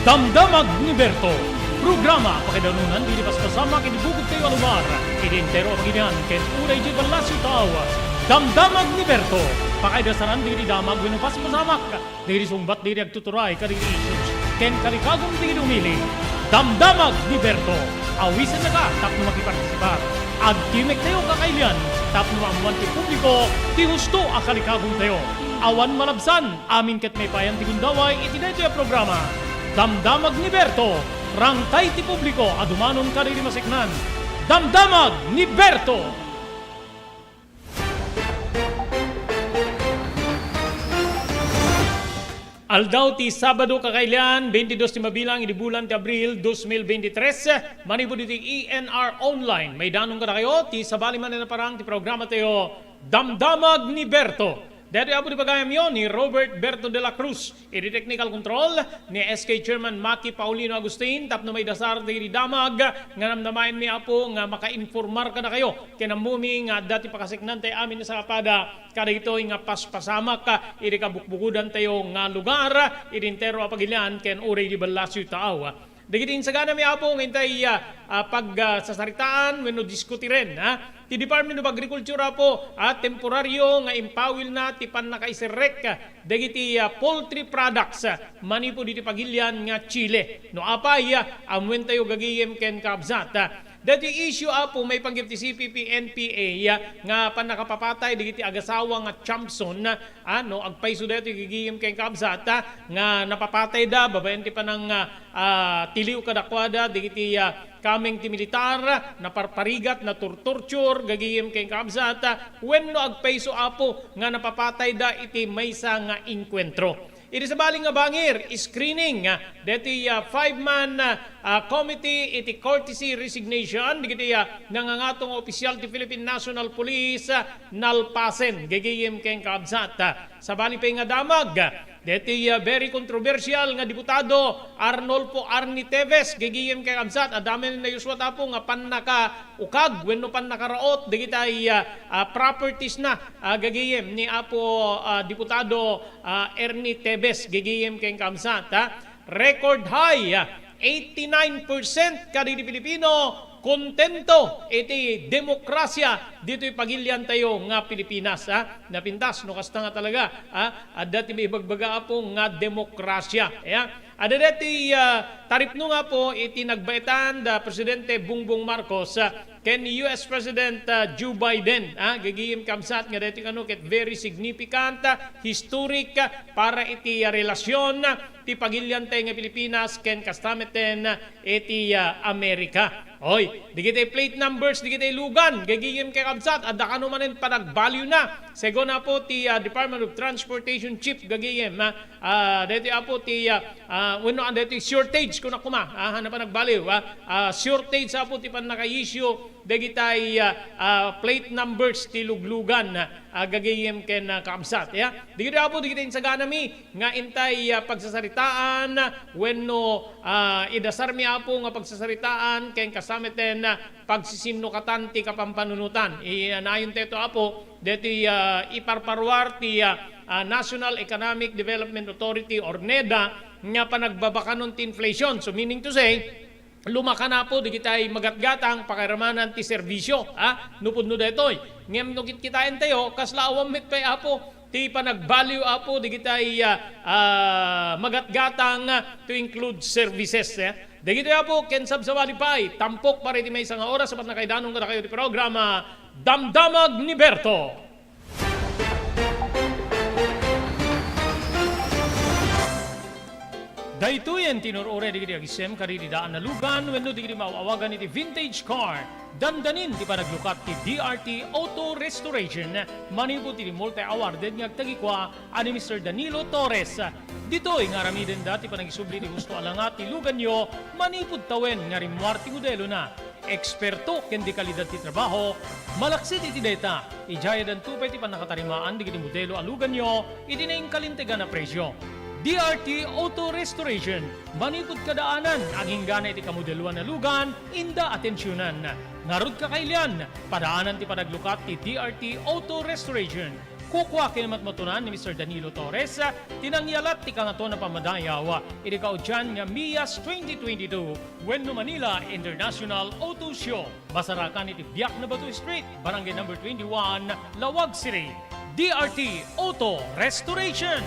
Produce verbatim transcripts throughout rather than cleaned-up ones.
Damdamag ni Berto, programa pakaidanunan ti paspasamak iti bukod tayo a lugar, iti entero a pagilian ken uray di ballasiw tao. Damdamag ni Berto, pakaidasaran dagiti damag wenno paspasamak dagiti sungbat dagiti agtuturay kadagiti issues ken kalikagum dagiti umili. Damdamag ni Berto, awisennaka tapno makipartisipar. Agtimek tayo kakailian tapno maammuan ti publiko ti husto a kalikagum tayo. Awan malabsan, amin ket maipayan ti gundaway iti daytoy a programa. Damdamag ni Berto, rangtay ti publiko a dumanon kadagiti maseknan. Damdamag ni Berto! Aldaw ti Sabado, kakailian, twenty-dos ti mabilang idi bulan ti Abril, dos mil veintitrés, manipud iti E N R Online. Maidanon kadakayo ti sabali manen a parang ti programa tayo, Damdamag ni Berto. Daytoy apo ti pagayamyo ni Robert Berto de la Cruz. Iti technical control ni S K Chairman Maki Paulino Agustin, tapno maidasar dagiti damag nga namnamaenmi, Apo, nga makainformar kadakayo ken ammumi nga adda ti pakaseknantay amin a sakapada kadagitoy nga paspasamak iti kabukbukodantayo nga lugar, iti entero a pagilian ken uray di ballasiw taaw. Dagiti insaganami, Apo, nga intay, ah, ah, pag, ah, sasaritaan wenno diskutiren, ha? Ti Department of Agriculture, Apo, ah, temporario nga impawilna ti pannakaiserrek, ah, dagiti, ah, poultry products, ah, manipud iti pagilian nga chile. No apay, ah, ammuentayo gagayem ken kabsat, ah, dagiti issue, Apo, maipanggep ti C P P N P A, ah, nga pannakapapatay dagiti agasawa nga Chamson, ah, Ah, no, agpayso daytoy gagayem ken kabsat, ah, nga napapatayda babaen ti panang, ah, ah, tiliw kadakuada dagiti, ah, kameng ti militar, naparparigat, natortorture gagayem ken kabsat, ah, wenno agpayso, Apo, nga napapatayda iti maysa nga engkuentro. Iti sabali nga bangir, screening, ah, daytoy, ah, five-man, ah, ah, committee iti courtesy resignation dagiti, ah, nangangato nga opisyal ti Philippine National Police, ah, nalpasen gagayem ken kabsat. Sabali pay nga damag, daytoy, ah, very controversial nga Diputado Arnolfo Arnie Teves, gagayem ken kabsat, adda manen a nayuswat, Apo, nga pannakaukag wenno pannakaraot dagitay, ah, ah, properties na, ah, gagayem ni Apo, ah, Diputado, ah, Ernie Teves, gagayem ken kabsat, ah. Record high, ah, eighty-nine percent kadagiti Pilipino kontento iti demokrasia ditoy pagiliantayo nga Pilipinas, ha? Napintas no kasta nga talaga, ha? Adda ti maibagbaga, Apo, nga demokrasia. Ya? Adda daytoy, ah, taripno nga, Apo, iti nagbaetan da Presidente Bongbong Marcos, ah, ken U S President, ah, Joe Biden, ha? Gagayem kabsat nga daytoy kano ket very significant, ah, historic, ah, para iti, ah, relasyon, ah, ti pagiliantay nga Pilipinas ken kasta metten iti, ah, Amerika. Oy, dagiti plate numbers, dagiti lugan, gagayem ken kabsat, adda kano manen panagbaliwna. Segun, Apo, ti, ah, Department of Transportation Chief gagayem, ah, ah, daytoy, Apo, ti, ah, ah, wenno, ah, daytoy shortage, kuna koma, ah, haan a panagbaliw, ah, ah, shortage, Apo, ti pannaka-issue dagitay, ah, ah, plate numbers ti luglugan, ah, gagayem ken, ah, kabsat, ya. Dagitoy, Apo, dagiti insaganami nga intay, ah, pagsasaritaan wenno, ah, idasarmi, Apo, nga pagsasaritaan ken kasta metten, ah, pagsisinnukatan ti kapampanunotan. Inayon tayo, Apo, daytoy, ah, iparparuar ti, ah, ah, National Economic Development Authority or neda nga panagbabakanon ti inflation. So, meaning to say, lumakan, Apo, dagitay magatgatang pakiramanan ti serbisio, ha? Nupudno daytoy. Ngem no kitkitaentayo, kasla awan met pay, Apo, ti panagbaliw, Apo, dagitay, ah, ah, magatgatang, ah, to include services, eh. Dagitoy, Apo, ken sabsabali pay, tampok para iti maysa nga oras, apat nakaidanon kadakayo ti programa, Damdamag ni Berto. Daytoyen ti inur-uray dagiti agisem kadagiti daan a lugan wenno dagiti maaw-awagan iti vintage car. Dandanin ti panaglukat ti D R T Auto Restoration manipud iti multi-awarded nga agtagikua a ni Mister Danilo Torres. Ditoy nga aramidenda ti panagisubli ti husto a langat ti luganyo manipud tawen nga rimmuar ti modelona. Eksperto ken dekalidad ti trabaho, malaksid iti dayta, idiay addanto pay ti pannakatarimaan dagiti modelo a luganyo iti nainkalintegan a presio. D R T Auto Restoration, manipud kadaanan, aginggana iti kamodeloan a lugan, inda atensionan. Ngarud, kakailian, padaanan ti panaglukat ti D R T Auto Restoration. Kukua ken matmatunan ni Mister Danilo Torres, ti nangyalat ti kangatoan a pammadayaw iti kaudian nga Mias twenty twenty-two wenno Manila International Auto Show. Masarakan iti Biak na Batu Street, Barangay Number twenty-one, Laoag City. D R T Auto Restoration.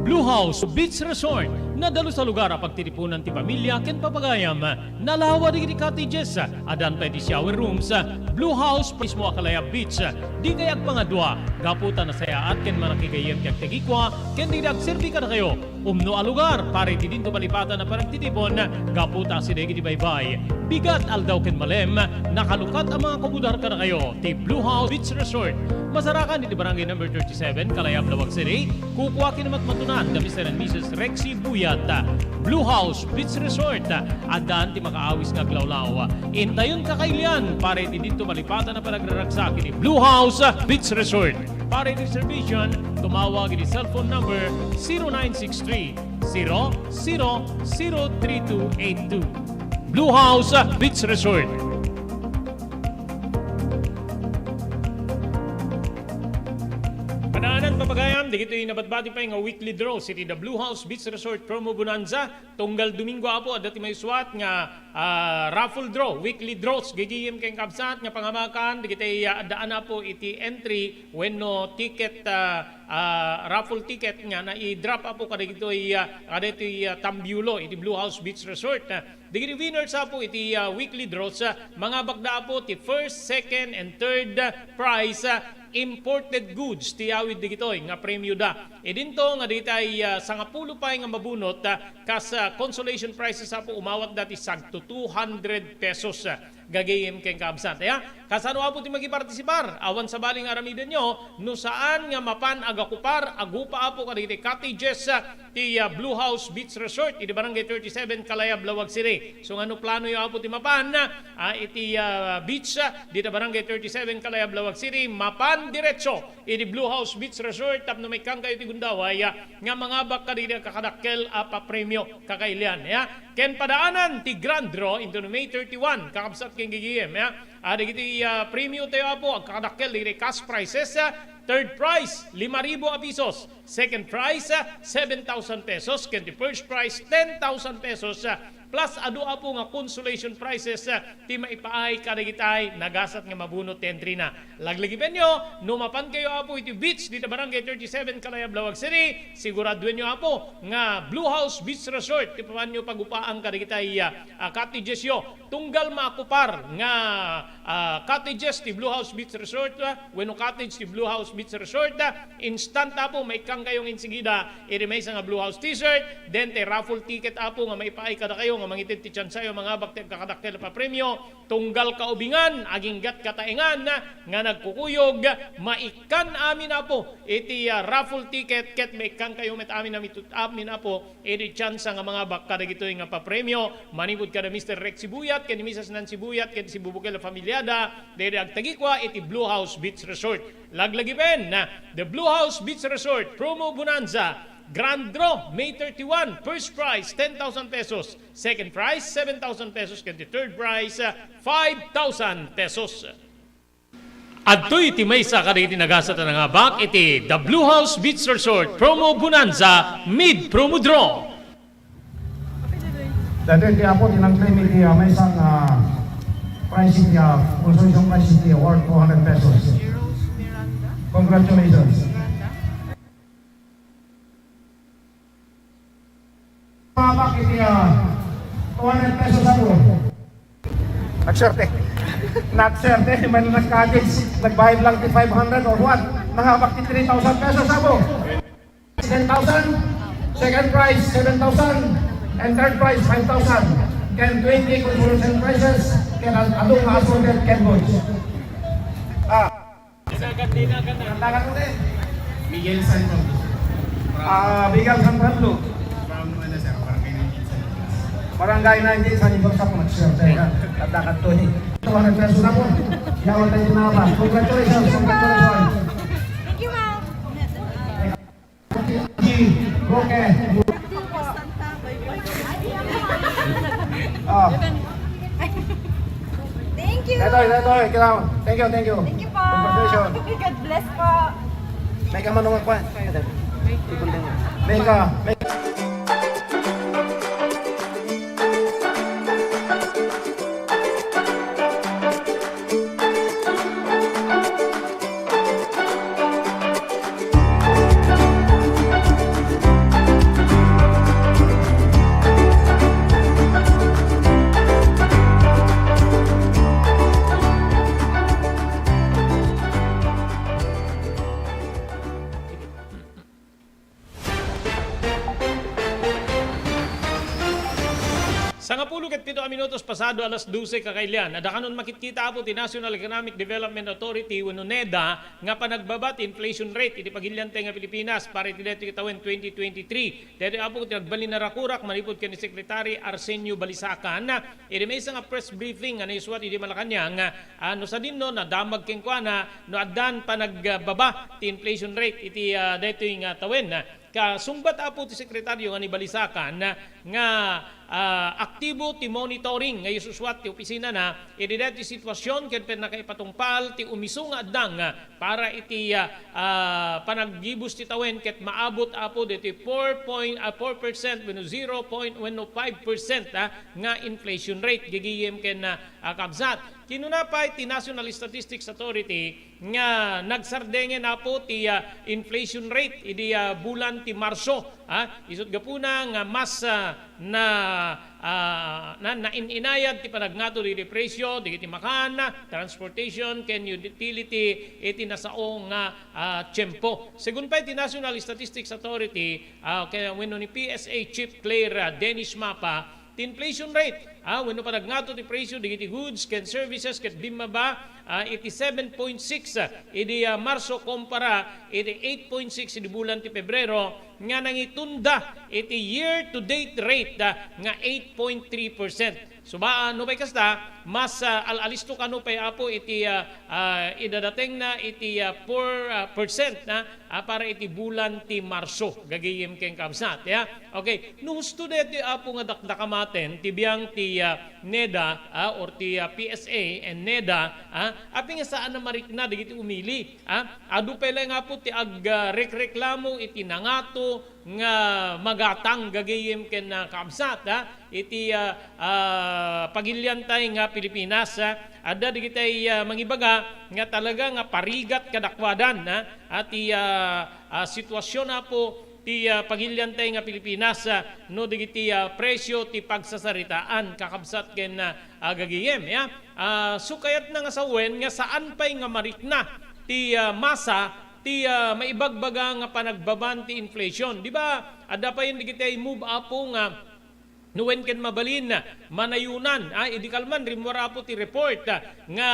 Blue House Beach Resort, nadalus a lugar a pagtitipunan ti pamilia ken papagayam. Nalawa dagiti cottages, addan pay ti shower rooms. Blue House mismo a kalayab beach, dikay agpangadua, gapu ta nasayaat ken manakigayyem ti agtagikua ken dagiti agserbi kadakayo. Umno a lugar para iti dinto malipatan a panagtitipon, gapu ta asideg iti baybay, bigat, aldaw ken malem, nakalukat a mangakubudar kadakayo ti Blue House Beach Resort. Masarakan iti Barangay Number thirty-seven, Kalayab, Laoag City. Kukua ken matmatunan da Mister and Missus Rexy Buyat. Blue House Beach Resort, addaan ti makaawis nga aglawlaw. Intayon kakailian para iti dinto malipatan a panagraragsak iti Blue House Beach Resort. Para iti reservation, tumawag iti cellphone number zero nine six three, zero zero zero three two eight two. Blue House Beach Resort. Padaanan, papagayam, dagitoy nabatbati pay nga weekly draws iti The Blue House Beach Resort Promo Bonanza. Tunggal Domingo, Apo, adda ti maisuat nga, ah, raffle draw, weekly draws, gigiyem ken kabsat nga pangamakan, dagitoy, ah, addaan, Apo, iti entry wenno ticket, ah, ah, raffle ticket nga nai-drop, Apo, kadagitoy, ah, kadagitoy, ah, tambiulo iti Blue House Beach Resort. Ah, dagiti winners, Apo, iti, ah, weekly draws, ah, mangabakda, Apo, ti first, second, and third, ah, prize, ah, imported goods ti awid dagitoy nga premioda. Idinto nga dagiti, ah, sangapulo pay nga mabunot, ah, kas, ah, consolation prizes, Apo, umawatda ti sagto two hundred pesos, ah, gagayem ken kabsat. Aya, kasano, Apo, ti makipartisipar? Awan sabali nga aramidenyo, no saan nga mapan agakupar, agupa, Apo, kadagiti cottages, ah, ti, ah, Blue House Beach Resort, iti Barangay thirty-seven, Kalayab, Laoag City. So, nga no planoyo, Apo, ti mapan, ah, iti, ah, beach, ah, dita Barangay thirty-seven, Kalayab, Laoag City, mapan diretso iti Blue House Beach Resort tapno maikkankayo ti gundaway, ah, nga mangabak kadagiti agkakadakkel a papremio, kakailian, ya. Ken padaanan ti grand draw into May thirty-one, kakabsat ken gigiyem, ya. Ah, dagiti, ah, premiotayo, Apo, agkakadakkel dagiti cash prizes, ah, third prize, lima ribu a pesos. Second prize, ah, seven thousand pesos. Ken ti first prize, ten thousand pesos, ah, plus adu, Apo, nga consolation prizes, ah, ti maipaay kadagitay nagasat nga mabunot ti entry na. Laglagipenyo, no mapankayo, Apo, iti beach dita Barangay thirty-seven, Kalayab, Laoag City, siguraduenyo, Apo, nga Blue House Beach Resort ti papanyo pagupaan kadagitay, ah, ah, cottagesyo. Tunggal maakupar nga, ah, cottages ti Blue House Beach Resort, ah, wenno cottage ti Blue House Beach Resort, ah, instant, Apo, maikkankayo nga insigida iti maysa nga Blue House T-shirt, then ti raffle ticket, Apo, nga maipaay kadakayo nga mangited ti tiansayo mangabak ti agkakadakkel a papremio, tunggal kaubingan, aginggat kataengan nga nagkukuyog, maikkan amin, Apo, iti, ah, raffle ticket ket maikkankayo met amin, amin, Apo, iti tiansa nga mangabak kadagitoy nga papremio manipud kada Mister Rex Sibuyat ken ni Missus Nancy Sibuyat ken ti sibubukel a familiada, daydi agtagikua iti Blue House Beach Resort. Laglagipen, the Blue House Beach Resort Promo Bonanza, Grand Draw, May thirty-one, first prize, ten thousand pesos, second prize, seven thousand pesos, ken ti third prize, five thousand pesos. Adtoy ti maysa kadagiti nagasat a nangabak iti The Blue House Beach Resort Promo Bonanza Mid Promo Draw. Dati ti Apo ti nag-claim iti, ah, maysa nga prize iti, ah, consolation prize iti worth two hundred pesos. Congratulations. Mabak iti, ah, two hundred pesos, Apo. Nagswerte. Nagswerte, may nagkagis, nagbayad lang ti five hundred or what? Nangabak ti three thousand pesos, Apo. Ten thousand, second prize, seven thousand, and third prize, five thousand. Ken twenty consolation prizes, ken an-, adu nga assorted ken goods. Ah. Kantagan mo, te. Miguel San Pablo. Ah, Miguel San Pablo. From, ano, sir, Barangay nineteen San Nicolas. Barangay nineteen San Nicolas, ako, sir. Teka, kantagan to, eh. Ito, ano, peso na po. Yawan tayo na ba? Congratulations, congratulations. Thank you, ma'am. Okay. Ah. Thank you. Daytoy, daytoy, ikaw. Thank you, thank you. Thank you po. Congratulations. God bless po. May ka manong kwan. May ka, may Sangapulo ket pito a minutos pasado alas dose, kakailian. Adda kanon makitkita, apo, ti National Economic Development Authority wenno NEDA nga panagbaba ti inflation rate iti pagiliantay nga Pilipinas para iti daytoy nga tawen twenty twenty-three. Daytoy, apo, ti nagbalin a rakurak manipud ken ni Secretary Arsenio Balisacan iti maysa nga press briefing nga naisuat iti Malacañang, ah, no sadino, nadamag kenkuana no addan panagbaba ti inflation rate iti, ah, daytoy nga tawen. Kasungbat, apo, ti Sekretaryo nga ni Balisacan nga, ah, aktibo ti monitoring nga isusuat ti opisinana iti daytoy sitwasyon ken pannakaipatungpal ti umiso nga addang para iti, ah, ah, panaggibus ti tawen ket maabot, apo, ditoy four point, ah, four percent wenno zero point wenno five percent, ah, nga inflation rate, gigiyem ken, ah, ah, kabsat. Kinuna pay ti National Statistics Authority nga nagsardengen, apo, ti, ah, inflation rate idi, ah, bulan ti Marso, ah, isut' gapuna nga mas, ah, na, ah, na, nain-inayad ti panagngato dagiti presio dagiti makan, transportation, ken utility iti nasao nga, ah, tiempo. Segun pay ti National Statistics Authority, ah, ken wenno ni P S A Chief Claire, ah, Dennis Mapa, ti inflation rate, ah, wenno panagngato ti presio dagiti goods ken services ket bimmaba, ah, iti seven point six, ah, idi, ah, Marso kumpara iti eight point six idi bulan ti Pebrero, nga nangitunda iti year-to-date rate, ah, nga eight point three percent. Suba, ah, no pay kasta, mas, ah, al-alisto kano pay, apo, iti, ah, ah, idadatengna iti, ah, four, ah, percent na, ah, para iti bulan ti Marso, gagayem ken kabsat, ya. Okay, no husto daytoy, apo, nga dakdakamaten ti biang ti, ah, NEDA, ah, or ti, ah, P S A and NEDA, ah, apay nga saan a marikna dagiti umili, ah? Adu pay laeng, apo, ti ag-, ah, rekreklamo iti nangato nga magatang, gagayem ken, ah, kabsat, ah, iti, ah, ah, pagiliantay nga Pilipinas, ah. Adda dagitay, ah, mangibaga nga talaga nga parigat kadakuadan, ah, a ti, ah, ah, sitwasyon, apo, ti, ah, pagiliantay nga Pilipinas, ah, no dagiti, ah, presio ti pagsasaritaan, kakabsat ken, ah, ah, gagayem, ya. Ah, so, kayatna nga sawen nga saan pay nga marikna ti, ah, masa ti, ah, maibagbaga nga panagbaban ti inflation. Di ba, adda pay dagiti move, apo, nga no wen ken mabalin, manayunan, ah, idi kalman, rimmuar, apo, ti report, ah, nga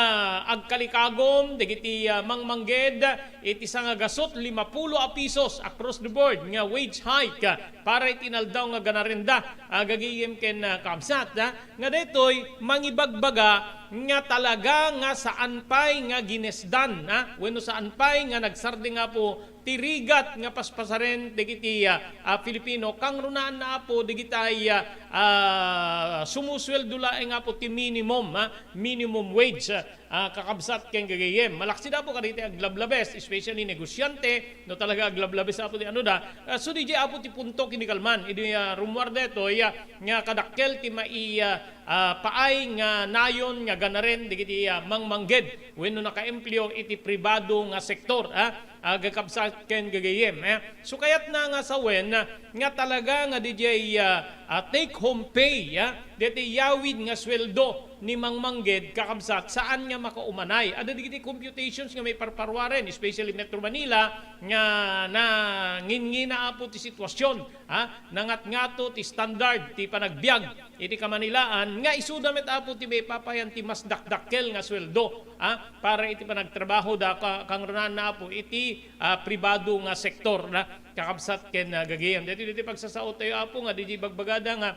agkalikagum dagiti, ah, mangmangged iti sangagasut limapulo a pisos across the board nga wage hike, ah, para iti inaldaw nga ganarenda, ah, gagayem ken, ah, kabsat, ah, nga daytoy mangibagbaga nga talaga nga saan pay nga ginesdan, ah, wenno saan pay nga nagsardeng, apo, ti rigat nga paspasaren dagiti, ah, ah, Filipino, kangrunaanna, apo, dagitay, ah, ah, sumusueldo laeng, apo, ti minimum, ah, minimum wage, ah, ah, kakabsat ken gagayem. Malaksid, apo, kadagiti aglablabes, especially negosyante, no talaga aglablabes, apo, ti ano da. Ah, so, diay, apo, ti punto ken di kalman. Idi, ah, rummuar daytoy, ah, nga kadakkel ti mai-, ah, ah, paay nga nayon nga ganaren dagiti, ah, mangmangged wenno nakaempleo iti pribado nga sektor, ah, ah, kakabsat ken gagayem, eh. So, kayatna nga sawen, ah, nga talaga nga diay, ah, ah, take home pay, ah, diay yawid nga sueldo ni mangmangged, kakabsat, saan nga makaumanay. Adda dagiti computations nga maiparparuaren, especially Metro Manila, nga nanginngina, apo, ti sitwasyon, ha? Nangatngato ti standard ti panagbiag iti kamanilaan, nga isuda met, apo, ti maipapayan ti mas dakdakkel nga sueldo, ha? Para iti panagtrabahoda, ka-, kangrunaanna, apo, iti, ah, pribado nga sektor, na kakabsat ken, ah, gagayem. Daytoy, daytoy pagsasao tayo, apo, nga diay bagbagada nga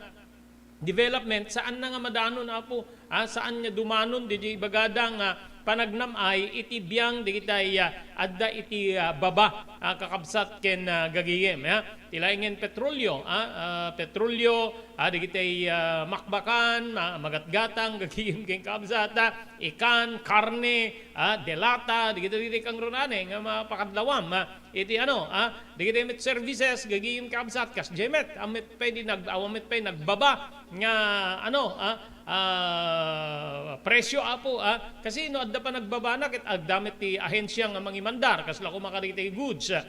development, saanna nga madanon, apo, ah, saan nga dumanon diay ibagada nga panagnam-ay iti biang dagitay, ah, adda iti, ah, baba, ah, kakabsat ken, ah, gagayem, ha? Ti laengen petrolyo, ah, ah, petrolyo, ah, dagiti, ah, makbakan, ma-, magatgatang, gagayem ken kabsat, ah, ikan, karne, ah, delata, dagiti, dagiti kangrunaan nga mapakadlawam, ah, iti ano, ah, dagiti met services, gagayem kabsat, kasdiay met, awan met pay di nag-, awan met pay nagbaba nga ano, ah, ah, presyo, Apo, ah, kasi no adda pa nagbabana, ket adda met ti ahensya nga mangimandar, kasla koma kadagiti goods, ah,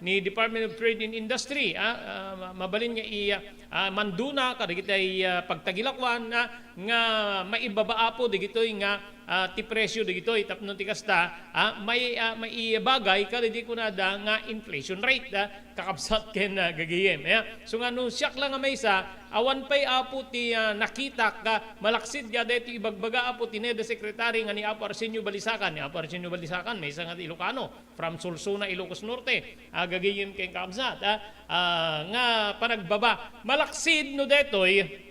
ni Department of Trade and Industry, ah, ah, ma-, mabalin nga i-, ah, manduna kadagiti, ah, pagtagilakuan, ah, nga maibaba, Apo, dagitoy nga, ah, ti presyo dagitoy tapno ti kasta, ah, may, ah, maibagay kadagiti kunada nga inflation rate, ah, kakabsat ken, ah, gagayem. Ya. So nga no siak la nga maysa, awan pay, Apo, ti, ah, nakitak, ah, malaksid nga daytoy ibagbaga, Apo, ti NEDA Secretary nga ni Apo Arsenio Balisacan. Ni Apo Arsenio Balisacan, maysa nga Ilocano, from Solsona, Ilocos Norte. Ah, gagayem ken kakabsat, ah, ah, nga panagbaba. Malaksid no daytoy,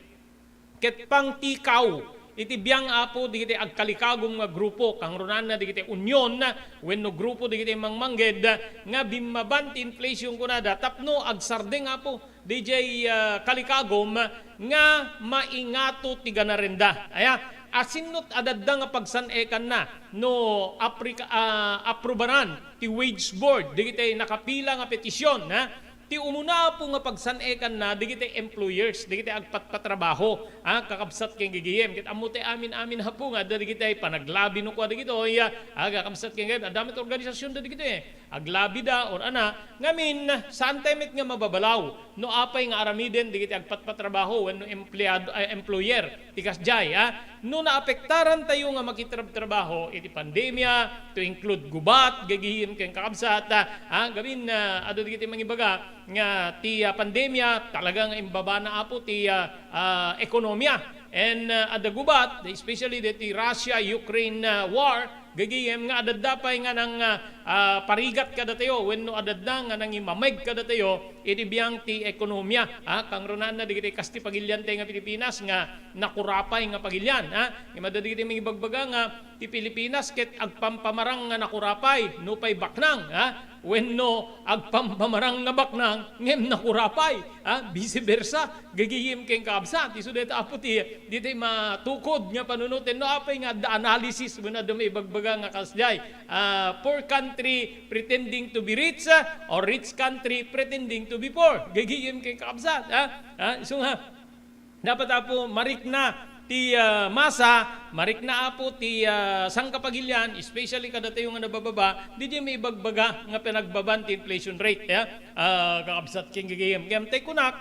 ket pangtikaw iti biang, Apo, dagiti agkalikagum nga grupo, kangrunaanna dagiti union wenno grupo dagiti mangmangged nga bimmaban ti inflation kunada tapno agsardeng, Apo, didiay, ah, kalikagum nga maingato ti ganarenda. Aya, asinno ti adda nga pagsan-ekanna no aprika-, ah, aprubaran ti wage board dagiti nakapila nga petisyon, ha? Ti umuna, Apo, nga pagsan-ekanna dagiti employers, dagiti agpatpatrabaho, ah, kakabsat ken gagayem. Ket ammo ti amin-amin, Apo, nga adda dagiti panaglabi no kua dagitoy, ah, kakabsat ken gagayem. Adda met organisasyon da dagitoy, eh. Aglabida or ana, ngamin, saan tayo met nga mababalaw no apay nga aramiden dagiti agpatpatrabaho wenno empleado, ay, employer ti kasdiay, ah. No naapektaran tayo nga makitrabtrabaho iti pandemia, to include gubat, gagayem ken kakabsat, ah, ah, gamin, ah, adu dagiti mangibaga nga ti, ah, pandemia talaga nga imbabana, Apo, ti, ah, ah, ekonomia. And, ah, adda gubat, especially deti Russia-Ukraine, ah, war, gagayem nga adda pay nga nang, ah, ah, parigat kadatayo wenno adda nga nangimameg kadatayo iti biang ti ekonomia, ah, kangrunaanna dagiti kasta ti pagilian tayo nga Pilipinas nga nakurapay nga pagilian, ah. Ngem adda dagiti mangibagbaga nga ti Pilipinas ket agpampamarang nga nakurapay, nupay baknang, ah, wenno agpampamarang nga baknang ngem nakurapay, ah, vice versa. Gagayem ken kakabsat, isu dayta, Apo, ti, ditoy matukod nga panunoten. No apay nga adda analysis wenno adda maibagbaga nga kasdiay, ah, poor country pretending to be rich, ah, or rich country pretending to be poor. Gagayem ken kakabsat, ah, ah, isu nga, dapat, Apo, marikna ti, ah, masa, marikna, Apo, ti, ah, sangkapagilian, especially kadatayo nga nabababa, didiay maibagbaga nga panagbaban ti inflation rate, ya. Ah, kakabsat ken gagayem. Ngem tay kunak,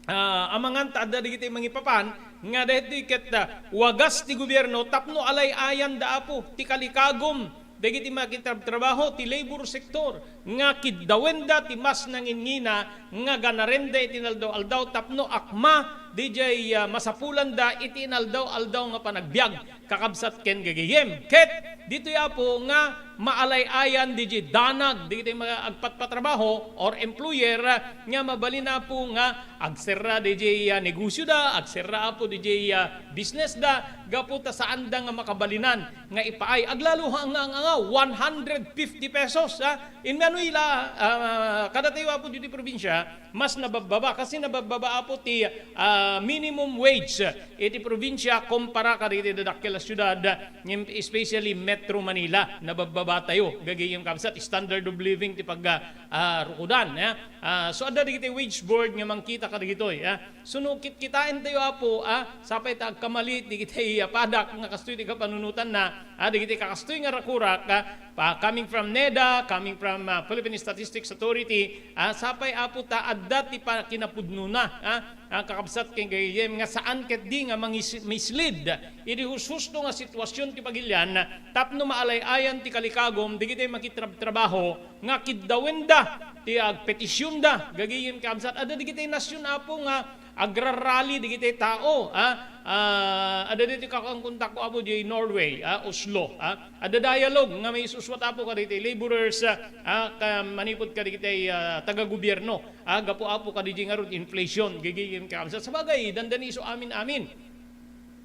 ah, amangan ta adda dagiti mangipapan nga daytoy ket, ah, wagas ti gobierno tapno alay-ayanda, Apo, ti kalikagum dagiti makitrabtrabaho ti labor sector nga kiddawenda ti mas nanginngina nga ganarenda iti inaldaw-aldaw tapno akma didiay, ah, masapulanda iti inaldaw-aldaw nga panagbiag. Kakabsat ken gagayem. Ket ditoy, Apo, nga maalay-ayan didiay danag dagiti mga agpatpatrabaho or employer, ah, nga mabalin, Apo, nga agserra didiay, ah, negosioda, agserra, Apo, didiay, ah, businessda, gapu ta saanda nga makabalinan nga ipaay. Aglalo nga, nga, nga one hundred fifty pesos, ah, in Manuila, ah, kadatayo, Apo, ditoy probinsya, mas nababbaba. Kasi nababbaba, Apo, ti, ah, minimum wage iti probinsya kumpara kadagiti dadakkel a siudad, ngem especially Metro Manila. Nababbaba tayo. Gagayem, kabsat, standard of living ti pag, ah, ah, rukodan, eh. Ah, so, adda dagiti wage board nga mangkita kadagitoy, eh. So, no kitkitaentayo, Apo, ah, sapay ta agkamali dagiti, ah, padak nga kastoy ti kapanunotanna, ah, dagiti kakastoy nga rakurak, ah, pa, coming from NEDA, coming from, ah, Philippine Statistics Authority, ah, sapay, Apo, ta adda ti pa-, kinapudnona, ah, ah, kakabsat ken gagayem nga saan ketdi nga mangis-, mislead iti hushusto nga sitwasyon ti pagilian tapno maalay-ayan ti kalikagum dagiti makitrabtrabaho nga kiddawenda ti agpetisyonda, gagayem, kabsat. Adda dagiti nasyon, Apo, nga agrarally dagiti tao, ah, ah, adda dagiti kakuan kontakko, Apo, diay Norway, ah, Oslo, ah, adda dialogue nga maisuswat, Apo, kadagiti laborers, ah, ah, ka-, manipud kadagiti, ah, taga-gobierno, ah, gapu, Apo, kadagiti ngarud inflation, gagayem, kabsat. Sabagay, dandani isu amin-amin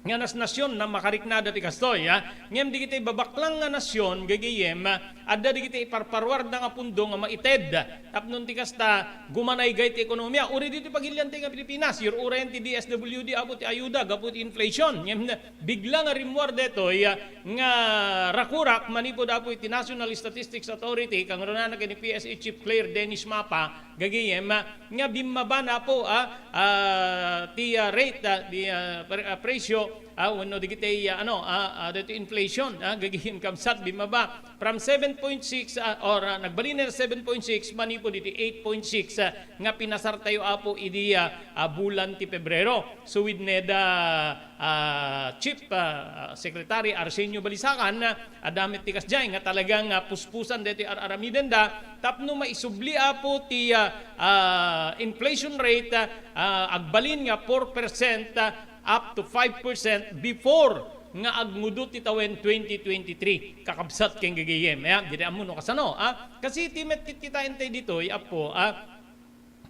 nga nas-, nasyon nga makariknada ti kastoy, ah. Ngem dagiti babaklang nga nasyon, gagayem, ah, adda digiti iparparuarda nga pundo nga maited tapno ti kasta gumanaygay ti ekonomia. Uri ditoy pagilian ti nga Pilipinas, ur-urayen ti D S W D apo ti ayuda gapu ti inflation. Ngem bigla nga rimmuar detoy, ah, nga rakurak manipud apo iti National Statistics Authority, kangrunana ken ni P S A Chief Claire Dennis Mapa, gagayem, ah, nga bimmaba na po, ah, ah, ti, ah, rate, ah, di, ah, pre-, ah, presyo, ah, wenno digiti, ah, ano, ah, ah, dito inflation, ah, gagayem kabsat bimmaba from seven point six, ah, or, ah, nagbalin na seven point six manipud iti eight point six, ah, nga pinasar tayo apo idi, ah, ah, bulan ti Pebrero. So with NEDA, ah, Chief, ah, Secretary Arsenio Balisacan, ah, adda met ti kasdiay nga talagang, ah, puspusan deti ar-aramidenda tapno maisubli apo ti, ah, ah, inflation rate, ah, ah, agbalin nga four percent, ah, up to five percent before nga agngudot ti tawen twenty twenty-three. Kakabsat ken gagayem, eh, diri ammo no kasano, ah. Kasi ti met kitkitaen tayo ditoy, apo, ah,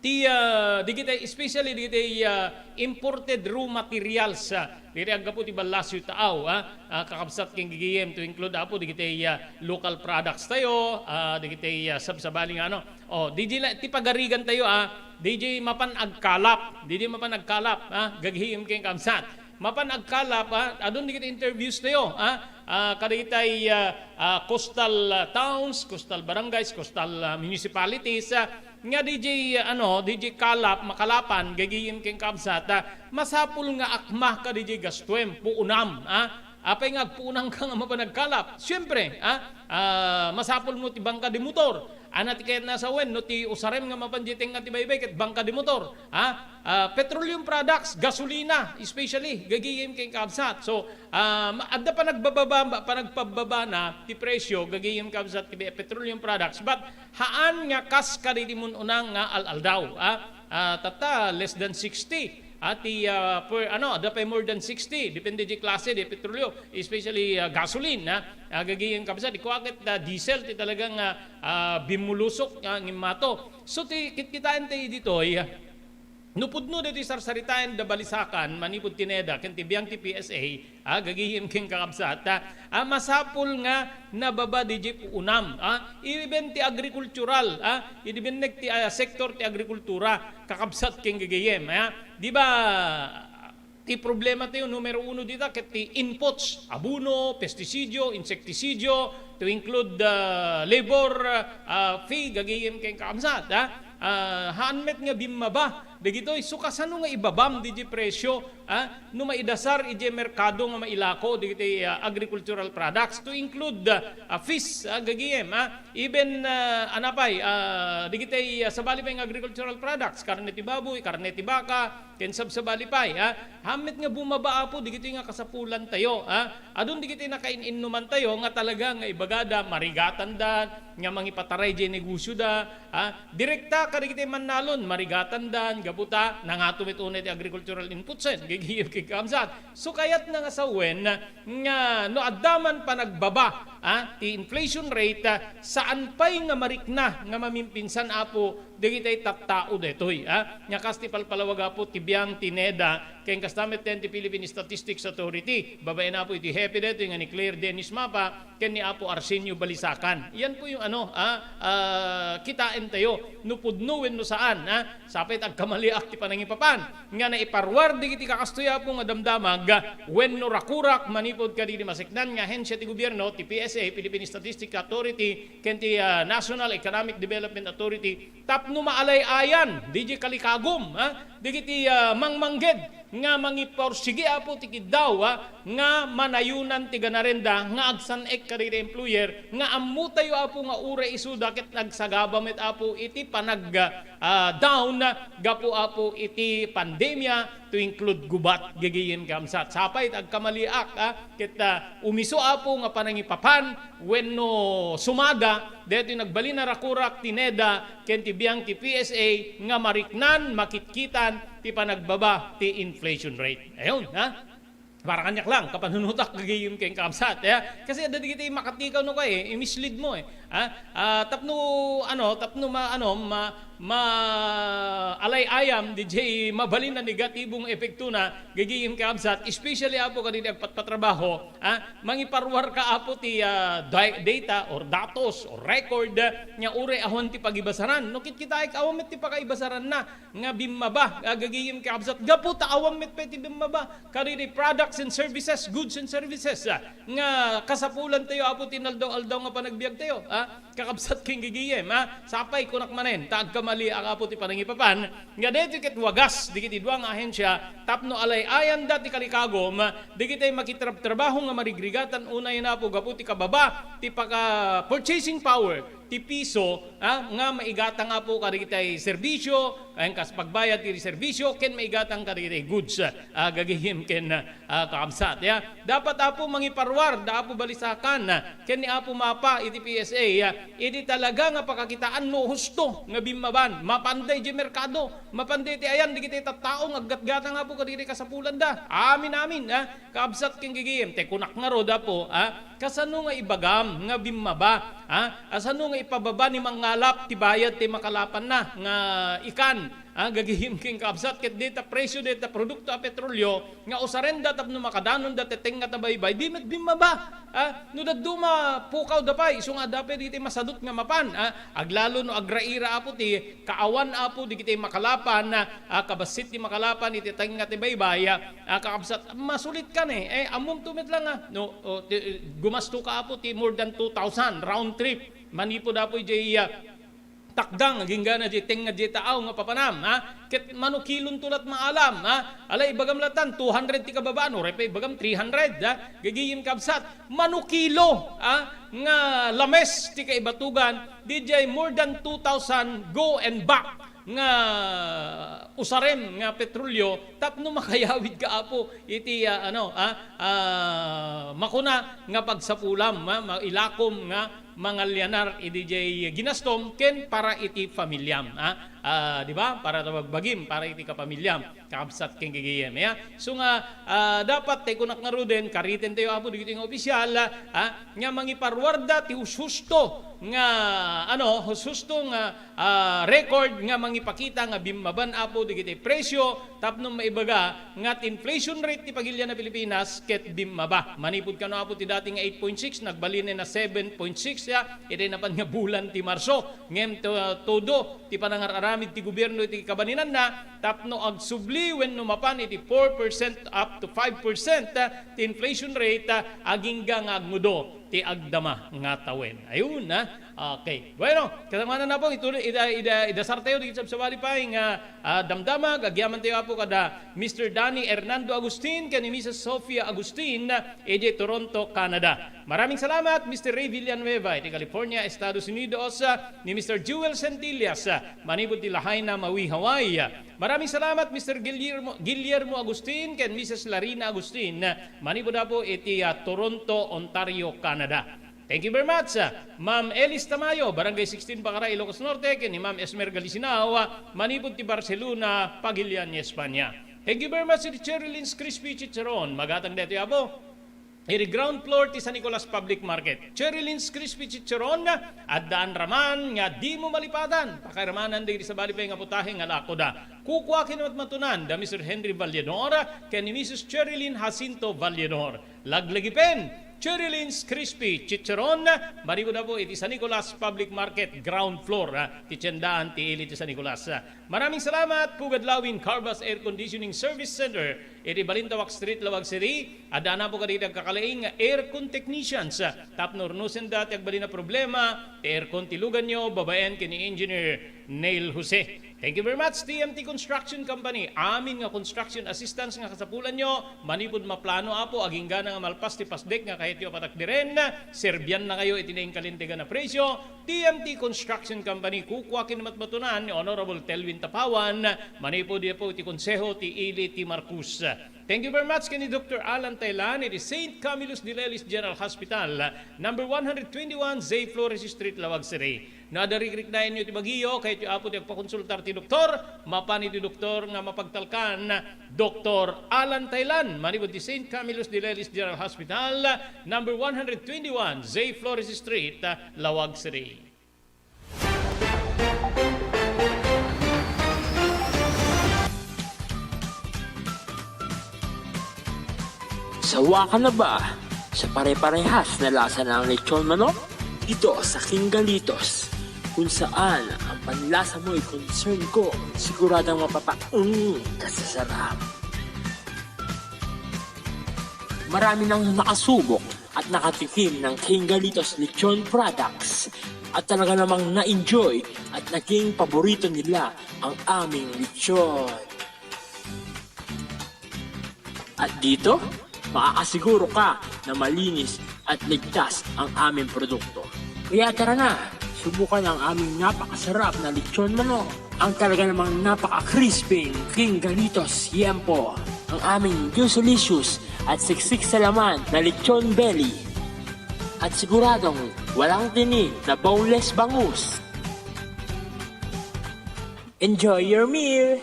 ti, ah, digiti, especially digiti, ah, imported raw materials, ah, diri aggapu ti ballasyo taaw, ah, ah, kakabsat ken gagayem, to include apo digiti, ah, local products tayo, ah, digiti, ah, sabsabali nga ano. Oh, D J la-, ti pagarigan tayo, ah, D J mapan agkalap, D J mapan agkalap, ah, gagayem ken kabsat. Mapan agkalap, ah, adun digiti interviews tayo, ah, ah, kadagitay, ah, ah, coastal, ah, towns, coastal barangays, coastal, ah, municipalities, ah, nga D J, ano, D J kalap, makalapan, gagayem ken kabsat, ah, masapul nga akma ka D J gastuem, puunam, ah. Apay nga agpuunam ka nga mapan agkalap? Siyempre, ah, ah, masapul mo ti bangka di motor. Ana ti kayat na sawen, no ti usarem nga mapan di tengnga ti baybay, ket bangka di motor, ah, ah, petroleum products, gasolina, especially, gagayem ken kabsat. So, ah, ma-, adda panagbababa, panagpababa na ti presyo, gagayem kabsat, ti petroleum products. But, haan nga kas kaditi mun-una nga al-aldaw, ah, ah, tatta, less than sixty. Ah, ti, ah, per, ano, adda pay more than sixty, depende di klase di petrolyo, especially, ah, gasoline, ah. Ah, gagayem kabsat, di kua ket, ah, diesel, ti talagang, ah, ah, bimmulusok, ah, ngimmato. So, ti, kitkitaen tayo ditoy, ah, no pudno ditoy sarsaritaen da Balisacan, manipud ti NEDA, ken ti biang ti P S A, ah, gagayem ken kakabsat, ah, ah, masapul nga nababa di puunam, ah, even ti agrikultural, ah, idi binnek ti, ah, sektor ti agrikultura, kakabsat ken gagayem, ah. Di ba, ti problema tayo, numero uno dita, ket ti inputs, abono, pestisidio, insektisidio, to include, ah, labor, ah, fee, gagayem ken kakabsat, ah. Ah, haan met nga bimmaba dagitoy. So, kasano nga ibabam di presyo, ah, no maidasar iti merkado nga mailako dagiti, ah, agricultural products, to include, ah, fish, ah, gagayem, ah, even, ah, anapay, ah, dagiti, ah, sabali pay nga agricultural products, karne ti baboy, karne ti baka, ken sabsabali pay, ah. Haan met nga bumaba, apo, dagitoy nga kasapulan tayo, ah. Adun dagiti nakain-innuman tayo nga talaga nga ibagada, marigatanda, nga mangipataray di negosyo da, ah, direkta kadagiti mannalon, marigatanda, gapu ta nangato met unay ti agricultural inputs, eh, gigiyem ken kakabsat. So, kayatna nga sawen nga no adda man panagbaba, ah, ti inflation rate, ah, saan pay nga marikna nga mamimpinsan, apo, dagiti tattao daytoy, ah, nga kas ti palpalawag, apo, ti biang ti NEDA, ken kasta met ti Philippine Statistics Authority, babaen, apo, iti hepe daytoy nga ni Claire Dennis Mapa, ken ni Apo Arsenio Balisacan. Yan po yung ano, ah, ah, kitaen tayo, no pudno wenno saan, ah. Sapay ta agkamaliak ti panangipapan nga naiparuar dagiti kakastoy, apo, nga damdamag wenno rakurak manipud kadagiti maseknan nga ahensya ti gobierno, ti P S A, Philippine Statistics Authority, ken ti, ah, National Economic Development Authority, tapno maalay-ayan dagiti kalikagum, ah, dagiti, ah, mangmangged nga mangiporsigi, apo, ti kiddaw, ah, nga manayonan ti ganarenda nga agsan-ek kadagiti employer nga ammotayo, apo, nga uray isuda ket nagsagaba met, apo, iti panag, ah, down gapu, apo, iti pandemia, to include gubat, gigiyem ken kabsat. Sapay ta agkamaliak, ah, ket, ah, umisu, apo, nga panangipapan wenno sumada daytoy nagbalin a rakurak ti NEDA ken ti biang ti P S A nga mariknan, makitkitan ti panagbaba ti inflation rate. Ayun, ha? Para kaniak lang, kapanunotak gagayem ken kabsat, eh. Kasi adda dagiti makatikaw no kay, eh, i-mislead mo, eh. Ha? Ah, tapno, ano, tapno ma-, ano, ma-, ma-, alay-ayam, D J, mabalin a negatibong epektona, gagayem kakabsat, especially, Apo, kadagiti agpatpatrabaho, ha? Mangiparuar ka, Apo, ti, ah, da-, data or datos or record, ah, nga uray awan ti pagibasaran. No, kitkitaek, awan met ti pakaibasaranna nga bimmaba, ah, gagayem kakabsat. Gapu ta awan met pay ti bimmaba. Kadagiti products and services, goods and services, ah, nga kasapulantayo, Apo, ti inaldaw-aldaw nga panagbiagtayo, ah, kakabsat ken gagayem, ah. Sapay kunak manen, ta agkamaliak, Apo, ti panangipapan, nga daytoy ket wagas dagiti dua nga ahensia tapno alay-ayanda ti kalikagum, dagiti makitrabtrabaho nga marigrigatan unay, Apo, gapu ti kababa ti paka-, purchasing power ti piso, ah, nga maigatang, Apo, kadagiti serbisio, ken kas pagbayad ti serbisio, ken maigatang kadagiti goods, ah, gagayem ken, ah, kakabsat, ya. Dapat, Apo, mangiparuar da Apo Balisakan, ah, ken ni Apo Mapa iti P S A, ah, idi talaga nga pakakitaan no husto nga bimmaban, mapanda idiay merkado, mapanda iti ayan dagiti tattao nga aggatgatang, Apo, kadagiti kasapulanda. Amin, amin, ah. Kabsat ken gagayem, ti kunak ngarud, Apo, ah, kasano nga ibagam nga bimmaba, ah? Asano nga ipababa ni mangngalap ti bayad ti makalapanna nga ikan, ah, gagayem ken kakabsat, ket dayta presio dayta produkto a petrolio nga usarenda tapno makadanonda ti tengnga ta baybay, di met bimmaba, ah? No dadduma, pukawda pay, isu nga adda pay dagiti masadut nga mapan, ah? Aglalo no agraira, Apo, ti kaawan, Apo, dagiti makalapan, ah, kabassit ti makalapan iti tengnga ti baybay, ah, kakabsat, masulit ka ni, eh, ammom to met lang, ah, no, o, ti, gumasto ka, Apo, ti more than two thousand round trip manipud, Apo, idiay, ah, takdang agingga na diay tengnga diay taaw nga papanam, ha? Ket mano kilon to lat maalam, ha? Ala, ibagam latan, two hundred ti kababaan, uray pay ibagam, three hundred, ha? Gagayem, kabsat, mano kilo, ha? Nga lames ti kaibatugan, diay more than two thousand go and back nga usarem nga petrolyo tapno makayawid ka, Apo, iti, ah, ano, ah, ah, makuna nga pagsapulam, ah, ma-, ilakom nga mangalyanar idiay ginastom ken para iti familiam, ah, ah, di ba? Para ta bagbagim, para iti kapamiliam, kakabsat ken gagayem, ya. So nga, ah, dapat ti kunak ngaruden, karitentayo, Apo, dagiti nga opisyal, ah, nga mangiparuarda ti hushusto nga, ano, hushusto nga ah, record nga mangipakita nga bimmaban, Apo, dagiti presio tapno maibaga nga ti inflation rate ti pagilian a Pilipinas ket bimmaba. Manipud kano, Apo, ti dati nga eight point six, nagbalinen a seven point six ya iti napan nga bulan ti Marso. Ngem to-, todo ti panangar-aramid ti gobierno iti kabaninanna tapno agsubli wenno mapan iti four percent up to five percent, ah, ti inflation rate, ah, agingga nga agnudo ti agdama nga tawen. Ayun, ah. Okay. Bueno, kasamanan na po, ituloy, ida, ida, idasar tayo, di sabsabali pa, nga, ah, damdamag, agyaman tayo, Apo, kada Mister Danny Hernando Agustin, ken ni Missus Sofia Agustin, ah, iti Toronto, Canada. Maraming salamat, Mister Ray Villanueva, iti California, Estados Unidos, ah, ni Mister Jewel Centillas, ah, manipud ti Lahaina, Maui, Hawaii. Maraming salamat, Mister Guillermo, Guillermo Agustin, ken Missus Larina Agustin, ah, manipud, Apo, iti, ah, Toronto, Ontario, Canada. Thank you very much, ah, Ma'am Elis Tamayo, Barangay sixteen, Bacara, Ilocos Norte, ken ni Ma'am Esmer Galisinao, ah, manipud ti Barcelona, Pagilian, Espanya. Thank you very much, iti Cherry Lynn's Crispy Chicharon. Magatang daytoy, Apo, iti ground floor ti San Nicolas Public Market. Cherry Lynn's Crispy Chicharon, addaan raman nga dimo malipatan. Pakairamanan dagiti sabali pay nga putahe nga lakoda. Kukua ken matmatunan da Mister Henry Valledor ken ni Missus Cherry Lynn Jacinto Valledor. Laglagipen, Cherry Lynn's Crispy Chicharon, manipud, Apo, iti San Nicolas Public Market, ground floor, ah, ti tiendaan ti ili ti San Nicolas. Ah, maraming salamat, Pugad Lawin Carvas Air Conditioning Service Center, iti Balintawak Street, Laoag City. Addaan, Apo, kadagiti agkakalaing nga aircon technicians, ah, tapno urnosenda ti agbalin a problema ti aircon ti luganyo, babaen ken ni Engineer Neil Jose. Thank you very much, T M T Construction Company. Amin nga construction assistance nga kasapulanyo, manipud maplano, Apo, aginggana nga malpas ti pasdek nga kayatyo a patakderen, serbiannakayo iti nainkalintegan a presio. T M T Construction Company, kukua ken matmatunan ni Honorable Telvin Tapawan, manipud, Apo, iti konseho ti ili ti Marcos. Thank you very much ken ni Doktor Alan Taylan iti Saint Camillus de Lelis General Hospital, number one hundred twenty-one Zay Flores Street, Laoag City. No adda rikriknaenyo ti bagiyo, kayatyo, Apo, ti agpakonsultar ti doktor, mapan iti doktor nga mapagtalkan, Doktor Alan Taylan, manipud ti Saint Camillus de Lelis General Hospital, number one hundred twenty-one Zay Flores Street, Laoag City. Sawa ka na ba sa pare-parehas na lasa ng lechon manok? Dito sa King Galitos, kung saan ang panlasa mo'y concern ko, siguradong mapapaung ka sa sarap. Marami nang nakasubok at nakatikim ng King Galitos Lechon Products at talaga namang na-enjoy at naging paborito nila ang aming lechon. At dito, makakasiguro ka na malinis at ligtas ang aming produkto. Kaya tara na, subukan ang aming napakasarap na lechon manok. Ang talaga namang napaka-crispy King Galitos Yempo. Ang aming juicy-licious at siksik sa laman na lechon belly. At siguradong walang tinik na boneless bangus. Enjoy your meal!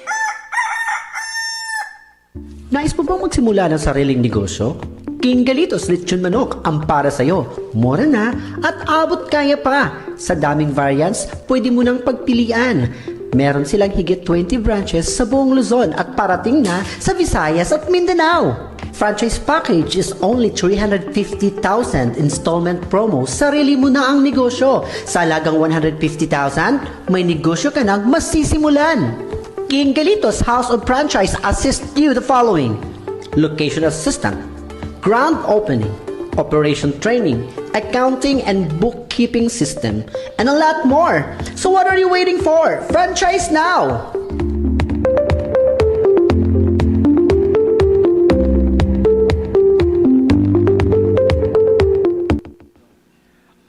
Nais mo bang magsimula ng sariling negosyo? King Galitos Lechon Manok ang para sa'yo. Mura na at abot kaya pa. Sa daming variants, pwede mo nang pagpilian. Meron silang higit twenty branches sa buong Luzon at parating na sa Visayas at Mindanao. Franchise package is only three hundred fifty thousand, installment promo, sarili mo na ang negosyo. Sa halagang one hundred fifty thousand, may negosyo ka nang masisimulan. King Galitos House of Franchise assist you the following: location assistant, grand opening, operation training, accounting and bookkeeping system, and a lot more. So what are you waiting for? Franchise now!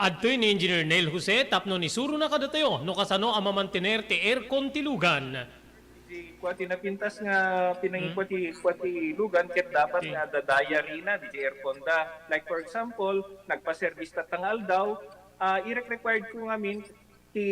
Adtoy ni Engineer Neil Jose tapno isurona kadatayo no kasano a mamantener ti aircon ti lugan. Ti kua ti napintas nga pinangikua ti, kua ti lugan ket dapat nga adda diary na diay aircon da. Like for example, nagpa-service tatta nga aldaw, ah, irek-required ko ngamin ti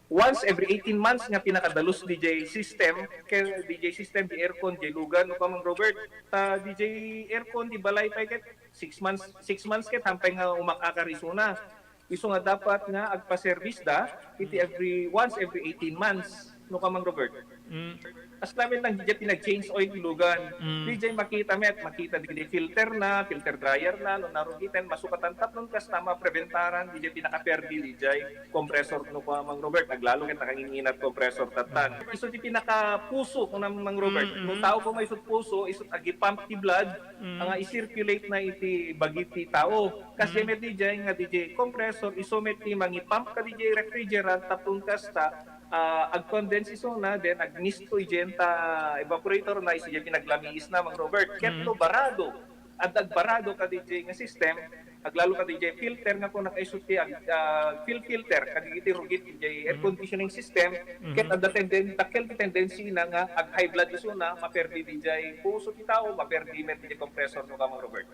once every eighteen months nga pinakadalus diay system, ken diay system, diay aircon, diay lugan, no, Kamang Robert. Ta diay aircon ti balay pay ket six months, six months ket hampay nga umakakar isuna. Isu nga dapat nga agpa-service da iti every, once every eighteen months, no, Kamang Robert. Mm. As lamin lang diay pinag-change oil ti lugan. Mm. Diay makita met, makita diay filter na, filter dryer na, no, narugiten, masukatan tapno kasta mapreventaran diay pinakaperdi diay compressor, no, Kamang Robert, aglalo ket nakangin-inat compressor tattan. Isu ti pinakapuso, Kamang Robert. Mm, mm. No tao ko may isut puso, isut agi-pump ti blood, nga i-circulate na iti bagi ti tao. Kas diay met diay nga diay compressor, isu met ti mangi-pump kadiay refrigerant tapno kasta, ah, ag-condense isuna, then agmisto idiay ta evaporator na, isu diay pinaglamiis na, Mang Robert. Ket no barado, adda agbarado kadiay nga system, aglalo kadiay filter nga kung nakaisu ti ag-, ah, fuel filter, kadagiti rugit diay air conditioning system, ket adda tenden-, dakkel ti tendency na nga ag-high blood isuna, maperdi diay puso ti tao, maperdi met diay compressor, no, Kamang Robert.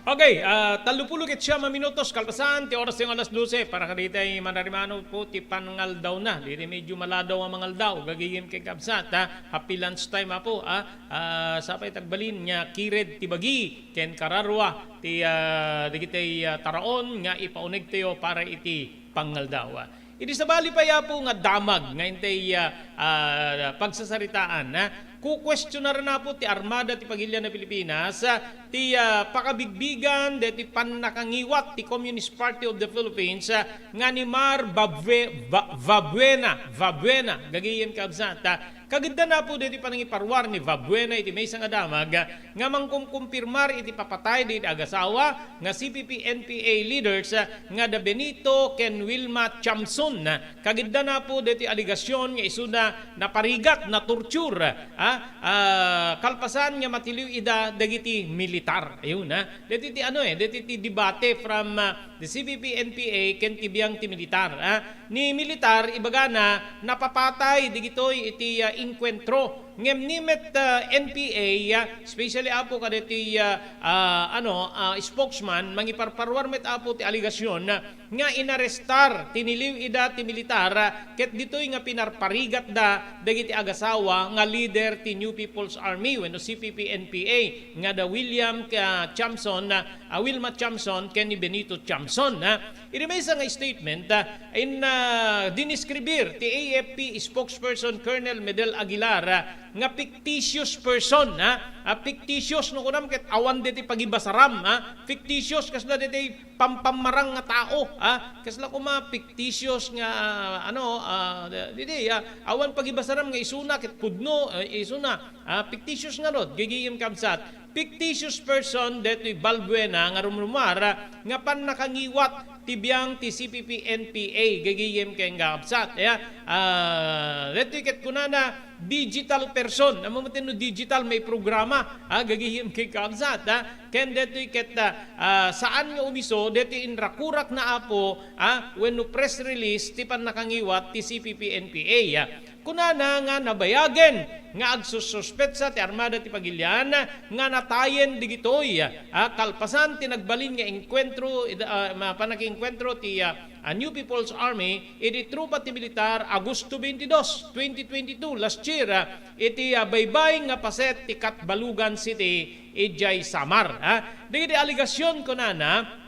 Okay, ah, tallopulo ket siam a minutos kalpasan ti oras ti alas dose para kaditay manarimano po ti pangaldawna. Diti medyo maladaw a mangaldaw, gagayem ken kabsat, ha? Happy lunch time, apo, ah. Ah, sapay tagbalin nga kired ti bagi ken kararua ti, ah, dagitay, ah, taraon nga ipaunegtayo para iti pangaldaw. Idi sabali pay, apo, nga damag nga intay, ah, ah, pagsasaritaan, ha? Kukuestionaren, apo, ti Armada ti Pagilian a Pilipinas, ah, ti, ah, pakabigbigan deti pannakangiwat ti Communist Party of the Philippines, ah, nga ni Mar Babue-, Ba-, Babuena, Babuena, gagayem kabsat, ah, Kagiddan, apo, daytoy panangiparuar ni Valbuena iti maysa nga damag nga mangkumkumpirmar iti papatay dagiti agasawa nga C P P N P A leaders nga da Benito ken Wilma Chamson. Kagiddan, apo, daytoy alegasyon nga isuna naparigat, natorture, ah, ah, kalpasan nga matiliw ida dagiti militar. Ayun, ah. Daytoy ti ano, eh, daytoy ti debate from, ah, the C P P N P A ken ti biang ti militar, ah. Ni militar, ibagana, napapatay digitoy iti, ah, engkuentro. Ngem ni met, ah, N P A, ah, especially, apo, kadaytoy, ah, ah, ano, ah, spokesman, mangiparparuar met, apo, ti alegasyon, ah, nga inarestar, tiniliw ida ti militar, ah, ket ditoy nga pinarparigatda dagiti agasawa nga leader ti New People's Army wenno C P P N P A nga da William, ah, Chamson, ah, Wilma Chamson ken ni Benito Chamson, ah. Iti maysa nga statement, ah, in, ah, dineskribir ti A F P spokesperson Colonel Medel Aguilar, ah, nga fictitious person, ah, ah, fictitious no kunam ket awan deti pagibasaram, ah, fictitious kasla deti pampammarang nga tao, ah, kasla koma fictitious nga, ah, ano, ah, didi, ah, awan pagibasaram nga isuna ket pudno, ah, isuna, ah, fictitious ngarud, gigim kabsat. Fictitious person detoy Valbuena nga rumrumuar nga pannakangiwat ti biang ti C P P N P A gagayem ken kakabsat. Aya, ah, detoy ket kunana digital person. Ammom ti no digital, may programa, ah, gagayem ken kakabsat, ah. Ken detoy ket, ah, ah, saan nga umiso detoy inrakurak na apo, ah, wenno press release ti pannakangiwat ti C P P N P A, ah. Kunana nga nabayagen nga agsussuspetsa ti Armada ti Pagilian nga natayen digitoy, ah, kalpasan ti nagbalin nga engkuentro, ida-, ah, ma-, panakiengkuentro ti, ah, ah, New People's Army idi tropa ti militar Agosto twenty-two, twenty twenty-two, last year, ah, iti, ah, baybay nga paset ti Catbalogan City, idiay Samar, ah. Dagiti alegasyon, kunana,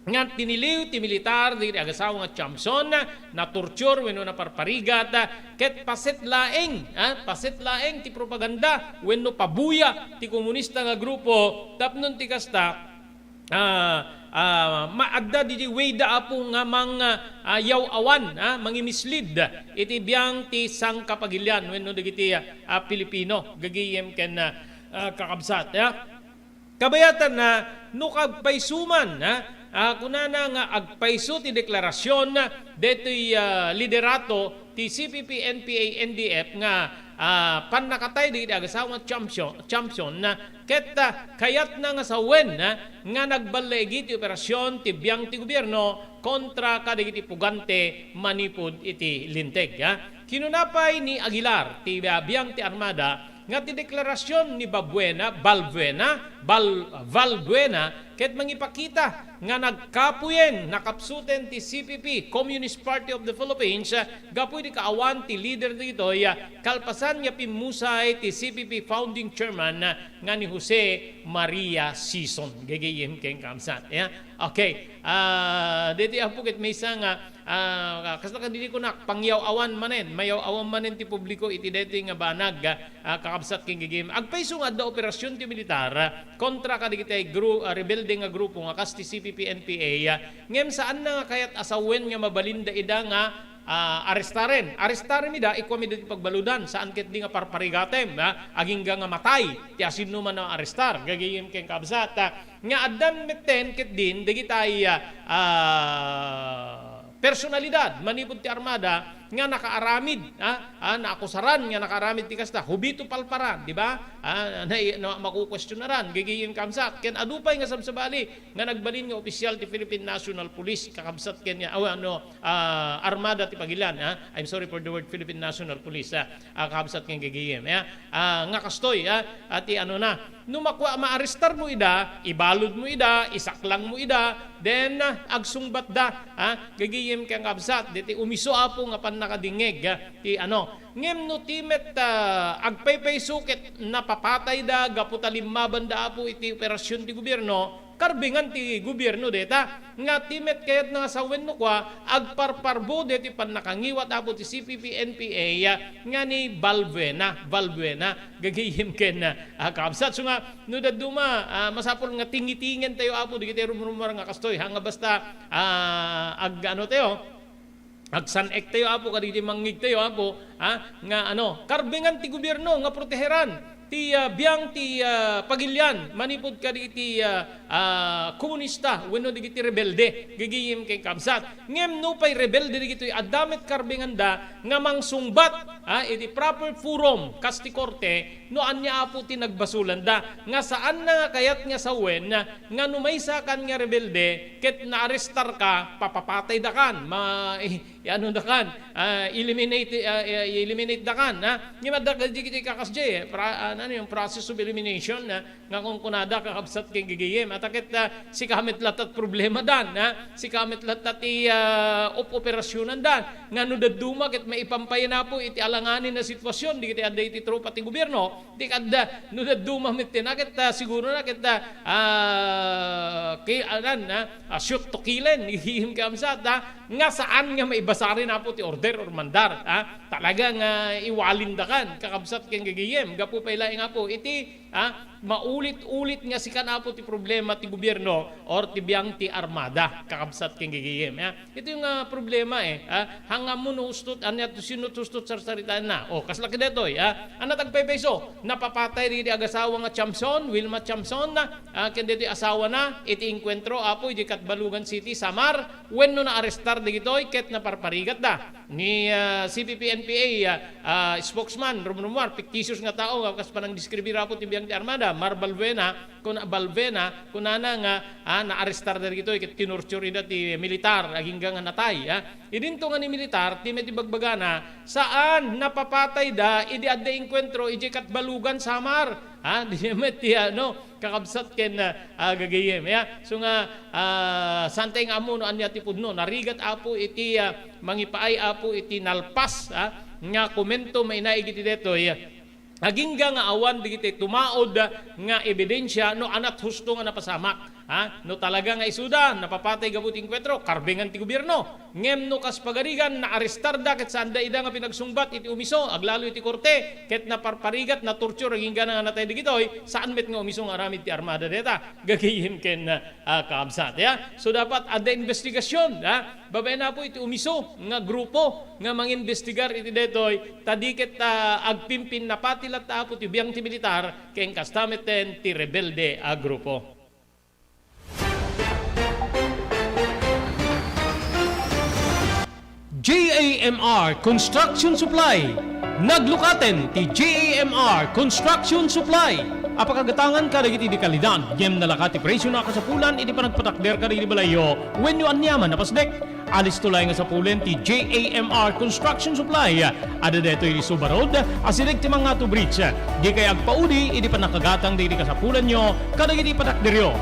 nga tiniliw ti militar dagiti agasawa nga Chamson, natorture wenno naparparigat, ket paset laeng, ah, paset laeng ti propaganda wenno pabuya ti komunista nga grupo tapno ti kasta, ah, ah, maadda didi way da apo nga mang, ah, yaw-awan, ah, mangimislead iti biang ti sangkapagilian wenno dagiti, ah, Pilipino, gagayem ken, ah, ah, kakabsat, ah. Kabayatanna, no agpayso man, ha? Ah, kunana nga agpayso ti deklarasyon detoy, ah, liderato ti C P P, N P A, N D F nga, ah, pannakatay dagiti agasawa nga Champion, Champion, ket, ah, kayatna nga sawen, ha, nga nagballaigi ti operasyon ti biang ti gobierno kontra kadagiti pugante manipud iti Linteg, ha. Kinuna pay ni Aguilar, ti biang ti Armada, nga ti deklarasyon ni Babuena, Balbuena, Bal-, Valbuena, ket mangipakita nga nagkapuyen, nakapsuten ti C P P, Communist Party of the Philippines, gapu iti kaawan ti leader dagitoy, kalpasan nga pimmusay ti C P P founding chairman nga ni Jose Maria Sison. Gagayem ken kabsat. Ya. Okay. Ah, deti apo ket maysa nga Ah, kasla kadidi kunak, pangyaw-awan manen, mayaw-awan manen ti publiko iti daytoy nga banag, ah, kakabsat ken gigim. Agpayso nga adda operasyon ti militar, ah, kontra kadagiti gru-, ah, rebelde nga grupo nga kas ti C P P N P A, ah, ngem saanna nga kayat a sawen nga mabalin daida nga, ah, arestaren. Arestaren ida, ikuam ida ti pagbaludan, saan ketdi nga parparigatem, ah, agingga nga matay ti asinno man a arestar, gagayem ken kabsat, ah, nga addan metten ketdin dagitay, ah, personalidad manipud ti armada nga nakaaramid, ah, ah, naakusaran nga nakaaramid ti kasta, Jovito Palparan, di ba? Ah, na, na, makukwestiyonaran, gigigim kabsat, ken adu pay nga sabsabali nga nagbalin nga opisyal ti Philippine National Police, kakabsat ken, ah, ano, ah, Armada ti Pagilian, ah, I'm sorry for the word, Philippine National Police, ah, ah, kakabsat ken gigigim, ah, ah, nga kastoy, ah, ah, ti ano na, No makua-, maarestarmo ida, ibaludmo ida, isaklangmo ida, then, ah, agsungbatda, ah, gagayem ken kabsat, deti umiso apo nga pannakadingngeg, ah, ti ano. Ngem no ti met, ah, agpaypayso ket napapatayda gapu ta limmabanda apo iti operasyon ti gobierno, karbengan ti gobierno deta. Nga ti met kayatna nga sawen no kua, agparparbo deti pannakangiwat apo ti C P P N P A, ah, nga ni Valbuena, Valbuena, gagayem ken, ah, kabsat. So nga, no dadduma, ah, masapul nga tingitingen tayo, apo, dagiti rumrumor nga kastoy, ha, nga basta, ah, ag-, ano tayo, Agsan-ektayo, Apo, kadagiti mangngegtayo, Apo, ha, nga, ano, karbengan ti gobierno nga proteheran ti, ah, biang ti, ah, pagilian manipud kadagiti, ah, ah, komunista wenno dagiti rebelde, gagayem ken kabsat. Ngem nupay rebelde dagitoy, adda met karbenganda nga mangsungbat, ha, iti proper forum, kas ti korte, no ania, Apo, ti nagbasolanda, nga saanna nga kayat nga sawen nga no maysakan nga rebelde ket naarestarka, papapataydakan, ma-, i-, ano dakan, ah, eliminate, ah, i-, eliminate dakan, ha? Ngem adda kadagiti kakasdiay, eh, pra-, ah, ano yung process of elimination, ha? Nga kunkunada, kakabsat ken gagayem. Ata ket, ah, sika met latta ti problema dan, ha? Sika met latta ti, ah, op-, operasyonandan. Nga no dadduma ket maipampayan, Apo, iti alanganin a sitwasyon, dagiti adda iti tropa ti gobierno, Di kadda, no dadduma met ti naket, ah, siguro naket, ah, ah, ki-, anan, ah, ah, shoot to killen, ihihim ka amsat, ah, nga saan nga maibasar ni Apo ti order or mandar, ah. Talaga nga iwalindakan, kakabsat ken gagayem, gapu pay laeng, Apo, iti, ah, maulit-ulit nga sikan, Apo, ti problema ti gobierno or ti biang ti armada, kakabsat ken gagayem, ah. Ito yung, ah, problema, eh, ah, hangam mo no ustot, anya to, sino to ustot sarsaritaenna. O, kasla kadetoy, ah, anat agpaypayso, napapatay dagiti agasawa nga Chamson, Wilma Chamson, ah, ken detoy asawana, iti engkuentro, Apo, iti Catbalogan City, Samar, wenno naarestar dagitoy, ket naparparigatda. Ni, ah, C P P N P A, ah, ah, spokesman, rumrumuar, fictitious nga tao, nga kas panangdeskribir, Apo, ti biang ti armada, Mar Balbuena, Kun-, Balbena, kunana nga, ah, naarestar dagitoy ket tinorture ida ti militar, agingga nga natay, ah. Idinto nga ni militar, ti met ibagbagana, saan, napapatayda idi adda engkuentro idiay Catbalogan, Samar. Ah, di met ti, ano, kakabsat ken, ah, ah, gagayem, ya. So nga, ah, saan tayo nga ammo no ania ti pudno. Narigat, Apo, iti, ah, mangipaay, Apo, iti nalpas, ah, nga komento mainaig iti detoy. Agingga nga awan dagiti tumaud nga ebidensia no anat husto nga napasamak. Ha? No talaga nga isuda, napapatay gapu ti engkuentro, karbengan ti gobierno. Ngem no kas pagarigan, naarestarda ket saanda ida nga pinagsungbat iti umiso, aglalo iti korte, ket naparparigat, natorture, agingga nga natay dagitoy, saan met nga umiso nga aramid ti armada deta. Gagayem ken, ah, kaabsat, ya. So, dapat adda investigasyon, ha? Babaen, Apo, iti umiso nga grupo nga mangimbestigar iti detoy, ta di ket, ah, agpimpinapati latta, Apo, ti biang ti militar ken kasta metten ti rebelde a grupo. J A M R Construction Supply. Naglukaten ti J A M R Construction Supply. Apakagatangan kadagiti di kalidad, ngem nalaka ti presyo na kasapulan iti panagpatakder kadagiti balayyo wenno aniaman a pasdek. Alisto laeng nga sapulen ti J A M R Construction Supply. Adda daytoy iti Suba Road, asideg ti Mangato Bridge. Dikay agpaudi idi pannakagatang dagiti kasapulanyo kadagiti patakderyo.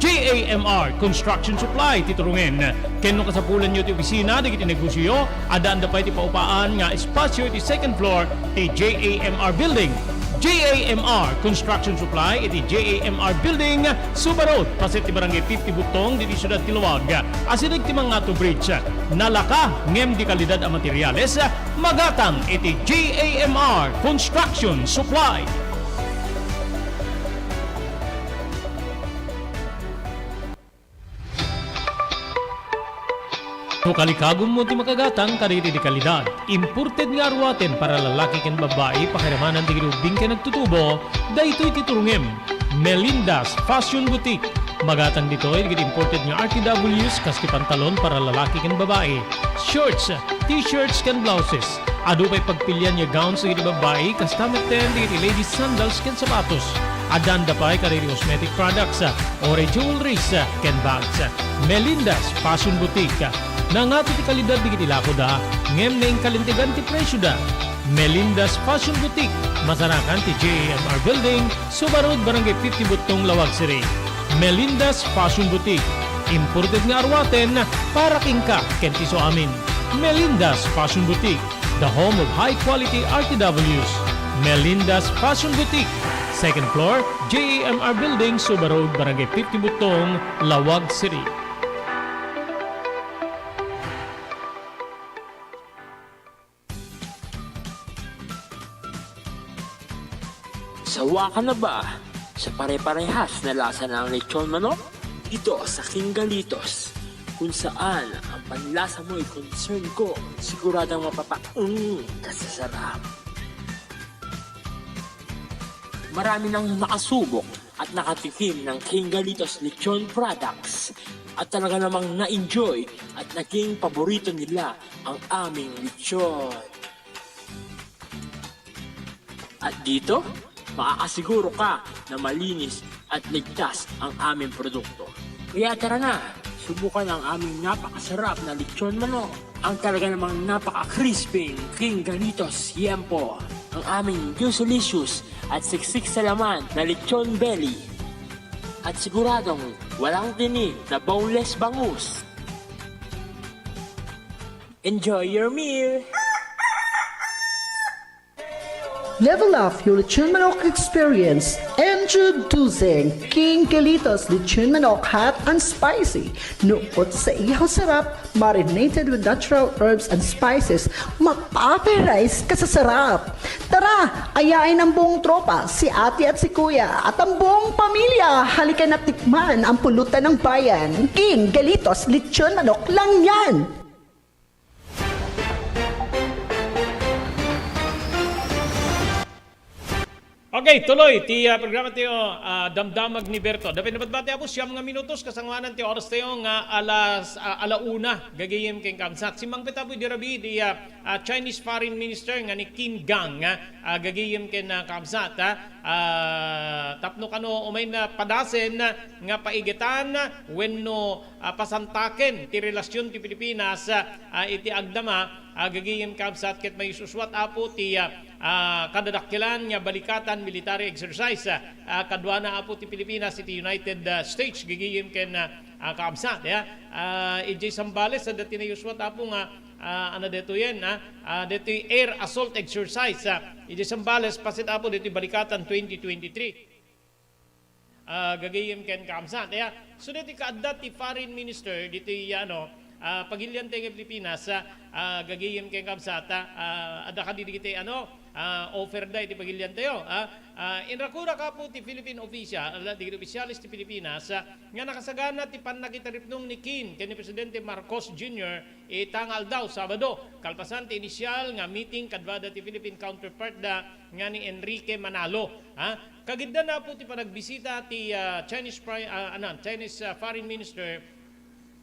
J A M R Construction Supply ti turungen. Ken no kasapulanyo ti opisina dagiti negosioyo, addaanda pay ti paupaan nga espasio iti second floor ti J A M R Building. J A M R Construction Supply iti J A M R Building, Suba Road, paset ti Barangay fifty Butong, ditoy siudad ti Laoag. Asideg ti Mangato Bridge. Nalaka ngem di kalidad a materiales, magatang iti J A M R Construction Supply. No kalikagummo ti makagatang kadagiti di kalidad, imported nga aruaten para lalaki ken babbai, pakiramanan dagiti ubbing ken nagtutubo, daytoy ti turungem. Melinda's Fashion Boutique. Magatang ditoy dagiti imported nga R T Ws, kas ti pantalon para lalaki ken babbai, shorts, t-shirts ken blouses. Adu pay pagpilian nga gowns dagiti babbai, kasta metten dagiti ladies sandals ken sapatos. Addaanda pay kadagiti cosmetic products, ah, uray jewelries, ah, ken bags. Melinda's Fashion Boutique. Nangato ti kalidad dagiti lakoda, ngem naingkalintegan ti presioda. Melinda's Fashion Boutique, masarakan ti J A M R Building, Suba Road, Barangay fifty Butong, Laoag City. Melinda's Fashion Boutique, imported nga aruaten para kenka ken ti suamin. Melinda's Fashion Boutique, the home of high quality R T Ws. Melinda's Fashion Boutique, second floor, J A M R Building, Suba Road, Barangay fifty Butong, Laoag City. Sawa ka na ba sa pare-parehas na lasa ng lechon manok? Dito sa King Galitos, Kung saan ang panlasa mo'y concern ko, siguradong mapapaung ka sa sarap. Marami nang nakasubok at nakatikim ng King Galitos Lechon products at talaga namang na-enjoy at naging paborito nila ang aming lechon. At dito, makakasiguro ka na malinis at ligtas ang aming produkto. Kaya tara na, subukan ang aming napakasarap na lechon manok. Ang talaga namang napaka-crispy King Galitos Yempo. Ang aming juicy-licious at siksik sa laman na lechon belly. At siguradong walang tinik na boneless bangus. Enjoy your meal! Level up your lechon manok experience. Introducing King Galitos Lechon Manok Hot and Spicy. Nukot sa ihaw sarap, marinated with natural herbs and spices, mapapahiras ka sa sarap. Tara, ayain ang buong tropa, si ate at si kuya, at ang buong pamilya. Halika na tikman ang pulutan ng bayan. King Galitos Lechon Manok lang yan! Okay, tuloy ti, ah, programa tayo, ah, Damdamag ni Berto. Dapay nabatbati, Apo, siyam nga minutos, kasangoanan ti oras tayo nga alas, ah, ala una, gagayem ken kabsat. Simmangpet, Apo, idi rabii, di, ah, ah, Chinese Foreign Minister nga ni Qin Gang, ah, ah, gagayem ken, ah, kabsat, ah, ah, tapno kano umay na padasen nga paigetan wenno, ah, pasantaken ti relasyon ti Pilipinas, ah, iti agdama, ah, gagayem kabsat, ket maisuswat, Apo, ti, ah, ah, kadadakkelan nga balikatan military exercise, ah, ah, kaduana, Apo, ti Pilipinas iti United, ah, States, gagayem ken, ah, ah, kabsat, ya. Ah, idiay Zambales, adda ti naiuswat, Apo, nga, ah, ano detoyen, ah, ah, detoy air assault exercise, ah, idiay Zambales, paset, Apo, detoy balikatan twenty twenty-three. Ah, gagayem ken kabsat, ya. So, deti kaadda ti foreign minister ditoy, ano, ah, pagilian tayo nga Pilipinas, ah, ah, gagayem ken kabsat, ah, adda kadi dagiti, ano, ah, offer da iti pagilian tayo, ah. Ah, inrakurak, Apo, ti Philippine official, ala, dagiti opisyales ti Pilipinas, ah, nga nakasagana ti pannakitaripnong ni Qin ken ni Presidente Marcos Junior ita nga aldaw, Sabado, kalpasan ti initial nga meeting kaduada ti Philippine counterpart da nga ni Enrique Manalo, ha? Kagiddan, Apo, ti panagbisita ti, ah, Chinese Pri-, ah, anan, Chinese, ah, Foreign Minister,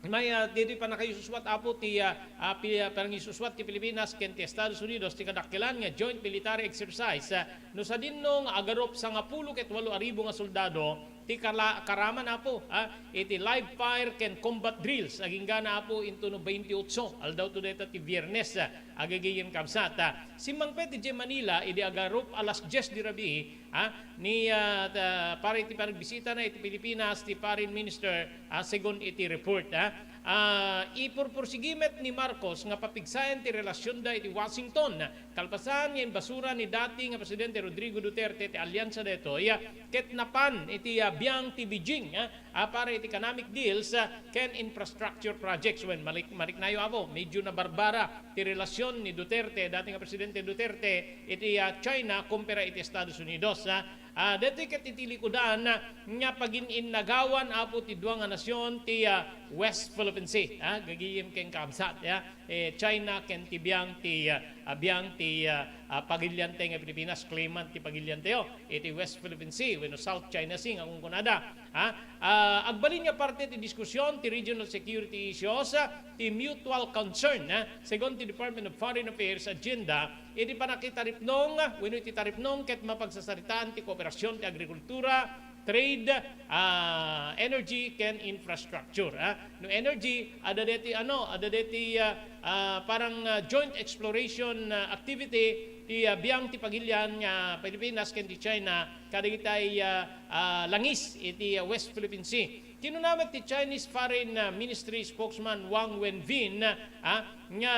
may, ah, ditoy pannakaisuswat, Apo, ti, ah, ah, pi-, ah, pannakaisuswat ti Pilipinas ken ti Estados Unidos ti kadakkelan nga joint military exercise, ah, no sadino nga agarup sangapulo ket walo a ribu nga soldado ti kala-, karaman, Apo, ah, iti live fire ken combat drills aginggana, Apo, intono baintiotso, aldawto dayta ti Biyernes, ah, agagayem kabsat, ah. Simmangpet idiay Manila idi agarup alas dies di rabii, ah, ni, ah, ta-, para iti panagbisitana iti Pilipinas ti Foreign Minister, ah, segun iti report, ah. Ah, ipurpursigi met ni Marcos nga papigsaen ti relasionda iti Washington, kalpasan nga imbasura ni dati nga Presidente Rodrigo Duterte ti aliansa daytoy, ah, ket napan iti, ah, biang ti Beijing, ah, ah, para iti economic deals, ah, ken infrastructure projects. Wen, malik-, mariknayo, Apo, medyo nabarbara ti relasion ni Duterte, dati nga Presidente Duterte, iti, ah, China kumpara iti Estados Unidos, ah. Ah, daytoy ket iti likudan, ah, nga pagin-innagawan, Apo, ti dua nga nasion ti, ah, West Philippine Sea, ah, gagayem ken kabsat, ah, eh, China ken ti biang ti, ah, ah, biang ti, ah, ah, pagilian tayo nga Pilipinas, claimant ti pagilian tayo iti West Philippine Sea wenno South China Sea nga kunkunada. Ha? Ah, agbalin nga parte ti diskusion ti regional security issues, ah, ti mutual concern, ah, segun ti Department of Foreign Affairs agenda, iti panakitaripnong, ah, wenno iti taripnong ket mapagsasaritaan ti kooperasion ti agrikultura, trade, ah, energy, ken infrastructure, ah. No energy, adda deti, ano, adda deti, ah, ah, parang, ah, joint exploration, ah, activity ti, ah, biang ti pagilian nga Pilipinas ken ti China kadagitay, ah, ah, langis iti, ah, West Philippine Sea. Kinuna met ti Chinese Foreign, ah, Ministry spokesman Wang Wenbin, ah, nga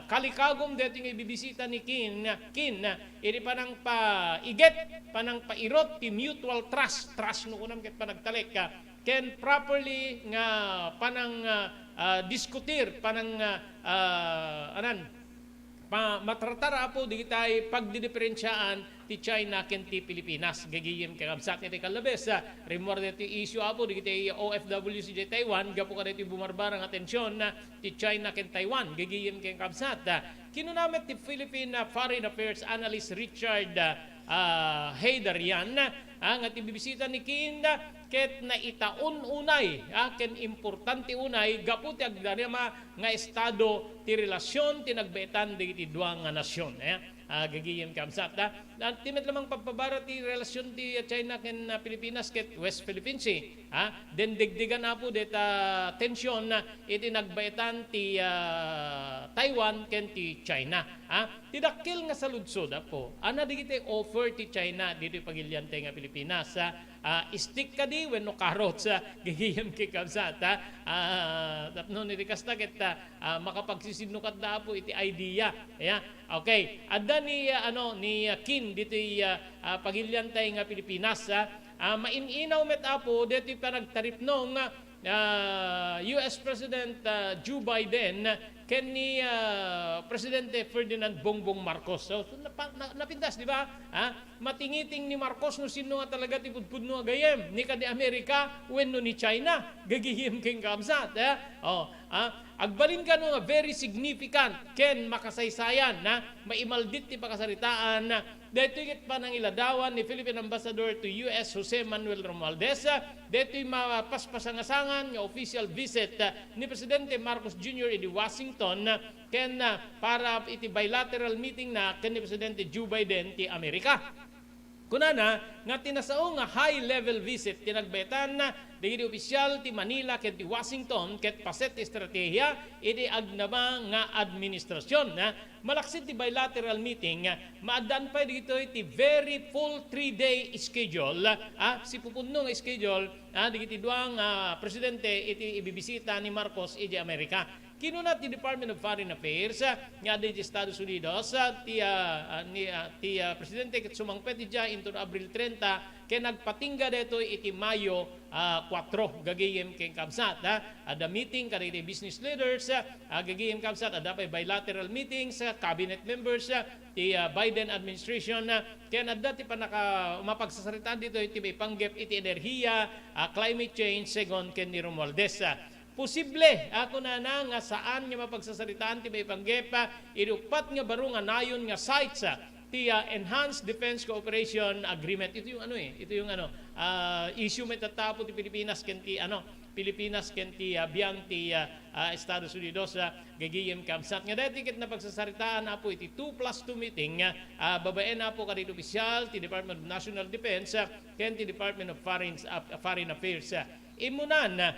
kalikagum daytoy nga ibibisita ni Qin, Qin, iti panangpaiget, panangpairut ti mutual trust, trust no kunam ket panagtalek, ah, ken properly nga panang, ah, ah, diskutir, panang, ah, ah, anan, pa-, matratar, Apo, digitay pagdidiperensiaan ti China ken ti Pilipinas. Gagayem ken kabsat, iti kallabes, ah, rimmuar daytoy issue, apo, dagiti O F Ws idiay Taiwan gapu kadaytoy bumarbara nga tension, ah, ti China ken Taiwan. Gagayem ken kabsat, ah, kinuna met ti Philippine, ah, Foreign Affairs Analyst Richard, ah, ah, Heydarian, ah, nga ti bibisita ni Kim, ah, ket naitaon unay, ah, ken importante unay gapu ti agdarama nga estado ti relasyon ti nagbaetan dagiti dua nga nasyon, eh. Ah, gagayem kabsat, ah. Ah, ti met lamang pagpabara ti relasyon ti, ah, China ken, ah, Pilipinas ket West Philippine Sea, ah. Dengdegdegan, apo, deta tension, ah, iti nagbaetan ti, ah, Taiwan ken ti China, ah. Ti dakkel nga saludsod, apo, ania dagiti offer ti China ditoy pagiliantay nga Pilipinas, ah. Ah, stick kadi wenno carrots, ah, gagayem ken kabsat, ah. Ah, tapno iti kasta ket, ah, ah, makapagsisinnukatda, apo, iti idea. Ya. Okay. Adda ni, ah, ano, ni, ah, Kim ditoy, ah, ah, pagiliantay nga Pilipinas, ah. Ah, main-inaw met, apo, ditoy panagtaripnong, ah, U S President, ah, Joe Biden ken ni, ah, Presidente Ferdinand Bongbong Marcos. So, so, napa-, na-, napintas, di ba? Ah, matingiting ni Marcos no sinno nga talaga ti pudpudno a gayyem, ni kadi Amerika wenno ni China. Gagayem ken kabsat, eh? Oh, ah, agbalin kano nga very significant ken makasaysayan, na maimaldit ti pakasaritaan, daytoy ket panangiladawan ni Philippine Ambassador to U S Jose Manuel Romualdez, daytoy mapaspasangasangan nga official visit ni Presidente Marcos Junior idi Washington, ken, ah, para iti bilateral meeting na ken ni Presidente Joe Biden ti Amerika. Kunana nga ti nasao nga high-level visit ti nagbaetan dagiti opisyal ti Manila ken ti Washington ket paset ti estratehiya iti agnama nga administrasyon. Malaksid ti bilateral meeting, maaddaan pay dagitoy ti very full three-day schedule, ah, sipupunno nga schedule, ah, dagiti dua nga presidente iti ibibisita ni Marcos idiay Amerika. Kinuna ti Department of Foreign Affairs, ah, nga adda iti Estados Unidos, ah, ti, ah, ah, ni, ah, ti, ah, presidente ket sumangpet idiay inton Abril trenta, ken nagpatingga daytoy iti Mayo, ah, kuatro, gagayem ken kabsat, ah. Adda meeting kadagiti business leaders, ah, gagayem kabsat, adda pay bilateral meetings, ah, cabinet members, ah, ti, ah, Biden administration, ah, ken adda ti pannaka-, mapagsasaritaan ditoy ti maipanggep iti enerhiya, ah, climate change, segun ken ni Romualdez, ah. Posible, ah, kunana nga saan nga mapagsasaritaan ti maipanggep, ah, idi uppat nga baro nga nayon nga sites, ah, ti, ah, Enhanced Defense Cooperation Agreement. Ito yung ano eh, ito yung ano, ah, issue met tatta, apo, ti Pilipinas ken ti ano, Pilipinas ken ti, ah, biang ti, ah, ah, Estados Unidos, ah, gagayem kabsat. Nga daytoy ket napagsasaritaan, apo, iti two plus two meeting, ah, ah, babaen, apo, kadagiti opisyal ti Department of National Defense, ah, ken ti Department of Foreign, ah, Foreign Affairs, ah. Immunan, ah,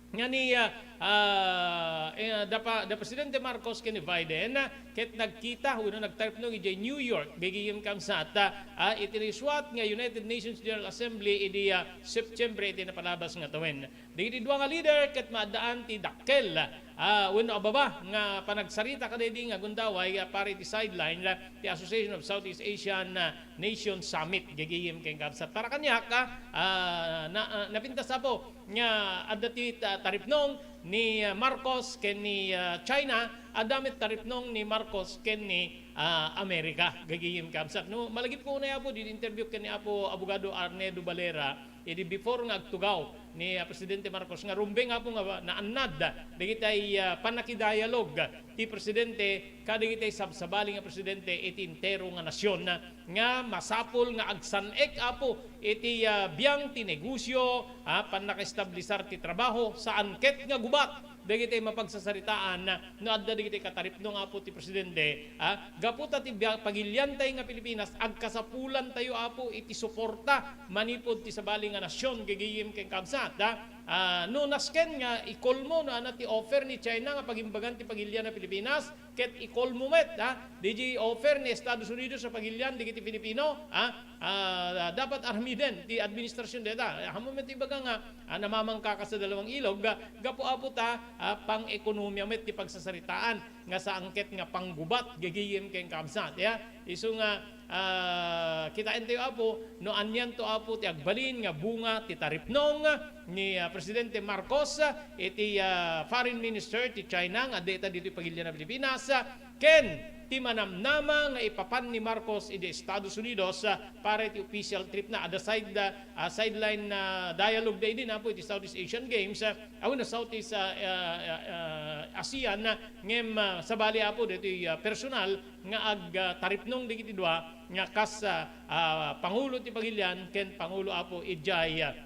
nga ni, ah, ah, eh, da pa, da Presidente Marcos ken ni Biden, ah, ket nagkita wenno nagtaripnong idiay New York, gagayem kabsat, ah, iti risuat nga United Nations General Assembly idi, ah, Septiembre iti napalabas nga tawen. Dagiti dua nga leader ket maaddaan ti dakkel, ah, wenno ababa nga panagsarita kadaydi nga gundaway, ah, para iti sideline, ah, ti Association of Southeast Asian, ah, Nations Summit, gagayem ken kabsat. Para kaniak, ah, ah, na, ah, napintas, apo, nga adda ti ta-, taripnong ni, ah, Marcos ken ni, ah, China, adda met taripnong ni Marcos ken ni, ah, Amerika, gagayem kabsat. No, malagipko unay, apo, di interview ken ni Apo Abogado Arnedo Valera, idi before nga agtugaw ni, ah, Presidente Marcos nga rumbeng, apo, nga naannad dagitay, ah, pannakidialog ti Presidente kadagitay sabsabali nga presidente iti entero nga nasyon, nga masapul nga agsan-ek, apo, iti, ah, biang ti negosyo, ah, pannakaestablisar ti trabaho, saan ket nga gubat dagitay mapagsasaritaan no adda dagitay kataripnong, apo, ti presidente, ah, gapu ta ti bia-, pagiliantay nga Pilipinas, agkasapulantayo, apo, iti suporta manipud ti sabali nga nasyon, gagayem ken kabsat, ah. Ah, no nasken nga ikolmo no ania ti offer ni China nga pagimbagan ti pagilian a Pilipinas, ket ikolmo met, ha, daydi offer ni Estados Unidos a pagilian dagiti Filipino, ha, ah, dapat aramiden ti administrasyon dayta. Ammom met ti ibaga nga, ah, namamangka kas dalawang ilog, ah, gapu, apo, ta, ah, pang-ekonomia met ti pagsasaritaan nga saan ket nga panggubat gagayem ken kabsat, ya. Isu nga, ah, kitaentayo, apo, no anianto, apo, ti agbalin nga bunga ti taripnong ni, ah, Presidente Marcos, ah, iti, ah, foreign minister ti China nga adda ita ditoy pagilian a Pilipinas, ah, ken ti manamnama nga ipapan ni Marcos idi Estados Unidos, ah, para iti official trip na. Adda side, ah, ah, sideline na dialogue da idi napo iti Southeast Asian Games, ah, ah, wenno Southeast, ah, ah, ah, ah, ASEAN, ah, ngem, ah, sabali, Apo, ditoy, ah, personal nga ag, ah, taripnong dagiti dua nga kas, ah, ah, pangulo ti pagilian ken pangulo, Apo, idiay, ah,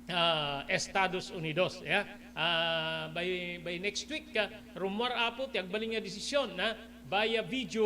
ah, Estados Unidos, ya. Ah, by, by next week, ah, rummuar, Apo, ti agbalin nga desisyon, ah, by, ah, video,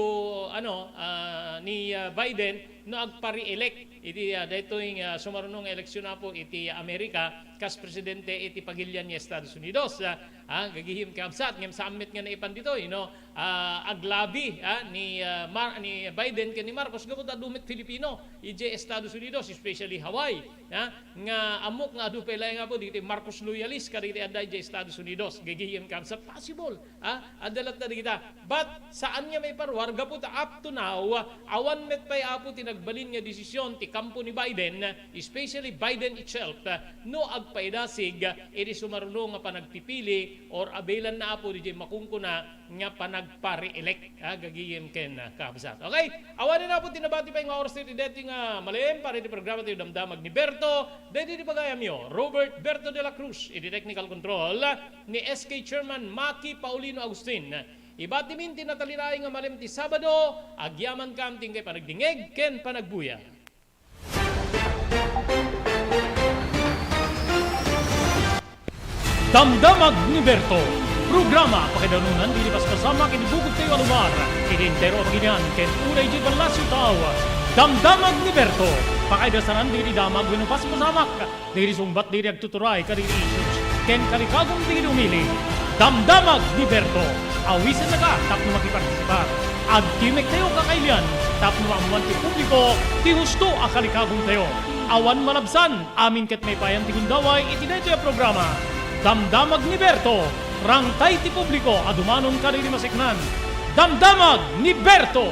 ano, ah, ni, ah, Biden no agpa-re-elect iti, ah, daytoy nga sumaruno nga eleksyon, Apo, iti Amerika kas presidente iti pagilian ni Estados Unidos. Ah, ah, gagihim, kakabsat, ngem saan met nga naipan ditoy, no? Ah, aglabi, ah, ni, ah, Mar-, ni Biden ken ni Marcos gapu ta adu met Filipino idiay Estados Unidos, especially Hawaii, ah, nga ammok nga adu pay laeng, Apo, dagiti Marcos loyalist kadagiti adda idiay Estados Unidos. Gagihim, kakabsat, possible, ah, adda latta dagita. But saan nga maiparuar gapu ta up to now, awan met pay, Apo, ti nagbalin nga desisyon ti kampo ni Biden, especially Biden itself, no agpaidasig iti sumaruno nga panagpipili or abilanna, Apo, diay makunkuna nga panagpa-re-elect, ah, gagihim ken, ah, kakabsat. Okay? Awanen, Apo, ti nabati pay nga oras iti daytoy nga malem para iti programa ti Damdamag ni Berto. Daytoy ti pagayamyo, Robert Berto de la Cruz, iti technical control, ni S K Chairman Maki Paulino Agustin. Ibatimin ti natalinaed nga malem ti Sabado, agyamankam ti inkay panagdingeg ken panagbuya. Damdamag ni Berto, programa pakaidanunan dagiti paspasamak iti bukod tayo a lugar, iti entero a pagilian ken uray iti Palacio Tao. Damdamag ni Berto, pakaidasanan dagiti damag wenno paspasamak dagiti sungbat dagiti agtuturay kadagiti issues ken kalikagum dagiti umili. Damdamag ni Berto, awisennaka tapno makipartisipar. Agtimek tayo kakailian tapno maammoan ti publiko ti husto a kalikagum tayo. Awan malabsan, amin ket maipayan ti gundaway iti daytoy a programa. Damdamag ni Berto, rangtay ti publiko a dumanon kadagiti maseknan. Damdamag ni Berto!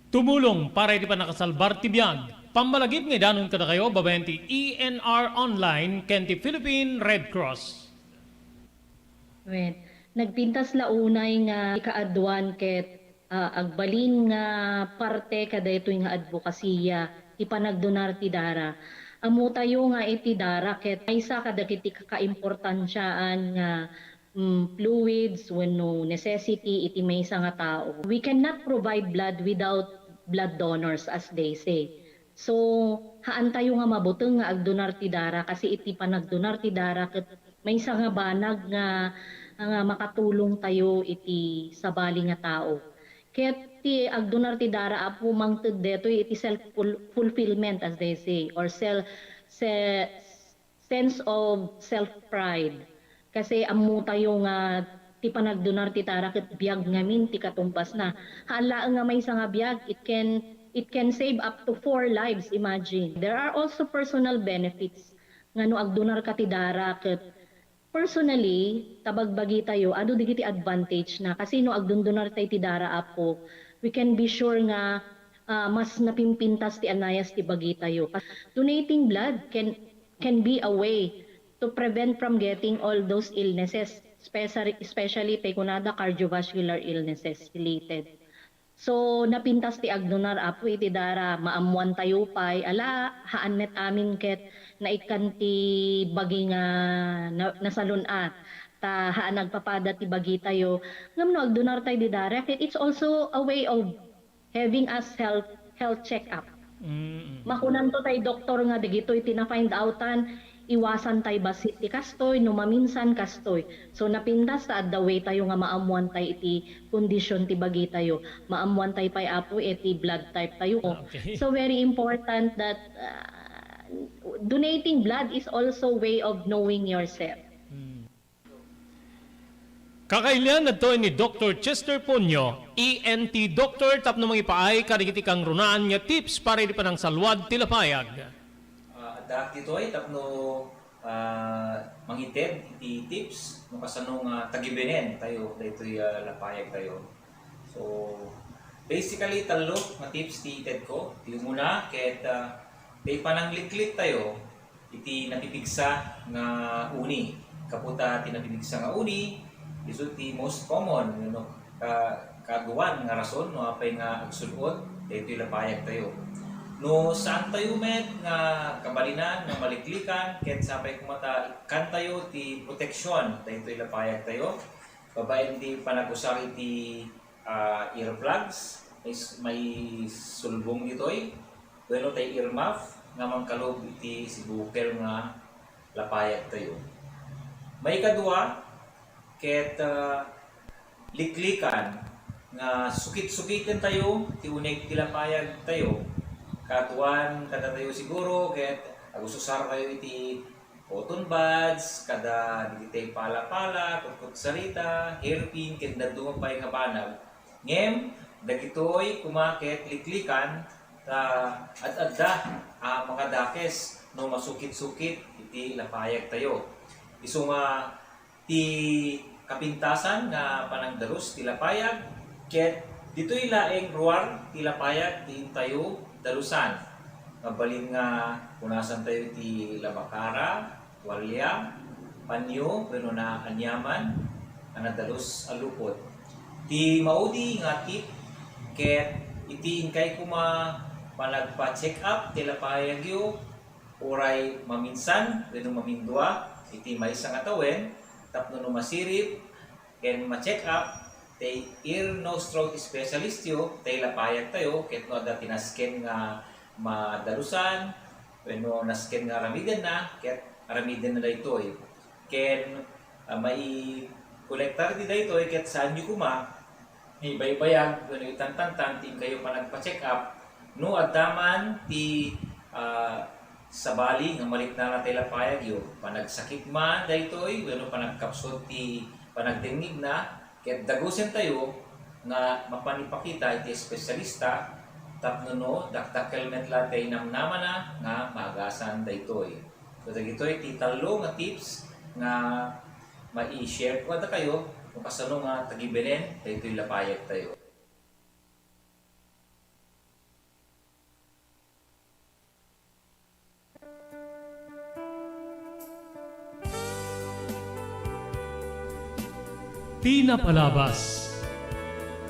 Tumulong para iti pannakasalbar ti biag. Pammalagip nga idanon kadakayo babaen ti E N R Online ken ti Philippine Red Cross. Wen, nagpintas la unay nga ikaaduan ket, ah, agbalin nga parte kadaytoy nga adbokasiya ti panagdonar ti dara. Ammotayo nga iti dara ket maysa kadagiti kakaimportansiaan nga mm, fluids wenno necessity iti maysa nga tao. We cannot provide blood without blood donors, as they say. So, haantayo nga mabuteng nga agdonar ti dara, kasi iti panagdonar ti dara ket maysa nga banag nga, nga makatulongtayo iti sabali nga tao. Ket ti agdonar ti dara, Apo, mangted detoy iti self-ful-, fulfillment, as they say, or sel-, se-, sense of self-pride. Kasi ammotayo nga ti panagdonar ti dara ket biag ngamin ti katumbasna. Haan laeng nga maysa nga biag, it can, it can save up to four lives, imagine. There are also personal benefits nga no agdonarka ti dara ket personally, ta bagbagitayo, adu dagiti advantage na. Kasi no agdondonartay ti dara, Apo, we can be sure nga, ah, mas napimpintas ti anayas ti bagitayo. Donating blood can can be a way to prevent from getting all those illnesses, especially, especially tay kunada cardiovascular illnesses related. So, napintas ti agdonar, Apo, iti dara, maammoantayo pay, ala, haan met amin ket naikkan ti bagi nga na-, nasalun-at, ta haan agpapada ti bagitayo. Ngem no agdonartay di dara, ket it's also a way of having a health, health check-up. Mm, mm. Makunanto tay doktor nga dagitoy ti na-find outan, iwasan tay bassit ti kastoy, no maminsan kastoy. So, napintas ta adda way tayo nga maammuan tay iti kondisyon ti bagitayo. Maammuan tay pay, Apo, iti blood type tayo. Ah, okay. So, very important that, ah, donating blood is also way of knowing yourself. Mm. Kakailian, adtoy ni Doktor Chester Ponyo, E N T doctor, tapno mangipaay kadagiti kangrunaan nga tips para iti panangsalwad ti lapayag. Ah, addaak ditoy tapno, ah, mangited iti tips no kasano nga tagibenen tayo daytoy, ah, lapayag tayo. So, basically, tallo nga tips ti itedko. Ti umuna, ket, ah, ti panangliklik tayo iti napipigsa nga uni. Gapu ta ti napipigsa nga uni, isu ti most common, no, ka-, kaaduan nga rason no apay nga agsud-ot daytoy lapayagtayo. No saantayo met nga kabalinan nga maliklikan, ket sapay koma ta ikkantayo ti proteksion daytoy lapayagtayo, babaen ti panagusar iti, ah, earplugs, is-, maisulbong ditoy, wenno tay earmuff nga mangkalub iti sibukel nga lapayagtayo. Maikadua, ket, ah, liklikan nga sukit-sukiten tayo ti uneg ti lapayag tayo. Kaaduan kadatayo siguro ket agususar tayo iti cotton buds, kada dagiti pala-pala, kutkutsarita, hairpin, ken dadduma pay nga banag. Ngem, dagitoy koma ket liklikan ta ad-adda a makadakes no masukit-sukit iti lapayag tayo. Isu nga ti kapintasan nga panangdalus ti lapayag, ket ditoy laeng ruar ti lapayag ti intayo dalusan. Mabalin nga punasan tayo ti labakara, tualia, panyo, wenno naaniaman a nadalus a lupot. Ti maudi nga tip, ket iti inkay koma panagpa-check up ti lapayagyo, uray maminsan wenno mamindua iti maysa nga tawen, tapno no masirib ken ma-check up tay ear, nose, throat specialist yo, tay lapayag tayo, ket no adda ti nasken nga madalusan wenno nasken nga aramidenna, ket aramidenna daytoy. Ken, ah, maikolektar ti daytoy, ket saanyo koma ibaybayag wenno itantantan ti inkayo panagpa-check up no adda man ti, ah, sabali nga maliknana tay lapayagyo, panagsakit man daytoy wenno panagkapsut ti panagdengngegna, ket dagusentayo nga mapan ipakita iti espesyalista tapno no dakdakkel met la tay namnamana nga maagasan daytoy. So, dagitoy ti tallo nga tips nga mai-share ko kadakayo no kasano nga tagibelen daytoy lapayag tayo. Ti napalabas.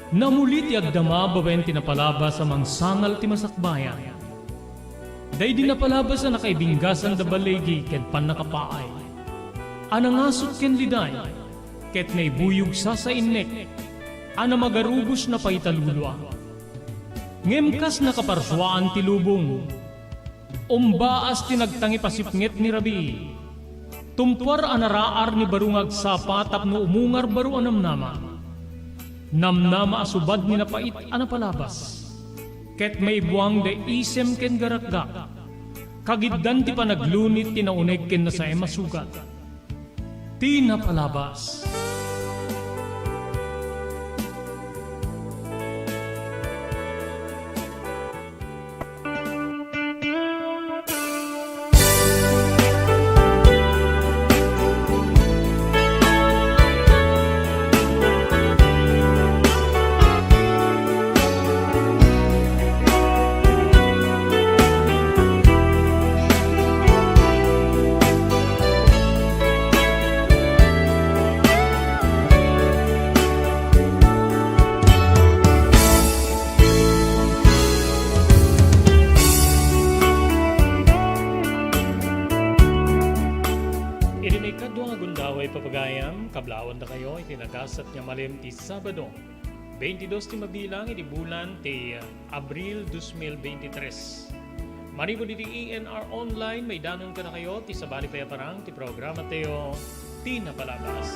Namuli ti agdama babaen ti napalabas a mangsangal ti masakbayan. Daydi napalabas a nakaibinggasan da baligi ken pannakapaay, a nangasut ken liday, ket naibuyog sasainnek, a namagarubos napaita lulua. Ngem kas nakaparsuaan ti lubong, umbaas ti nagtangipasipnget ni rabii. Tumpuar a naraar ni baro nga agsapa tapno umungar baro a namnama. Namnama a subad ni napait a napalabas. Ket maibuang da isem ken garakgak. Kagiddan ti panaglunit ti nauneg ken nasaem a sugat. Ti napalabas. Iti maikadua nga gundaway, papagayam, kablawandakayo iti nagasat nga malem ti Sabado, twenty-dos ti mabilang iti bulan ti Abril dos mil veintitrés. Manipud iti E N R Online, maidanon kadakayo ti sabali pay a parang ti programa tayo, Ti Napalabas.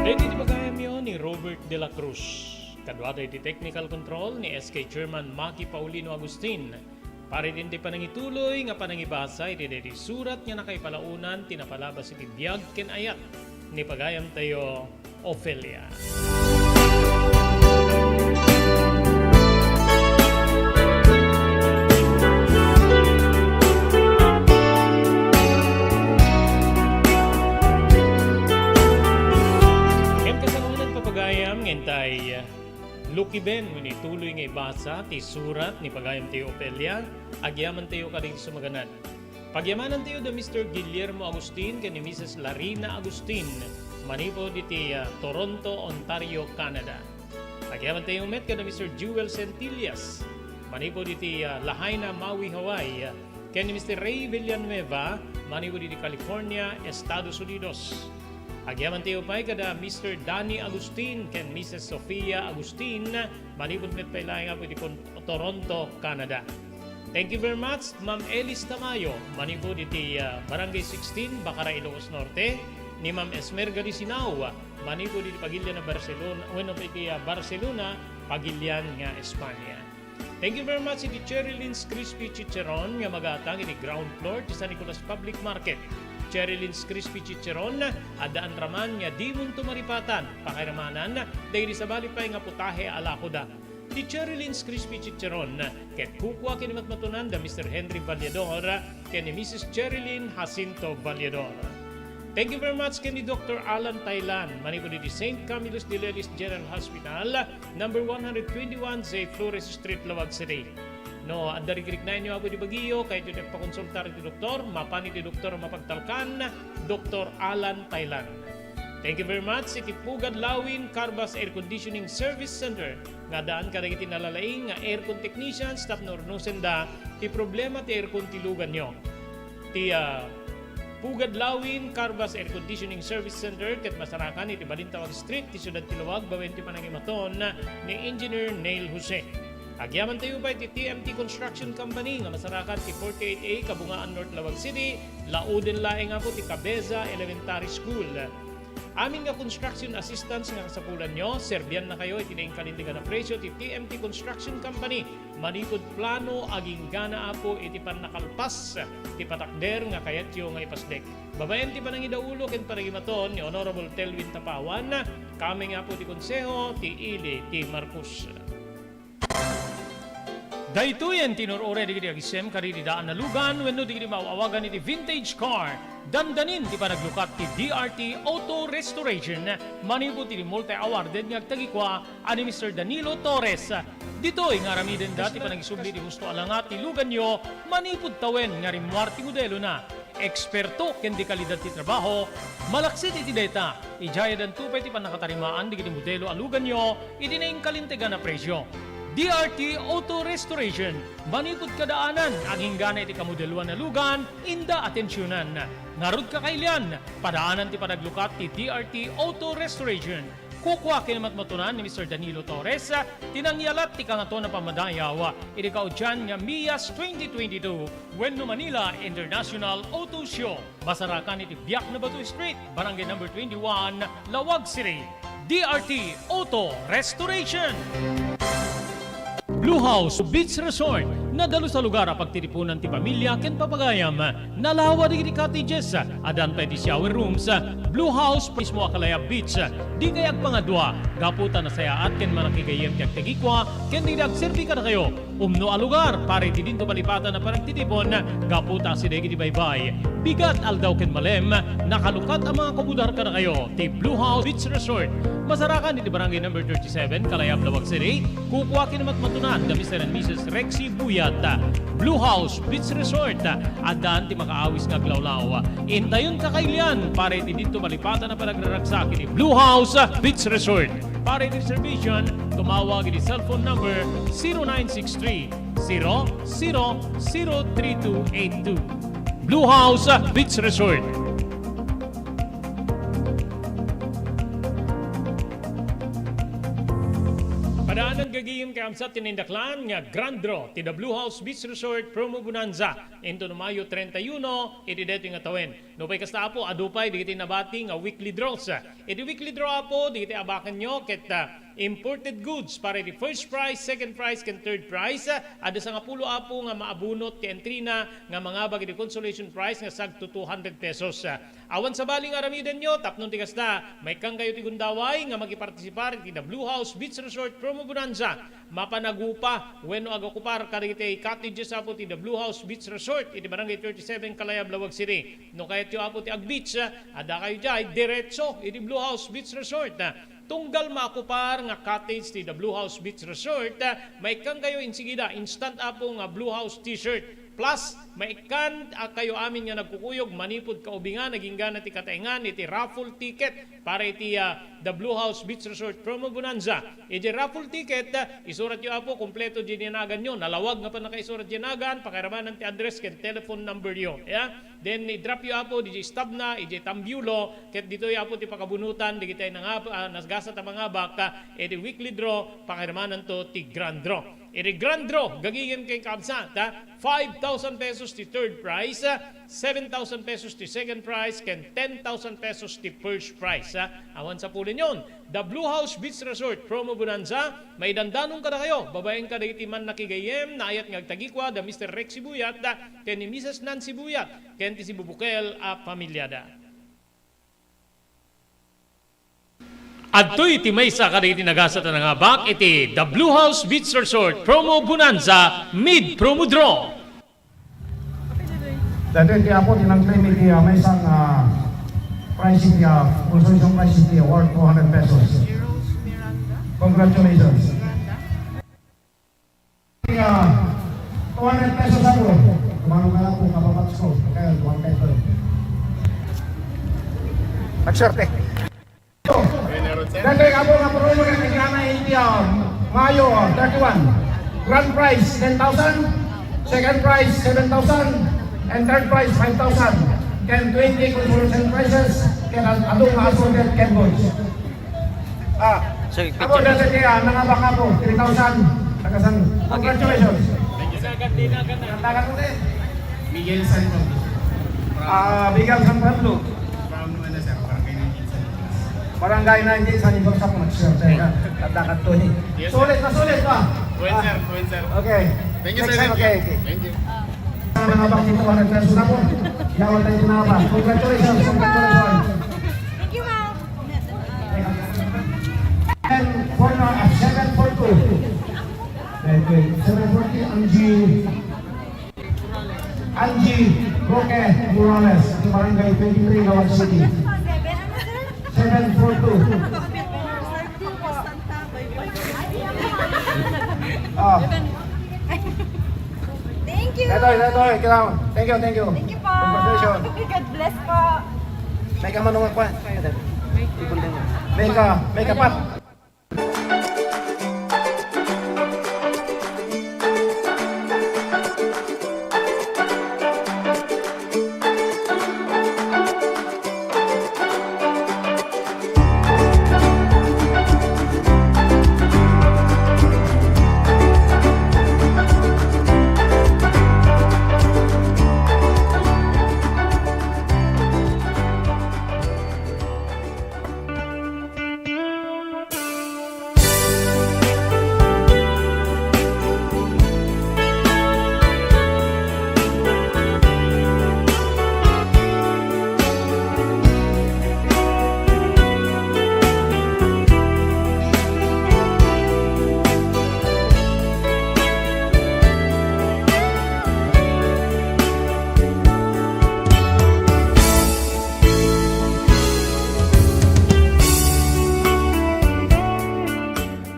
Daytoy ti pagayamyo ni Robert de la Cruz. Kaduada iti technical control ni S K Chairman Maki Paulino Agustin. Para iti panangituloy nga panangibasa iti daytoy surat nga nakaipalaonan ti napalabas iti biag ken ayat ni pagayamtayo, Ofelia. Ngem kasano nga nagpapagayam nga intay Lukiben wenno ituloy nga ibasa ti surat ni pagayamtayo Ofelia, agyamantayo kadagiti sumaganad. Pagyamanantayo da Mister Guillermo Agustin ken ni Missus Larina Agustin manipud iti, ah, Toronto, Ontario, Canada. Agyamantayo met kada Mister Jewel Centillas manipud iti, ah, Lahaina, Maui, Hawaii, ken ni Mister Ray Villanueva manipud iti California, Estados Unidos. Agyamantayo pay kada Mister Danny Agustin ken Missus Sofia Agustin manipud met pay laeng nga iti Con-, Toronto, Canada. Thank you very much, Ma'am Elis Tamayo, manipud iti, ah, Barangay sixteen, Bacara, Ilocos Norte, ni Ma'am Esmerga Lisinao, manipud iti pagilian a Barcelona, wenno iti, ah, Barcelona, pagilian nga Espanya. Thank you very much iti Cherry Lynn's Crispy Chicharon nga magatang iti ground floor ti San Nicolas Public Market. Cherry Lynn's Crispy Chicharon, addaan raman nga dimonto maripatan, pakairamanan, dagiti sabali pay nga putahe a lakoda. Ti Cherry Lynn's Crispy Chicharon, ket kukua ken ni matmatunan da Mister Henry Vallador ken ni Missus Cherry Lynn Jacinto Vallador. Thank you very much ken ni Doctor Alan Thailan, manipud iti Saint Camillus de Lelis General Hospital, number one hundred twenty-one J Flores Street, Laoag City. No, adda rikriknaenyo apo iti bagiyo, kayatyo ti agpakonsultar iti doktor, mapan iti doktor a mapagtalkan, Doctor Alan Thailan. Thank you very much iti Pugad Lawin Carbas Air Conditioning Service Center nga addaan kadagiti nalalaing nga aircon technicians tapno urnosenda ti problema ti aircon ti luganyo. Ti, ah, Pugad Lawin Carbas Air Conditioning Service Center ket masarakan iti Balintawak Street, ti siudad ti Laoag, babaen ti panangimaton ni Engineer Neil Jose. Agyamantayo pay ti T M T Construction Company nga masarakan ti forty-eight A Kabungaan North, Laoag City, lauden laeng apo ti Cabeza Elementary School. Amin nga construction assistance nga kasapulanyo, serbiannakayo iti nainkalintegan a presio ti T M T Construction Company manipud plano agingga apo iti pannakalpas ti patakder nga kayatyo nga ipasdek. Babaen ti panangidaulo ken panagimaton ni Honorable Telwin Tapawan, kameng apo ti konseho ti ili ti Marcos. Daytoyen ti inur-uray dagiti agisem kadagiti daan a lugan wenno dagiti maaw-awagan iti vintage car. Dandanin ti panaglukat ti D R T Auto Restoration manipud iti multi-awarded nga agtagikua a ni Mister Danilo Torres. Ditoy nga aramidenda ti panagisubli ti husto a langa ti luganyo manipud tawen nga rimmuar ti modelona. Eksperto ken di kalidad ti trabaho, malaksid iti dayta, idiay addanto pay ti pannakatarimaan dagiti modelo a luganyo iti nainkalintegan a presio. D R T Auto Restoration, manipud kadaanan, aginggana iti kamodeloan a lugan, inda atensionan. Ngarud, kakailian, padaanan ti panaglukat ti D R T Auto Restoration. Kukua ken matmatunan ni Mister Danilo Torres ti nangyalat ti Kangatoan a Pammadayaw iti kaudian nga MIAS twenty twenty-two wenno Manila International Auto Show. Masarakan iti Biak na Bato Street, Barangay Number twenty-one, Laoag City. D R T Auto Restoration. Blue House Beach Resort, nadalus a lugar a pagtitipunan ti pamilya ken papagayam. Nalawa dagiti cottages, addan pay ti shower rooms. Blue House mismo a kalayab beach. Dikay agpangadua, gapu ta nasayaat ken manakigayyem ti agtagikua ken dagiti agserbi kadakayo. Umno a lugar para iti dinto malipatan a panagtitipon, gapu ta asideg iti baybay, bigat, aldaw ken malem, nakalukat a mga kabudar kadakayo ti Blue House Beach Resort. Masarakan iti Barangay Number thirty-seven, Kalayab, Laoag City. Kukua ken matmatunan da Mister and Missus Rexy Buyat. Blue House Beach Resort, addan ti makaawis nga aglawlaw. Intayon, kakailian, para iti dinto malipatan a panagraragsak iti Blue House Beach Resort. Para iti reservation, tumawag iti cellphone number zero nine six three, zero zero zero three two eight two. Blue House Beach Resort. Padaanan gagayem ti naibsat ken naindaklan nga Grand Draw ti The Blue House Beach Resort Promo Bonanza inton Mayo treinta y uno iti daytoy nga tawen. Nupay kasta, Apo, adu pay dagiti nabati nga weekly draws. Iti weekly draw, Apo, dagiti abakanyo ket, ah, imported goods para iti first prize, second prize, ken third prize. Ah, adda sangapulo, Apo, nga maabunot ti entry na nga mangabak iti consolation prize nga sagto two hundred pesos. Ah, awan sabali nga aramidenyo, tapno ti kasta, maikkankayo ti gundaway nga makipartisipar iti The Blue House Beach Resort Promo Bonanza. Mapanagupa wenno agokupar kadagiti cottages, Apo, ti The Blue House Beach Resort iti Barangay thirty-seven, Kalayab, Laoag City. No kayatyo, Apo, ti ag-beach, ah, addakayo diay diretso iti Blue House Beach Resort. Ah, Tunggal maakupar nga cottage ti The Blue House Beach Resort, ah, maikkan kayo insigida, instant apo nga Blue House T-shirt. Plus, maikkan a kayo amin nga nagkukuyog manipud kaubingan, agingga ti kataengan iti raffle ticket para iti, ah, The Blue House Beach Resort Promo Bonanza. Iti raffle ticket, ah, isuratyo apo kompleto diay naganyo. Nalawag nga pannakaisurat diay nagan, pakiramanan ti address ken telephone number yo. Ya? Then, i-drop yo apo diay stub na, idiay tambulo, ket ditoy apo ti pakabunotan dagiti nangab-, ah, nagasat a mangabak, ah, iti weekly draw, pakiramanan to ti grand draw. Iti grand draw, gagingem ken kabsat, ah, five thousand pesos ti third prize, ah, seven thousand pesos ti second prize, ken ten thousand pesos ti first prize, ah. Awan sapulenyon, The Blue House Beach Resort Promo Bonanza, maidandanon kadakayo, babaen kadagiti mannakigayyem, naayat nga agtagikua da Mister Rex Sibuyat, ah, ken ni Missus Nancy Buyat, ken ti sibubukel a pamiliada. Adtoy ti maysa kadagiti nagasat a nangabak iti The Blue House Beach Resort Promo Bonanza Mid Promo Draw. Daytoy ti apo ti nag-claim iti, ah, maysa nga, ah, prize iti, ah, consolation prize iti award two hundred pesos. Congratulations. Ah, two hundred pesos ako. Tumalo ka lang po, kapapats ko. Kaya, one hundred pesos. Magswerte. Dati nga po nga promo nga kagana iti, ah, Mayo, ah, thirty-one. Grand prize, ten thousand. Second prize, seven thousand. And third prize, five thousand. Ken twenty consolation prizes. Ken ang adong nga assorted ken goods. Ah, Sir, ako, picture. Dati kaya, nangabak ako, three thousand. Nakasan. Okay. Congratulations. Thank you, sir. Ang tagal mo din. Miguel San Pablo. Ah, Miguel San Pablo. From, ano, sir, Barangay nineteen San Nicolas. Barangay nineteen San Nicolas ako, nag-share tayo ka. At dakat to, eh. Yes, sir. Sulit na sulit pa. Well, ah, sir. Well, sir. Okay. Thank you, sir. Next time, okay, okay. Thank you. Ang mga bakit ko, ano, personal ko. Yawan tayo na ba? Congratulations, congratulations. Thank you, ma'am. And for now, at seven forty-two. Wait, wait. Seven forty, Angie. Angie Roque Morales, Barangay twenty-three, Laoag City. Seven four two. Ah. Thank you. Ito, ito, ito, ikaw. Thank you, thank you. Thank you po. Congratulations. God bless po. May ka manungan pa. May ka, may ka pa.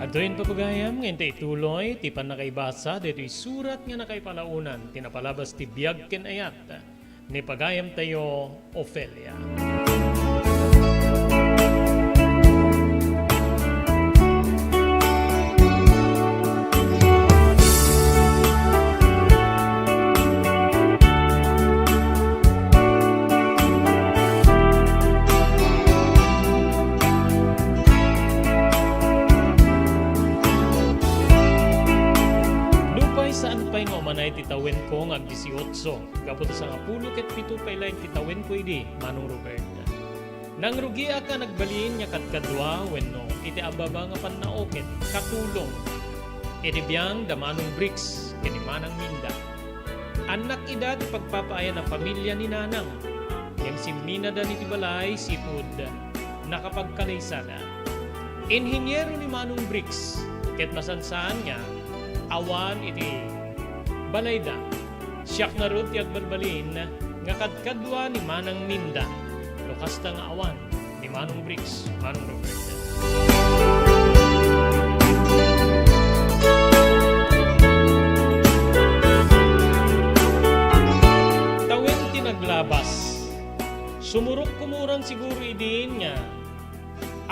Adtoyen, papagayam, nga intay ituloy ti pannakaibasa daytoy surat nga nakaipalaonan ti napalabas ti biag ken ayat ni pagayamtayo, Ofelia. Nupay saan pay nga umanay ti tawenko nga agdisiotso, gapu ta sangapulo ket pito pay laeng ti tawenko idi, Manong Robert. Nangrugiak a nagbalin nga kadkadua wenno iti ababa nga pannauket, katulong, iti biang da Manong Bricks ken ni Manang Minda. Annak ida ti pagpapaayan a pamilia ni Nanang, ngem simminada iti balay sipud nakapagkalaysada. Inhiniero ni Manong Bricks, ket masansan nga awan iti balayda. Siak ngarud ti agbalbalin nga kadkadua ni Manang Minda, no kasta nga awan ni Manong Bricks, Manong Robert.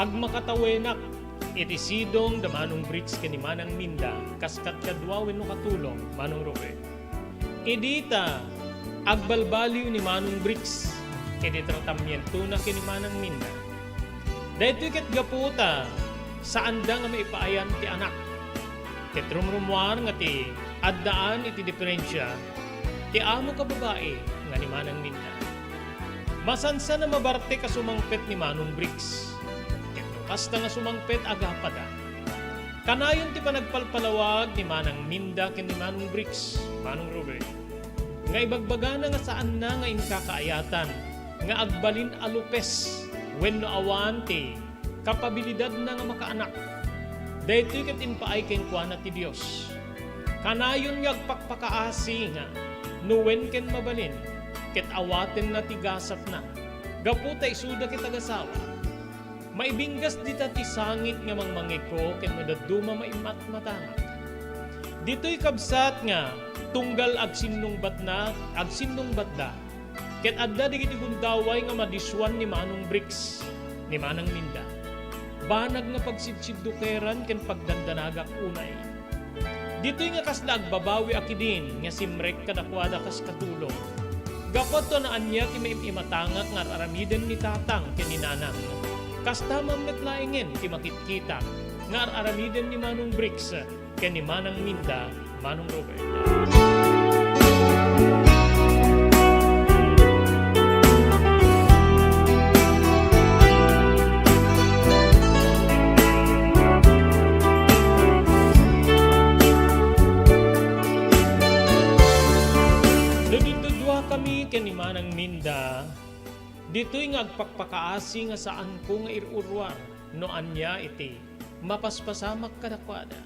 Agmakatawenak iti sidong da Manong Bricks ken ni Manang Minda, kas kadkadua wenno katulong, Manong Robert. Idi ta agbalbaliw ni Manong Bricks iti tratamientona ken ni Manang Minda. Daytoy ket gapu ta saanda nga maipaayan ti anak. Ket rumrumuar nga ti addaan iti diferensia ti amo ka babai nga ni Manang Minda. Masansan a mabartek a sumangpet ni Manong Bricks. Ket no kasta nga sumangpet, agapada. Kanayon ti panagpalpalawag ni Manang Minda ken ni Manong Bricks, Manong Robert, nga ibagbagana nga saanna nga inkakaayatan nga agbalin a lupes wenno awan ti kapabilidadna nga makaanak. Daytoy ket impaay kenkuana ti Dios. Kanayon nga agpakpakaasi nga no wen ken mabalin, ket awatenna ti gasatna, gapu ta isuda ket agasawa. Maibinggas dita ti sangit nga mangmangegko ken no dadduma maimatmatangak. Ditoy kabsat nga tunggal agsinnungbatna, agsinnungbatda, ket adda dagiti gundaway nga madisuan ni Manong Bricks, ni Manang Minda. Banag nga pagsidsiddukeran ken pagdandanagak unay. Ditoy nga kasla agbabawi a kidin nga simrek kadakuada kas katulong. Gapu ta no ania ti maim-imatangak nga ar-aramiden ni Tatang ken ni Nanang, kasta man met laengen ti makitkitak nga ar-aramiden ni Manong Bricks ken ni Manang Minda, Manong Robert. No dudduduakami ken ni Manang Minda, ditoy nga agpakpakaasi nga saanko nga ir-uruar no ania iti mapaspasamak kadakuada.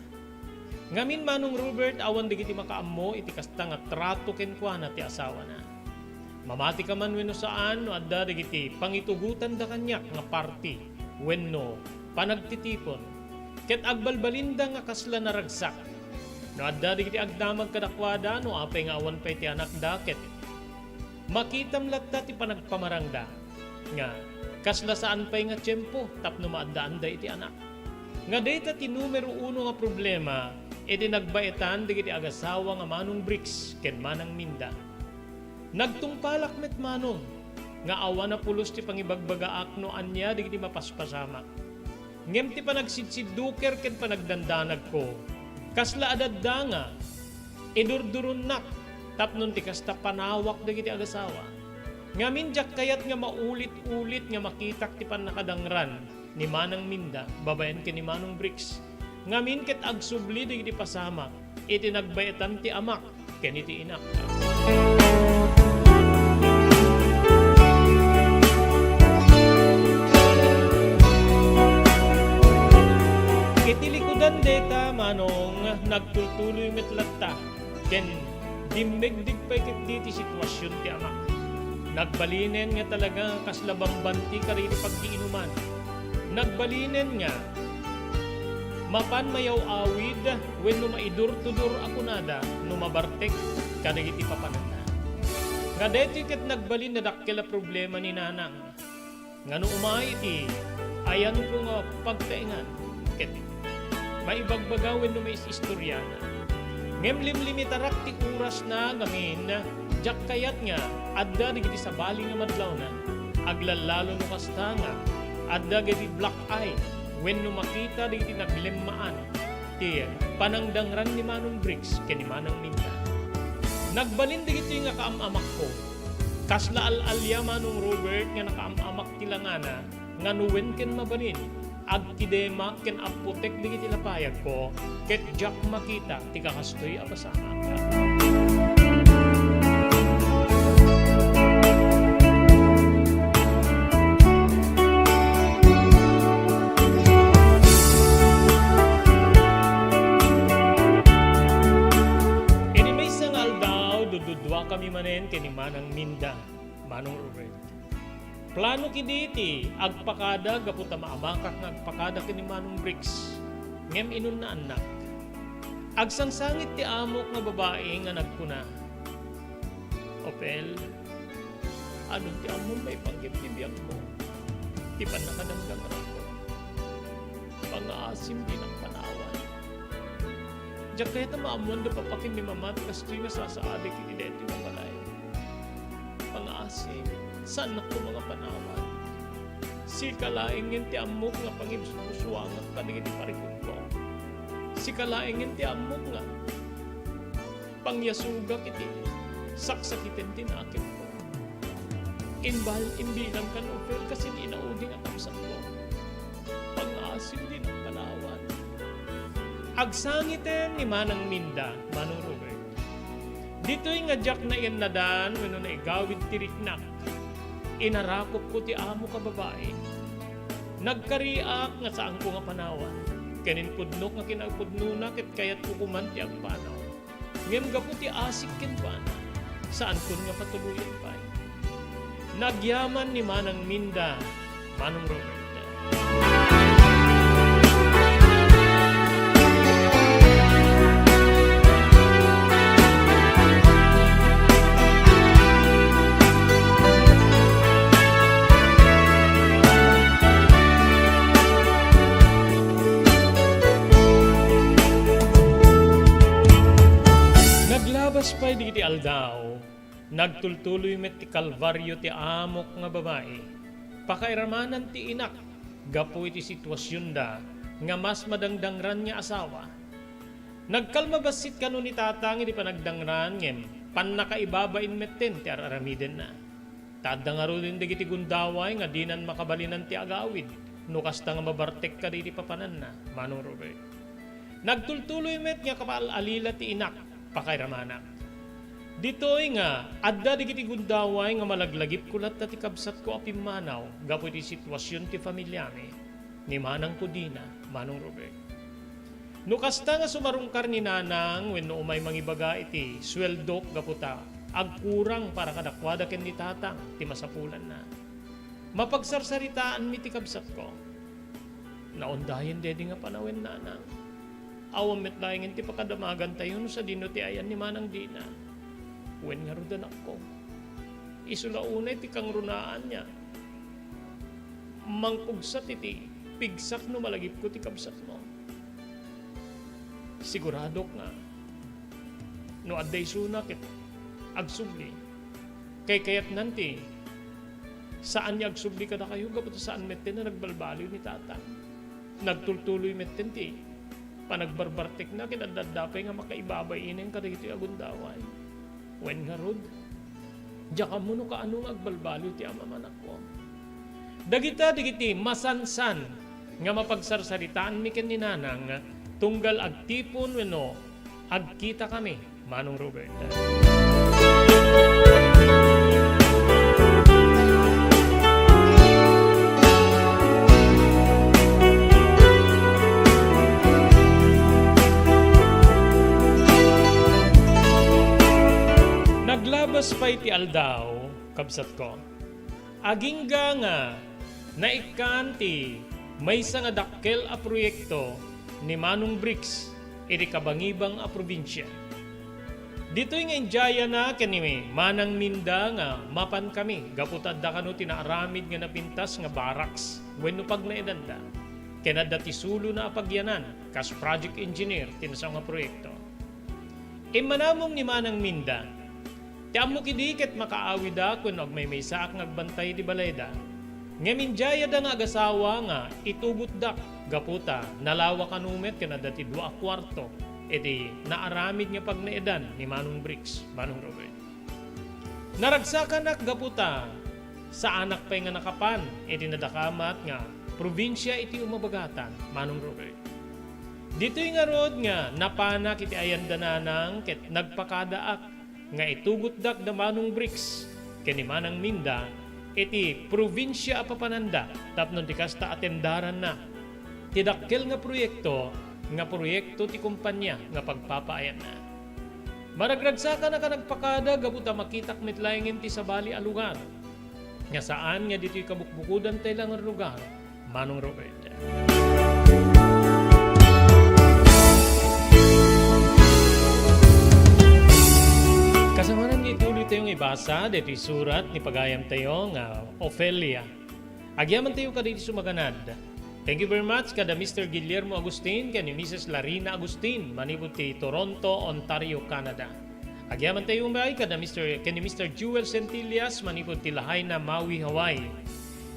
Ngamin, Manong Robert, awan dagiti makaammo iti kasta nga trato kenkuana ti asawana. Mamati ka man wenno saan no adda dagiti pangitugotanda kaniak nga parti wenno panagtitipon, ket agbalbalinda nga kasla naragsak. No adda dagiti agdamag kadakuada, no apay nga awan pay ti anakda, ket makitam latta ti panagpamarangda nga kasla saan pay nga tiempo tapno maaddaanda iti anak. Nga dayta ti numero uno nga problema iti nagbaetan dagiti agasawa nga Manong Bricks ken Manang Minda. Nagtungpalak met, Manong, nga awan a pulos ti pangibagbagaak no ania dagiti mapaspasamak. Ngem ti panagsidsidduker ken panagdandanagko, kasla adda nga idurduronnak tapno ti kasta panawak dagiti agasawa. Ngamin, diak kayat nga maulit-ulit nga makitak ti pannakadangran ni Manang Minda babaen ken ni Manong Bricks. Ngamin ket agsubli dagiti pasamak iti nagbaetan ti amak ken iti inak. Iti likudan dayta, Manong, nagtultuloy met latta ken dimmegdeg pay ketdi ti situasion ti amak. Nagbalinen nga talaga kasla bambanti kadagiti paggiinuman. Nagbalinen nga mapan mayaw-awid wenno maidur-tudur a kunada no mabartek kadagiti papananna. Nga daytoy ket nagbalin a dakkel a problema ni Nanang. Nga no umay iti ayanko nga pagtaengan ket maibagbaga wenno maisistoriana. Ngem limlimitarak ti orasna ngamin, diak kayat nga adda dagiti sabali nga madlawna. Aglallalo no kasta nga adda dagiti black eye wenno makita dagiti naglemmaan ti panangdangran ni Manong Bricks ken ni Manang Minda. Nagbalin dagitoy nga kaam-amakko. Kasla al-alia, Manong Robert, nga nakaam-amak ti langana nga no wen ken mabalin, agkidemak ken apputek dagiti lapayagko, ket diak makita ti kakastoy a pasamak. Idi maysa nga aldaw, dududua kami manen ken ni Manang Minda, Manong Robert. Plano kidi ti agpakada gapu ta maamakak nga agpakada ken ni Manong Bricks, ngem inunnaannak. Agsangsangit ti amok nga babai nga nagkuna, "Opel, adu ti ammom maipanggep ti biagko, ti pannakadangdangranko?" Pangaasim, dinak panawan. Diak kayat a maammoan da papakin ni Mama ti kastoy nga sasaadak iti daytoy nga balay. Pangaasim, saannak koma nga panawan. Sika laengen ti ammok nga pangibsusuangak kadagiti parikutko. Sika laengen ti ammok nga pangyasugak iti saksakiten ti nakemko. Imbal-, imbilang kan Ophel kas inaudi nga kabsatko. Pangaasim, dinak panawan. Agsangiten ni Manang Minda, Manong Robert. Ditoy nga diak nayannadan wenno naigawid ti riknak, inarakopko ti amok a babai. Nagkariak nga saanko nga panawan. Ken impudnok nga kinapudnona ket kayatko koman ti agpanaw. Ngem gapu ti asik kenkuana, saankon nga patuloyen pay. Nagyaman ni Manang Minda, Manong Robert. Naglabas pay dagiti aldaw, nagtultuloy met ti kalbario ti amok nga babai. Pakairamanan ti inak gapu iti situasionda nga mas madangdangran nga asawa. Nagkalma bassit kano ni Tatang iti panagdangran, ngem pannakaibabain metten ti ar-aramidenna. Ta adda ngaruden dagiti gundaway nga dinan makabalinan ti agawid no kasta nga mabartek kadagiti papananna, Manong Robert. Nagtultuloy met nga kapaal-alila ti inak, pakairamanak. Ditoy nga adda dagiti gundaway nga malaglagipko latta ti kabsatko a pimmanaw gapu iti situasion ti familiami ni manangko dina, Manong Robert. No kasta nga sumarungkar ni Nanang wenno umay mangibaga iti sueldok gapu ta agkurang para kadakuada ken ni Tatang ti masapulanna, mapagsarsaritaanmi ti kabsatko. Naundayen daydi nga panawen, Nanang. Awan met laengen ti pakadamagantayo no sadino ti ayan ni Manang dina. Wen ngarud, anakko, isu la unay ti kangrunaan nga mangpugsat iti pigsak no malagipko ti kabsatmo. Siguradok nga no adda isuna ket agsubli, kaykayatnan ti saan nga agsubli kadakayo gapu ta saan metten a nagbalbaliw ni Tatang. Nagtultuloy metten ti panagbarbartekna ket adda-adda pay nga makaibabainen kadagitoy a gundaway. Wen ngarud, diak ammo no kaano nga agbalbaliw ti ama, anakko. Dagita dagiti masansan nga mapagsarsaritaanmi ken ni Nanang tunggal agtipon wenno agkitakami, Manong Robert. Naglabas pay ti aldaw, kabsatko. Agingga nga naikkan ti maysa nga dakkel a proyekto ni Manong Bricks iti kabangibang a probinsia. Ditoy nga indiayana ken ni Manang Minda nga mapankami gapu ta adda kano ti naaramid nga napintas nga barracks wenno pagnaedanda. Ken adda ti sulona a pagyanan kas project engineer ti nasao nga proyekto. Immanamong ni Manang Minda, ti ammok idi ket makaawidak wenno agmaymaysaak nga agbantay iti balayda. Ngem indiayada nga agasawa nga itugotdak gapu ta nalawa kano met ken adda ti dua a kuarto iti naaramid nga pagnaedan ni Manong Bricks, Manong Robert. Naragsakanak gapu ta saanak pay nga nakapan iti nadakamat nga probinsia iti umabagatan, Manong Robert. Ditoy ngarud nga napanak iti ayan da Nanang ket nagpakadaak nga itugotdak da Manong Bricks ken ni Manang Minda iti probinsia a papananda tapno ti kasta atendaranna ti dakkel nga proyekto nga proyekto ti kompania nga pagpapaayanna. Maragragsakanak a nagpakada gapu ta makitak met laengen ti sabali a lugar nga saan nga ditoy kabukbukodan tay la nga lugar, Manong Robert. Kasamanan nga ituloy tayo nga ibasa daytoy surat ni pagayam tayo nga Ofelia. Agyaman tayo kadagiti sumaganad. Thank you very much kada Mister Guillermo Agustin ken ni Missus Larina Agustin manipud ti Toronto, Ontario, Canada. Agyamantayo met kada Mister ken ni Mister Jewel Centillas manipud ti Lahaina, Maui, Hawaii.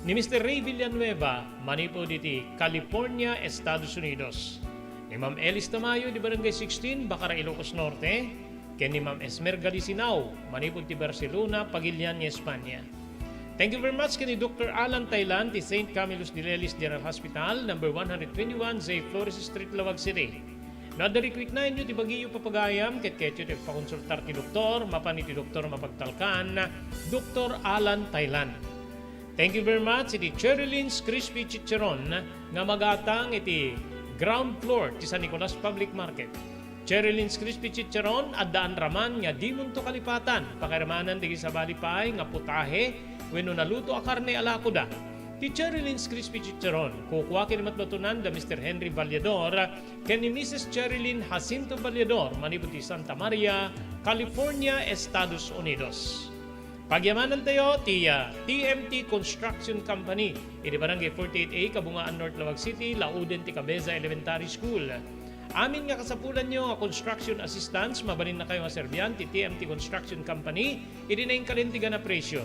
Ni Mister Ray Villanueva manipud iti California, Estados Unidos. Ni Ma'am Elis Tamayo di Barangay sixteen, Bacara, Ilocos Norte, ken ni Ma'am Esmer Galisinao manipud ti Barcelona, Pagilian, Espanya. Thank you very much ken ni Doktor Alan Tailan ti Saint Camillus de Lelis General Hospital, number one hundred twenty-one J Flores Street, Laoag City. No adda rikruitnaenyo ti bagiyo papagayam ket kayatyo ti agpakonsultar ti doktor, mapan iti doktor mapagtalkan, Doktor Alan Tailan. Thank you very much iti Cherry Lynn's Crispy Chicharon nga magatang iti ground floor ti San Nicolas Public Market. Cherry Lynn's Crispy Chicharon, addaan raman nga dimonto kalipatan, pakairamanan dagiti sabali pay nga putahe wenno naluto a karne a lakoda. Ti Cherry Lynn's Crispy Chicharon, kukua ken imatbatonan da Mister Henry Vallador ken ni Missus Cherry Lynn Jacinto Vallador manipud ti Santa Maria, California, Estados Unidos. Pagyamanantayo ti, ah, T M T Construction Company iti Barangay forty-eight A, Kabungaan North, Laoag City, lauden ti Cabeza Elementary School. Amin nga kasapulanyo nga construction assistance, mabalinnakayo nga serbian ti T M T Construction Company iti nainkalintegan a presio.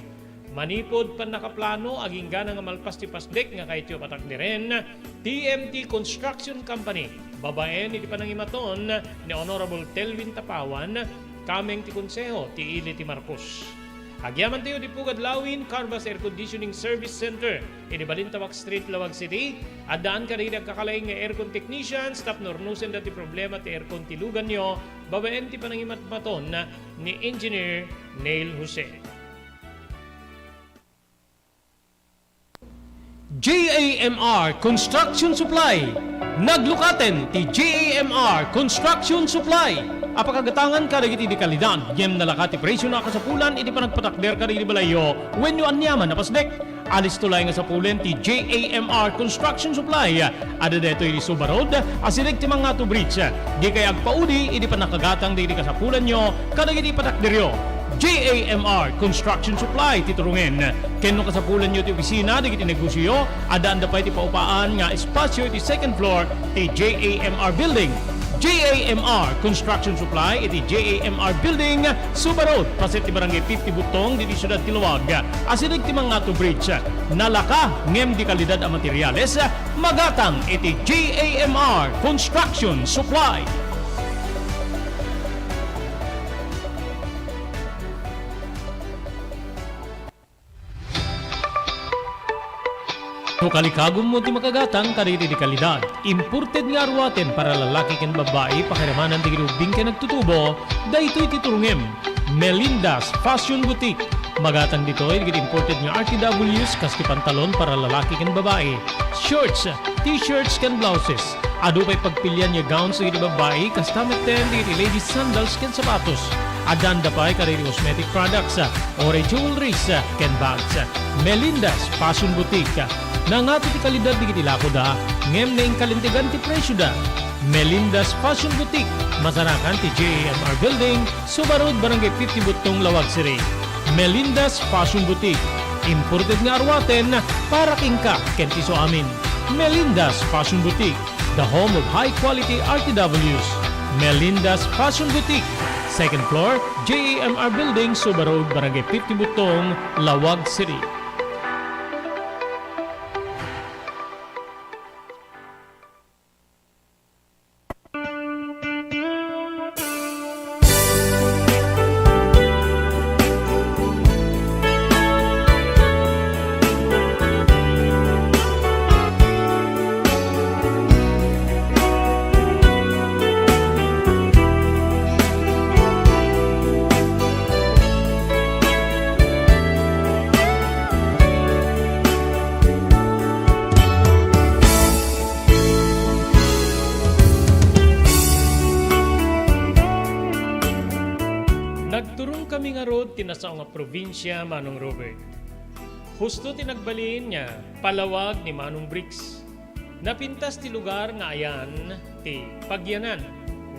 Manipud pannakaplano, agingga nga malpas ti pasdek nga kayatyo patakderen, T M T Construction Company, babaen iti panangimaton ni Honorable Telvin Tapawan, kameng ti Konseho ti Ili ti Marcos. Agyamantayo di Pugad Lawin Carvas Air Conditioning Service Center iti Balintawak Street, Laoag City. Addaan kadagiti agkakalaing nga aircon technicians tapno urnosenda ti problema ti aircon ti luganyo babaen ti panangimatmaton ni Engineer Neil Jose. J A M R Construction Supply. Naglukaten ti J A M R Construction Supply a pakagatangan kadagiti di kalidad ngem nalaka ti presio a kasapulan iti panagpatakder kadagiti balayyo wenno aniaman a pasdek. Alisto laeng nga sapulen ti J A M R Construction Supply. Adda daytoy iti Suba Road, asideg ti Mangato Bridge. Dikay agpaudi iti pannakagatang dagiti kasapulanyo kadagiti patakderyo. J A M R Construction Supply ti turongen. Ken no kasapulanyo ti opisina dagiti negosioyo, addaanda pay ti paupaan nga espasio iti second floor ti J A M R Building. J A M R Construction Supply iti J A M R Building, Suba Road, paset ti Barangay fifty Butong, ditoy siudad ti Laoag. Asideg ti Mangato Bridge. Nalaka ngem di kalidad a materiales, magatang iti J A M R Construction Supply. No kalikagummo ti makagatang kadagiti di kalidad, imported nga aruaten para lalaki ken babbai, pakairamanan dagiti ubbing ken agtutubo, daytoy ti turongem. Melinda's Fashion Boutique. Magatang ditoy dagiti imported nga R T Ws kas ti pantalon para lalaki ken babbai, shorts, t-shirts ken blouses. Adu pay pagpilian nga gowns dagiti babbai, kasta metten dagiti ladies sandals ken sapatos. Addaanda pay kadagiti cosmetic products, uray jewelries, ken bags. Melinda's Fashion Boutique. Nangato ti kalidad dagiti lakoda, ngem nainkalintegan ti presioda. Melinda's Fashion Boutique, masarakan ti J A M R Building, Suba Road, Barangay fifty Butong, Laoag City. Melinda's Fashion Boutique, imported nga aruaten para kenka ken ti isuamin. Melinda's Fashion Boutique, the home of high quality R T Ws. Melinda's Fashion Boutique, second floor, J A M R Building, Suba Road, Barangay fifty Butong, Laoag City. Nagturongkami ngarud ti nasao nga probinsia, Manong Robert. Husto ti nagbalin nga palawag ni Manong Briggs. Napintas ti lugar nga ayan ti pagyanan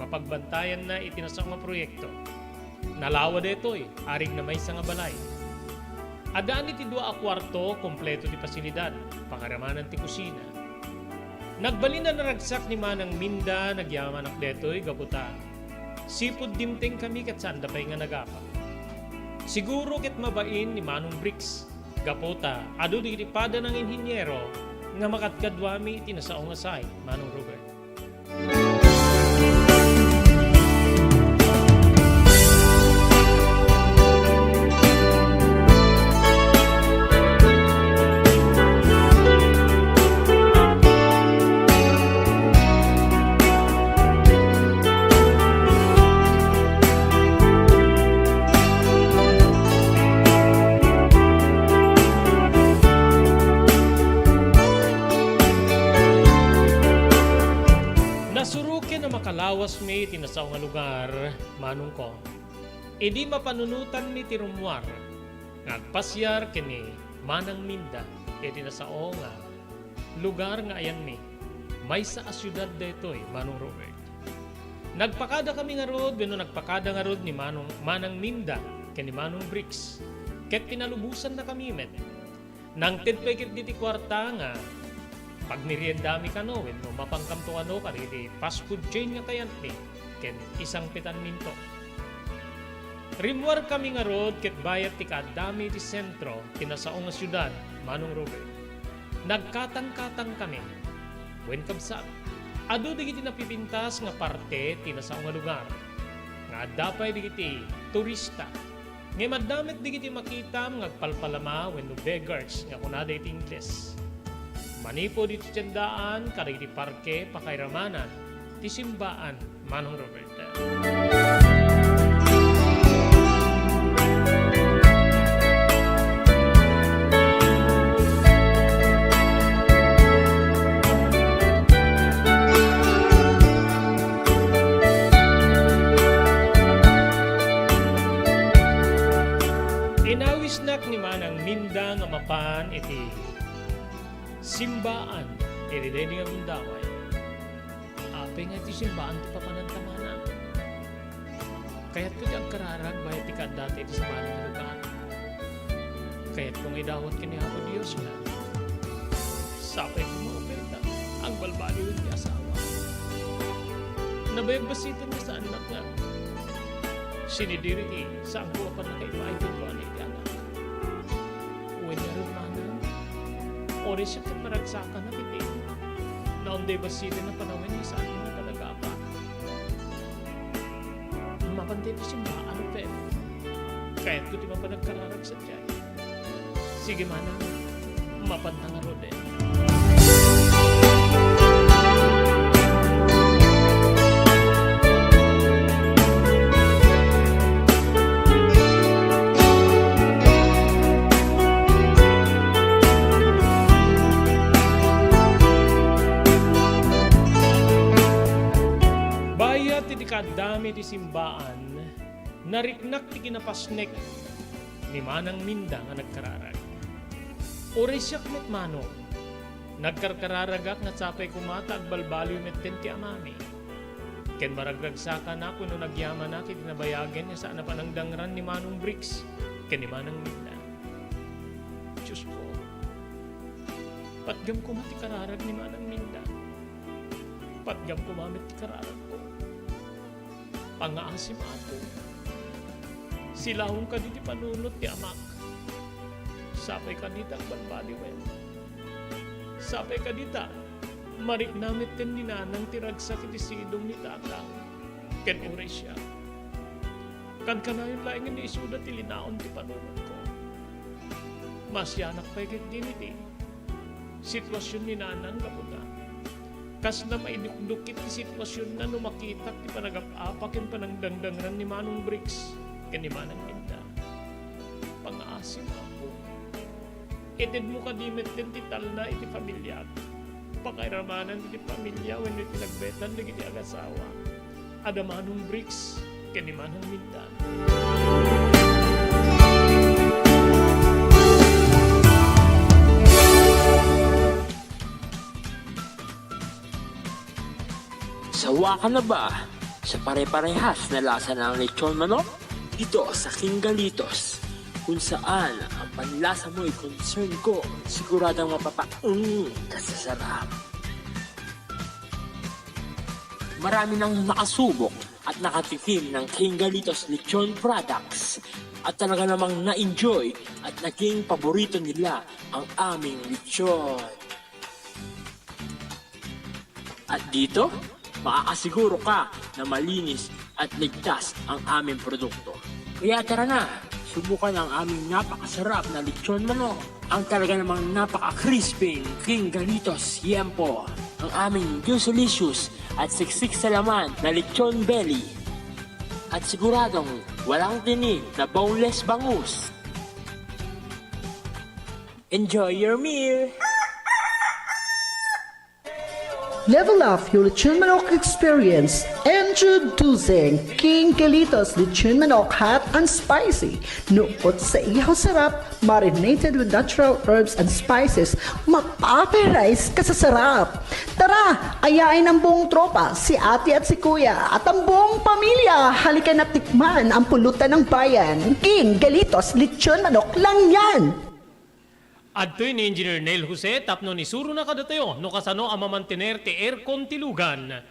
nga pagbantayanna iti nasao nga proyekto. Nalawa daytoy, arigna maysa nga balay. Addaan iti dua a kuarto, kompleto ti pasilidad, pakairamanan ti kusina. Nagbalin a naragsak ni Manang Minda, nagyamanak daytoy gapu ta sipud dimtengkami ket saanda pay nga nagapa. Siguro ket mabain ni Manong Bricks, gapu ta adu dagiti pada nga inhiniero nga makadkaduami iti nasao nga saay, Manong Robert. Nasuroken a makalawasmi iti nasao nga lugar, Manong Kong, idi mapanunotanmi ti rummuar nga agpasiar ken ni Manang Minda iti nasao nga lugar nga ayanmi. Maysa a siudad daytoy, Manong Robert. Nagpakadakami ngarud wenno nagpakada ngarud ni Manong, Manang Minda ken ni Manong Bricks, ket pinalubosannakami met. Nangted pay ketdi ti kuarta nga pagmeriendami kano wenno mapankamto kano kadagiti fast food chain nga kayatmi ken isangpetanminto. Rimmuarkami ngarud ket bayat ti kaaddami iti sentro ti nasao nga siudad, Manong Robert. Nagkatangkatangkami. Wen kabsat, adu dagiti napipintas nga parte ti nasao nga lugar nga adda pay dagiti turista. Ngem adda met dagiti makitam nga agpalpalama wenno beggars nga kunada iti Ingles. Manipud iti tiendaan kadagiti parke, pakairamanan ti simbaan, Manong Roberta. Inawisnak ni Manang Minda nga mapan iti simbaan iti daydi nga gundaway. Apay nga iti simbaan ti papananta, manang? Kayatko ti agkararag bayat ti kaaddata iti sabali nga lugar. Kayatko nga idawat ken ni Apo Dios nga sapay koma a operta, agbalbaliwen ti asawa. Nabayag bassit nga saannak nga sinidiri ti saanko a pannakaipaay kenkuana iti anak. Wen ngarud, manang, uray siak ket maragsakanak iti naunday bassit a panawen nga saan nga panagapa. Mapanta iti simbaan, Pep. Kayatko ti mapan agkararag sadiay. Sige, manang, mapanta ngaruden. Bayat iti kaaddami iti simbaan, nariknak ti kinapasnek ni Manang Minda nga nagkararag. Uray siak met, manong, nagkarkararagak nga sapay koma ta agbalbaliw metten ti amami. Ken maragragsakanak wenno nagyamanak iti nabayagen nga saan a panangdangran ni Manong Bricks ken ni Manang Minda. Diosko, patgam koma ti kararag ni Manang Minda. Patgam koma met ti kararagko. Pangngaasim, Apo. Silaong kadi ti panunot ti amak. Sapay kadi ta agbalbaliwen. Sapay kadi ta marikna metten ni nanang ti ragsak iti sidong ni tatang ken uray siak. Kankanayon laengen nga isuda ti linaon ti panunotko. Maasianak pay ketdi iti situasion ni nanang gapu ta kasla maidukdukit ti situasionna no makitak ti panagap-apa ken panangdangdangran ni Manong Bricks ken ni Manang Minda. Pangngaasim, Apo. Itedmo kadi metten ti talna iti familiak. Pakairamanan iti familia wenno iti nagbetan dagiti agasawa. Adda Manong Bricks ken ni Manong Minda. Sawa ka na ba sa pare-parehas na lasa ng lechon manok? Dito sa King Galitos, kung saan ang panlasa mo'y concern ko, siguradong mapapaung ka sa sarap. Marami nang nakasubok at nakatikim ng King Galitos Lechon products at talaga namang na-enjoy at naging paborito nila ang aming lechon. At dito, makakasiguro ka na malinis at ligtas ang aming produkto. Kaya tara na, subukan ang aming napakasarap na lechon manok, ang talaga namang napaka-crispy King Galitos Yempo, ang aming Juicelicious at siksik sa laman na lechon belly, at siguradong walang tinik na boneless bangus. Enjoy your meal! Level up your lechon manok experience. Introducing King Galitos Lechon Manok Hot and Spicy. Nukot sa ihaw sarap, marinated with natural herbs and spices, mapaparise ka sa sarap. Tara, ayain ang buong tropa, si ate at si kuya, at ang buong pamilya. Halika na tikman ang pulutan ng bayan. King Galitos Lechon Manok lang yan! Adtoy ni Engineer Neil Jose tapno isurona kadatayo no kasano a mamantener ti aircon ti lugan.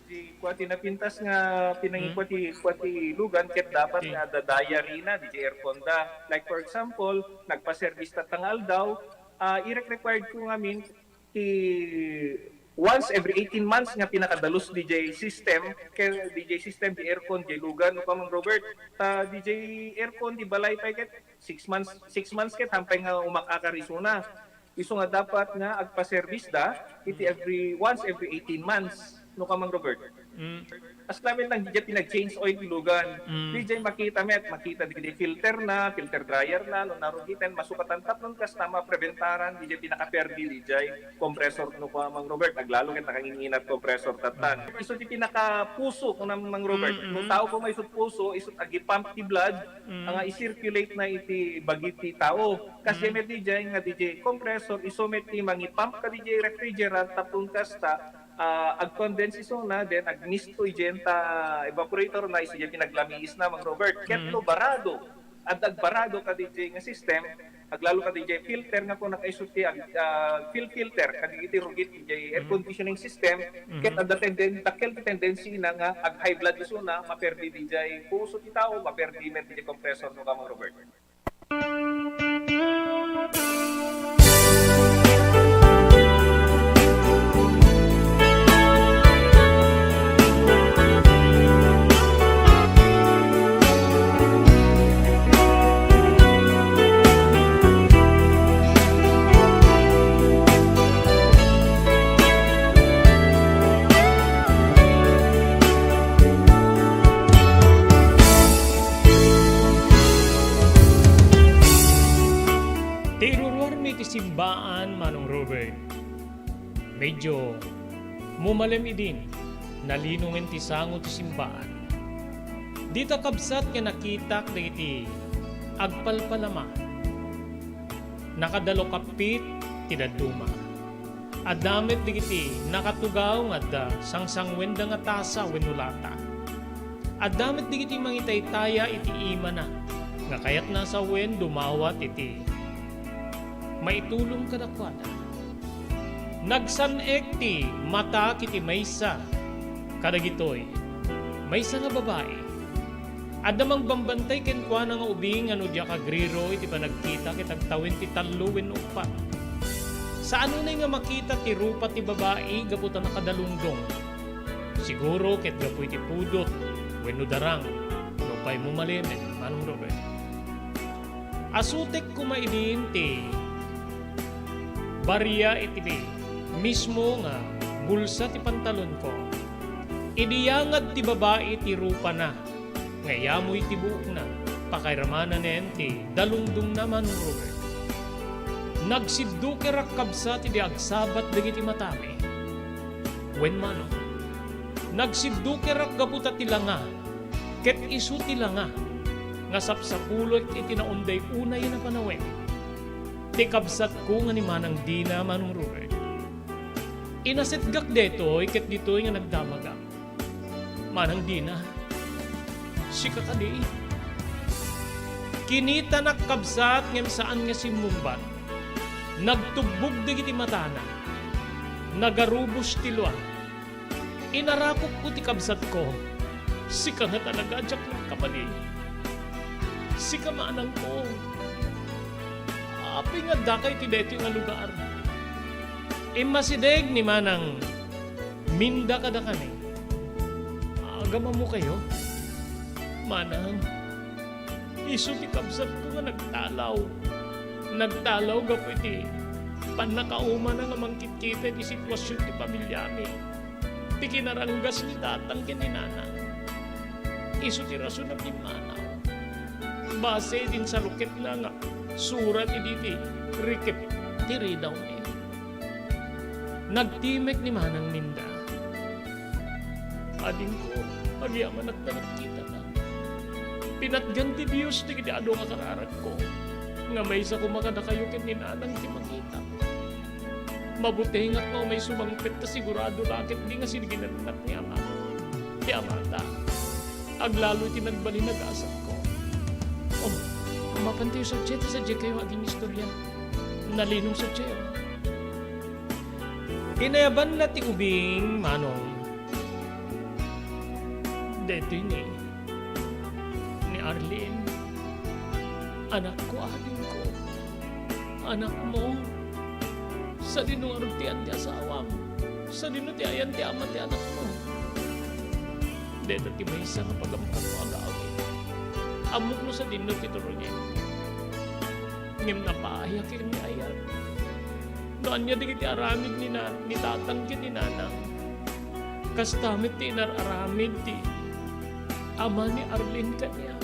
Ti kua ti napintas nga pinangikua ti, kua ti lugan ket dapat nga adda diary na diay aircon da. Like for example, nagpa-service tatta nga aldaw, ah, irek-required ko ngamin ti once every eighteen months nga pinakadalus diay system, ken diay system ti aircon diay lugan, no, Kamang Robert. Ta diay aircon ti balay pay ket six months, six months ket hampay nga umakakar isuna. Isu nga dapat nga agpa-service da iti every, once every eighteen months, no, Kamang Robert. Mm. As lamin lang diay pinag-change oil ti lugan. Mm. Diay makita met, makita diay filter na, filter dryer na, no narugiten, masukatan tapno kasta mapreventaran diay pinakaperdi diay compressor, no, Kamang Robert, aglalo ket nakangin-inat compressor tattan. Mm. Isu ti pinakapuso, no, Mang Robert. Mm, mm. No tao ko maisut puso, isut agi-pump ti blood, Mm. nga i-circulate na iti bagi ti tao. Kas Mm. met diay nga diay compressor, isu met ti mangi-pump kadi diay refrigerant tapno kasta, ah, ag-condense isuna, then agmisto idiay ta evaporator na, isu diay pinaglamiis na, Mang Robert. Ket Mm. no barado, adda agbarado kadi diay nga system, aglalo kadi diay filter nga kuna isu ti ag-, ah, fuel filter kadi iti rugit diay air Mm. conditioning system, Mm-hmm. ket adda tenden-, dakkel ti tendency na nga ag-high blood isuna, maperdi diay puso ti tao, maperdi met diay compressor, no, Kamang Robert. Ti iruruarmi ti simbaan, Manong Robert. Medyo mumalem idin, nalinongen ti sango ti simbaan. Dita kabsat nga nakitak dagiti agpalpalama. Nakadalo kappit ti dadduma. Adda met dagiti nakatugaw nga adda sangsangwenda nga tasa wenno lata. Adda met dagiti mangitaytaya iti imana nga kayatna a sawen dumawat iti maitulong kadakuada. Nagsan-ek ti matak iti maysa kadagitoy, maysa nga babai. Adda mangbambantay kenkuana nga ubing a no diak agriro iti panagkita ket agtawen ti tallo wenno uppat. Saan unay nga makita ti rupa ti babai gapu ta nakadalungdong. Siguro ket gapu iti pudot wenno darang, nupay mumalemen, Manong Robert. Asutek koma idin ti baria iti mismo nga bulsa ti pantalonko. Idi yangad ti babai ti rupana nga iyamoy ti buokna, pakairamanen ti dalungdongna, Manong Robert. Nagsiddukerak kabsat idi agsabat dagiti matami. Wen, Manong, nagsiddukerak gapu ta ti langa ket isu ti langa nga sapsapulek iti naunday unay a panawen. Ti kabsatko nga ni Manang Dina, Manong Robert. Inasetgak daytoy ket ditoy nga nagdamagak. Manang Dina, sika kadi? Kinitanak kabsat ngem saan nga simmungbat. Nagtubbog dagiti matana. Nagarubos ti lua. Inarakopko ti kabsatko. Sika nga talaga a diak nagkamali. Sika manangko. Apay nga addaka iti daytoy nga lugar? Immasideg ni Manang Minda kadakami. Agamamokayo? Manang, isu ti kabsatko nga nagtalaw. Nagtalaw gapu iti pannakaumana nga mangkitkita iti situasion ti pamiliami. Ti kinaranggas ni tatang ken ni nanang. Isu ti rason a pimmanaw. Base iti insarukitna nga surat idi ti rikep ti ridawmi. Nagtimek ni Manang Minda. Adingko, agyamanak ta nagkitana. Pinatgan ti Dios dagiti adu nga kararagko, nga maysa koma kadakayo ken ni nanang ti makita. Mabutengak nga umay sumangpet ta sigurado la ketdi nga siniginannak ni ama, ti amata. Aglalo iti nagbalin a gasatko. Oh, mapantayo sadiay ta sadiay kayo agin-istorya. Nalinong sadiay, oh. Inayabanna ti ubing, Manong. Daytoy ni, ni Arlene. Anakko, adingko. Anakmo. Sadino ngarud ti ayan ti asawam? Sadino ti ayan ti ama ti anakmo? Dayta ti maysa nga pagamkatko a gawi. Ammok no sadino ti turongem. Ngem napaayakek ni ayan. No ania dagiti aramid ni na-, ni tatang ken ni nanang, kasta met ti inar-aramid ti ama ni Arlene kaniak.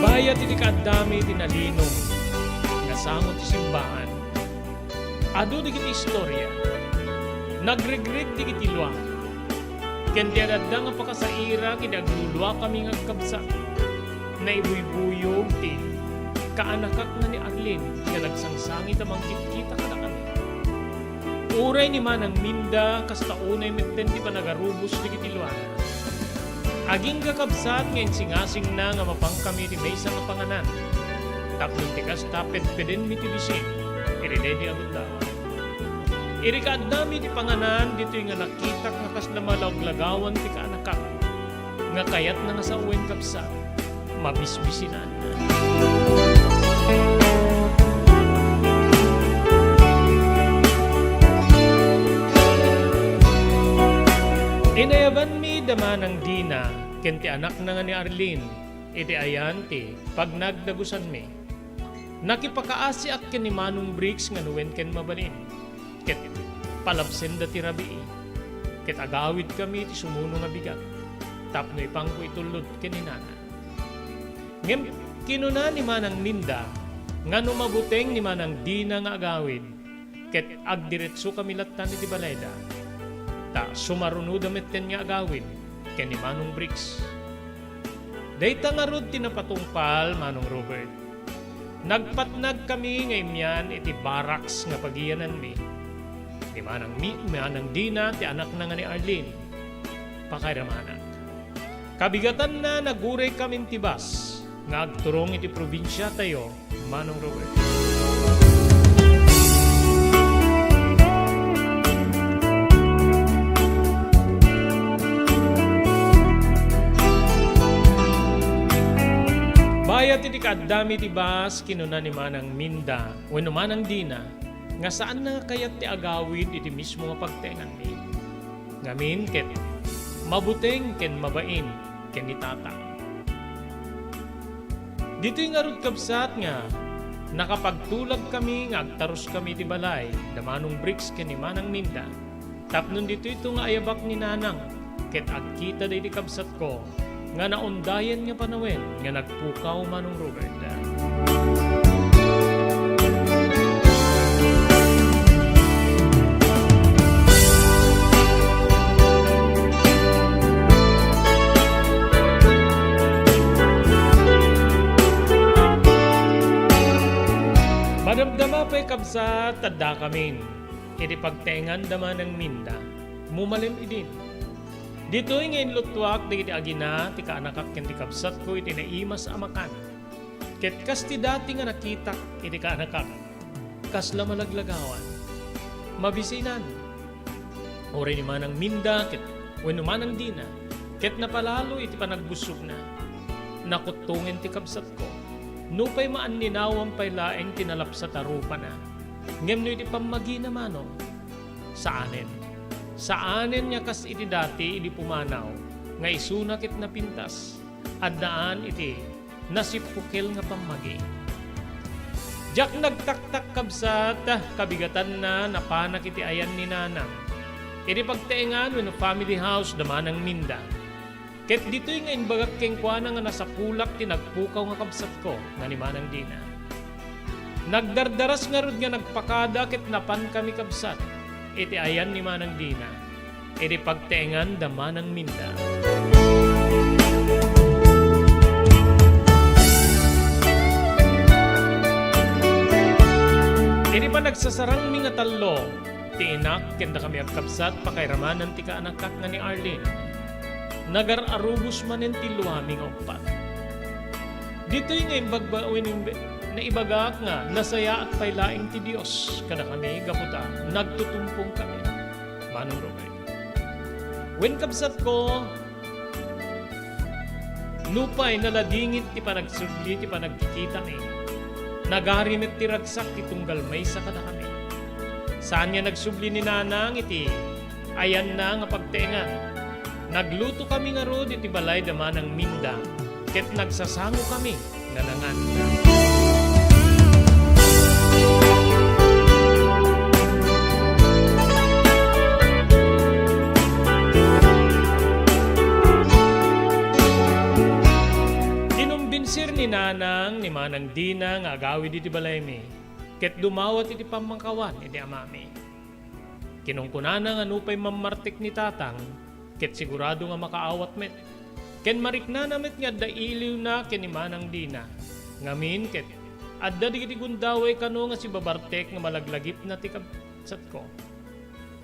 Bayat iti kaaddami ti nalinong nga sango ti simbahan, adu dagiti istoria. Nagregreg dagiti lua. Ken ti adda nga pakasaira ken agluluakami nga agkabsat, naibuybuyog ti kaanakakna ni Arlene nga nagsangsangit a mangkitkita kadakami. Uray ni Manang Minda, kasta unay metten ti panagarubos dagiti luana. Agingga kabsat nga insingasingna nga mapankami iti maysa nga panganan, tapno ti kasta, pedpedenmi ti bisin iti daydi a gundaway. Idi kaaddami iti panganan, ditoy nga nakitak nga kasla malaglagawan ti kaanakak nga kayatna nga sawen, kabsat, mabisbisinan. Inayabanmi da Manang Dina ken ti anakna nga ni Arlene iti ayan ti pagnagdagusanmi. Nakipakaasiak ken ni Manong Briggs nga no wen ken mabalin, ket palabsenda ti rabii, ket agawidkami iti sumuno nga bigat tapno ipangko itulod ken ni Nana. Ngem kinuna ni Manang Minda nga no mabuteng ni Manang Dina nga agawid, ket agdiretsokami lattan iti balayda, ta sumarunoda metten nga agawid ken ni Manong Briggs. Dayta ngarud ti napatungpal, Manong Robert. Nagpatnagkami nga imian iti barracks nga pagiyananmi. Ni Manang Mi-, Manang Dina ti anakna nga ni Arlene. Pakairamanak. Kabigatanna, naguraykamin ti bus nga agturong iti probinsiatayo, Manong Robert. Bayat iti kaaddami ti bus, kinuna ni Manang Minda wenno Manang Dina nga saanna nga kayat ti agawid iti mismo nga pagtenganmi. Ngamin ket mabuteng ken mabain ken ni Tatang. Ditoy ngarud, kabsat, nga nakapagtulagkami nga agtaruskami iti balay da Manong Briggs ken ni Manang Minda, tapno ditoyto nga ayabak ni Nanang ket agkita daydi kabsatko nga naundayan nga panawen nga nagpukaw, Manong Robert. Madamdama pay, kabsat, ta addakamin iti pagtengan da Manang Minda. Mumalem idin. Ditoy nga inluttuak dagiti agina ti kaanakak ken ti kabsatko iti naimas a makan. Ket kas ti dati nga nakitak iti kaanakak, kasla malaglagawan. Mabisinan. Uray ni Manang Minda ket wenno Manang Dina ket napalalo iti panagbussogna. Nakuttongen ti kabsatko. Nupay maanninawam pay laeng ti nalapsat a rupana. Ngem no iti pammagina, Manong, saanen. Saanen nga kas iti dati idi pumanaw nga isuna ket napintas. Addaan iti nasippukel nga pammagi. Diak nagtaktak, kabsat, kabigatanna napanak iti ayan ni Nanang. Iti pagtaengan wenno family house da Manang Minda. Ket ditoy nga imbagak kenkuana nga nasapulak ti nagpukaw nga kabsatko nga ni Manang Dina. Nagdardaras ngarud nga nagpakada ket napankami, kabsat, iti ayan ni Manang Dina. Idi pagtaengan da Manang Minda. Idi panagsasarangmi nga tallo, ti inak ken dakami a kabsat, pakairamanan ti kaanakak nga ni Arlene. Nagar-arubos manen ti luami nga uppat. Ditoy nga imbagba-, wen-, naibagak nga nasayaat pay laeng ti Dios kadakami gapu ta nagtutumpong kami. Manong Robert. Wen, kabsatko, nupay naladingit ti panagsubli ti panagkikitami, nagari met ti ragsak ti tunggal maysa kadakami. Saan nga nagsubli ni Nanang iti ayanna nga pagtaengan. Naglutokami ngarud iti balay da Manang Minda, ket nagsasangokami nanangan. Kinumbensir ni Nanang ni Manang Dina nga agawid iti balaymi, ket dumawat iti pammakawan iti amami. Kinunkunana nga nupay mammartek ni Tatang, ket sigurado nga makaawat met. Ken mariknana met nga adda iliwna ken ni Manang Dina. Ngamin ket adda dagiti gundaway kano nga sibabartek nga malaglagipna ti kabsatko.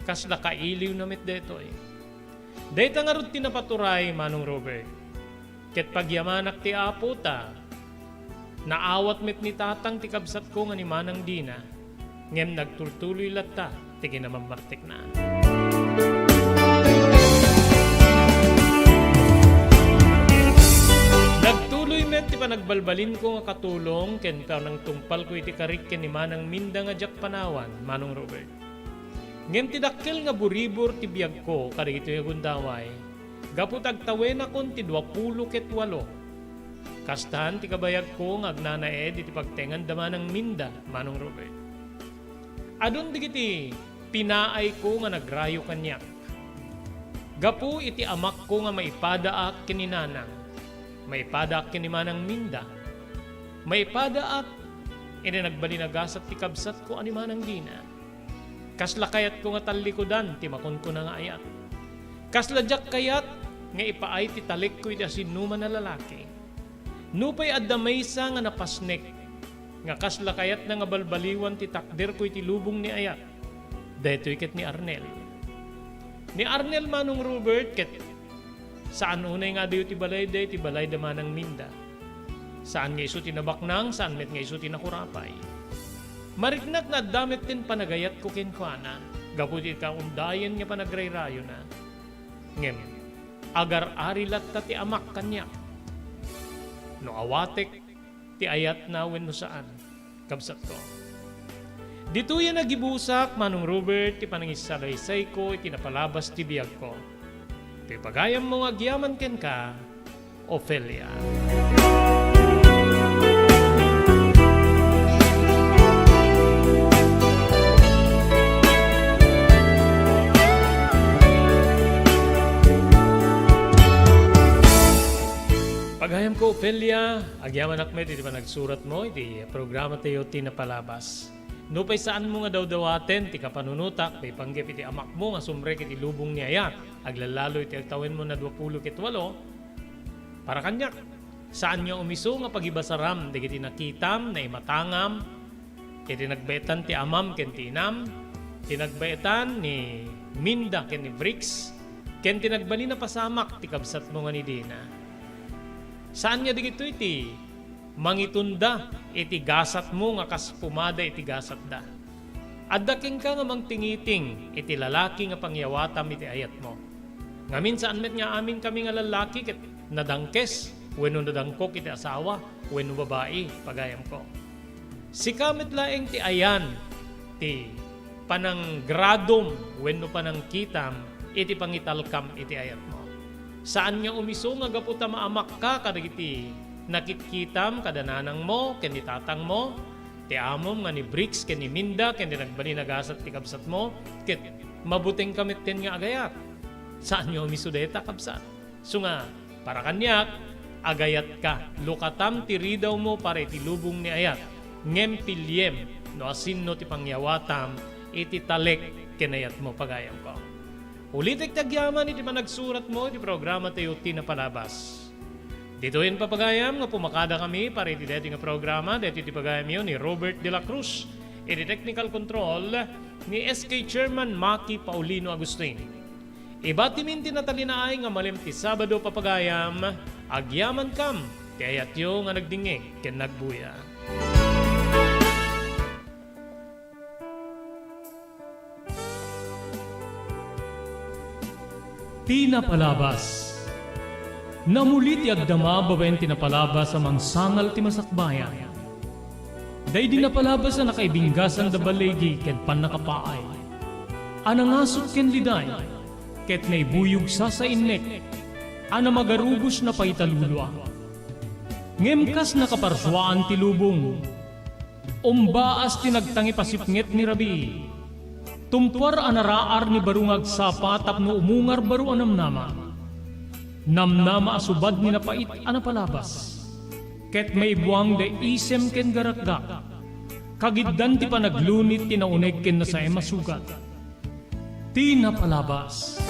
Kasla kailiwna met daytoy. Dayta ngarud ti napaturay, Manong Robert. Ket pagyamanak ti Apo ta naawat met ni Tatang ti kabsatko nga ni Manang Dina, ngem nagtultuloy latta ti kinamammartekna. Nagtuloy met ti panagbalbalinko nga katulong ken panangtungpalko iti karik ken ni Manang Minda nga diak panawan, Manong Robert. Ngem ti dakkel nga buribor ti biagko kadagitoy a gundaway, gapu ta agtawenakon ti duapulo ket walo. Kastan ti kabayagko nga agnanaed iti pagtaengan da Manang Minda, Manong Robert. Adun dagiti pinaayko nga nagrayo kaniak. Gapu iti amakko nga maipadaak ken ni Nanang, maipadaak ken ni Manang Minda, maipadaak iti nagbalin a gasat ti kabsatko a ni Manang Dina. Kasla kayatko nga tallikudan ti makunkuna nga ayat. Kasla diak kayat nga ipaay ti talekko iti asinnuman a lalaki. Nupay adda maysa nga napasnek nga kasla kayatna nga balbaliwan ti takderko iti lubong ni ayat, daytoy ket ni Arnel. Ni Arnel, Manong Robert, ket saan unay nga adayo ti balayda iti balay da Manang Minda. Saan nga isu ti nabaknang, saan met nga isu ti nakurapay. Mariknak nga adda met ti panagayatko kenkuana gapu ti kaundayen nga panagrayrayona. Ngem agar-ari latta ti amak kaniak no awatek ti ayatna wenno saan, kabsatko. Ditoy a nagibusak, Manong Robert, ti panangisalaysayko iti napalabas ti biagko. Toy pagayammo nga agyaman kenka, Ofelia. Pagayamko, Ofelia, agyamanak met iti panagsuratmo iti programatayo ti napalabas. Nupay saanmo nga dawdawaten ti kapanunotak, ti panggep iti amakmo nga sumrek iti lubong ni ayat, aglalalo iti agtawenmo na duapulo ket walo, para kaniak, saan nga umiso nga pagibasaram dagiti nakitam, naimatangam, iti nagbaetan ti amam ken ti inam, ti nagbaetan ni Minda ken ni Bricks, ken ti nagbalin a pasamak ti kabsatmo nga ni Dina. Saan nga dagitoy ti Mangitunda iti gasatmo nga kas pumada iti gasatda. Adda kenka nga mangtingiting iti lalaki nga pangyawatam iti ayatmo. Ngamin, saan met nga amin kami nga lallaki ket nadangkes wenno nadangkok iti asawa wenno babai, pagayamko. Sika met laeng ti ayan ti pananggradom wenno panangkitam iti pangitalkam iti ayatmo. Saan nga umiso nga gapu ta maamakka kadagiti nakitkitam kada nanangmo ken ni tatangmo, ti amom nga ni Bricks ken ni Minda ken ti nagbalin a gasat ti kabsatmo, ket mabutengka metten nga agayat. Saan nga umiso dayta, kabsat. Isu nga, para kaniak, agayatka. Lukatam ti ridawmo para iti lubong ni ayat, ngem piliem no asinno ti pangyawatam iti talek ken ayatmo, pagayamko. Ulitek ti agyaman iti panagsuratmo iti programatayo ti Napalabas. Ditoyen, papagayam, nga pumakadakami para iti daytoy nga programa, daytoy ti pagayamyo ni Robert de la Cruz, iti technical control ni S K Chairman Maki Paulino Agustin. Ibatimin ti natalinaay nga malem ti Sabado, papagayam, agyamankam ti ayatyo nga nagdingngeg ken nagbuya. Ti Napalabas. Namuli ti agdama babaen ti napalabas a mangsangal ti masakbayan. Daydi napalabas a nakaibinggasan da baligi ken pannakapaay, a nangasut ken liday, ket naibuyog sasainnek, a namagarubos napaitalulua. Ngem kas nakaparsuaan ti lubong, umbaas ti nagtangipasipnget ni rabii. Tumpuar a naraar ni baro nga agsapa tapno umungar baro a namnama. Namnama a subad ni napait a napalabas. Ket maibuang da isem ken garakgak. Kagiddan ti panaglunit ti nauneg ken nasaem a sugat. Ti Napalabas.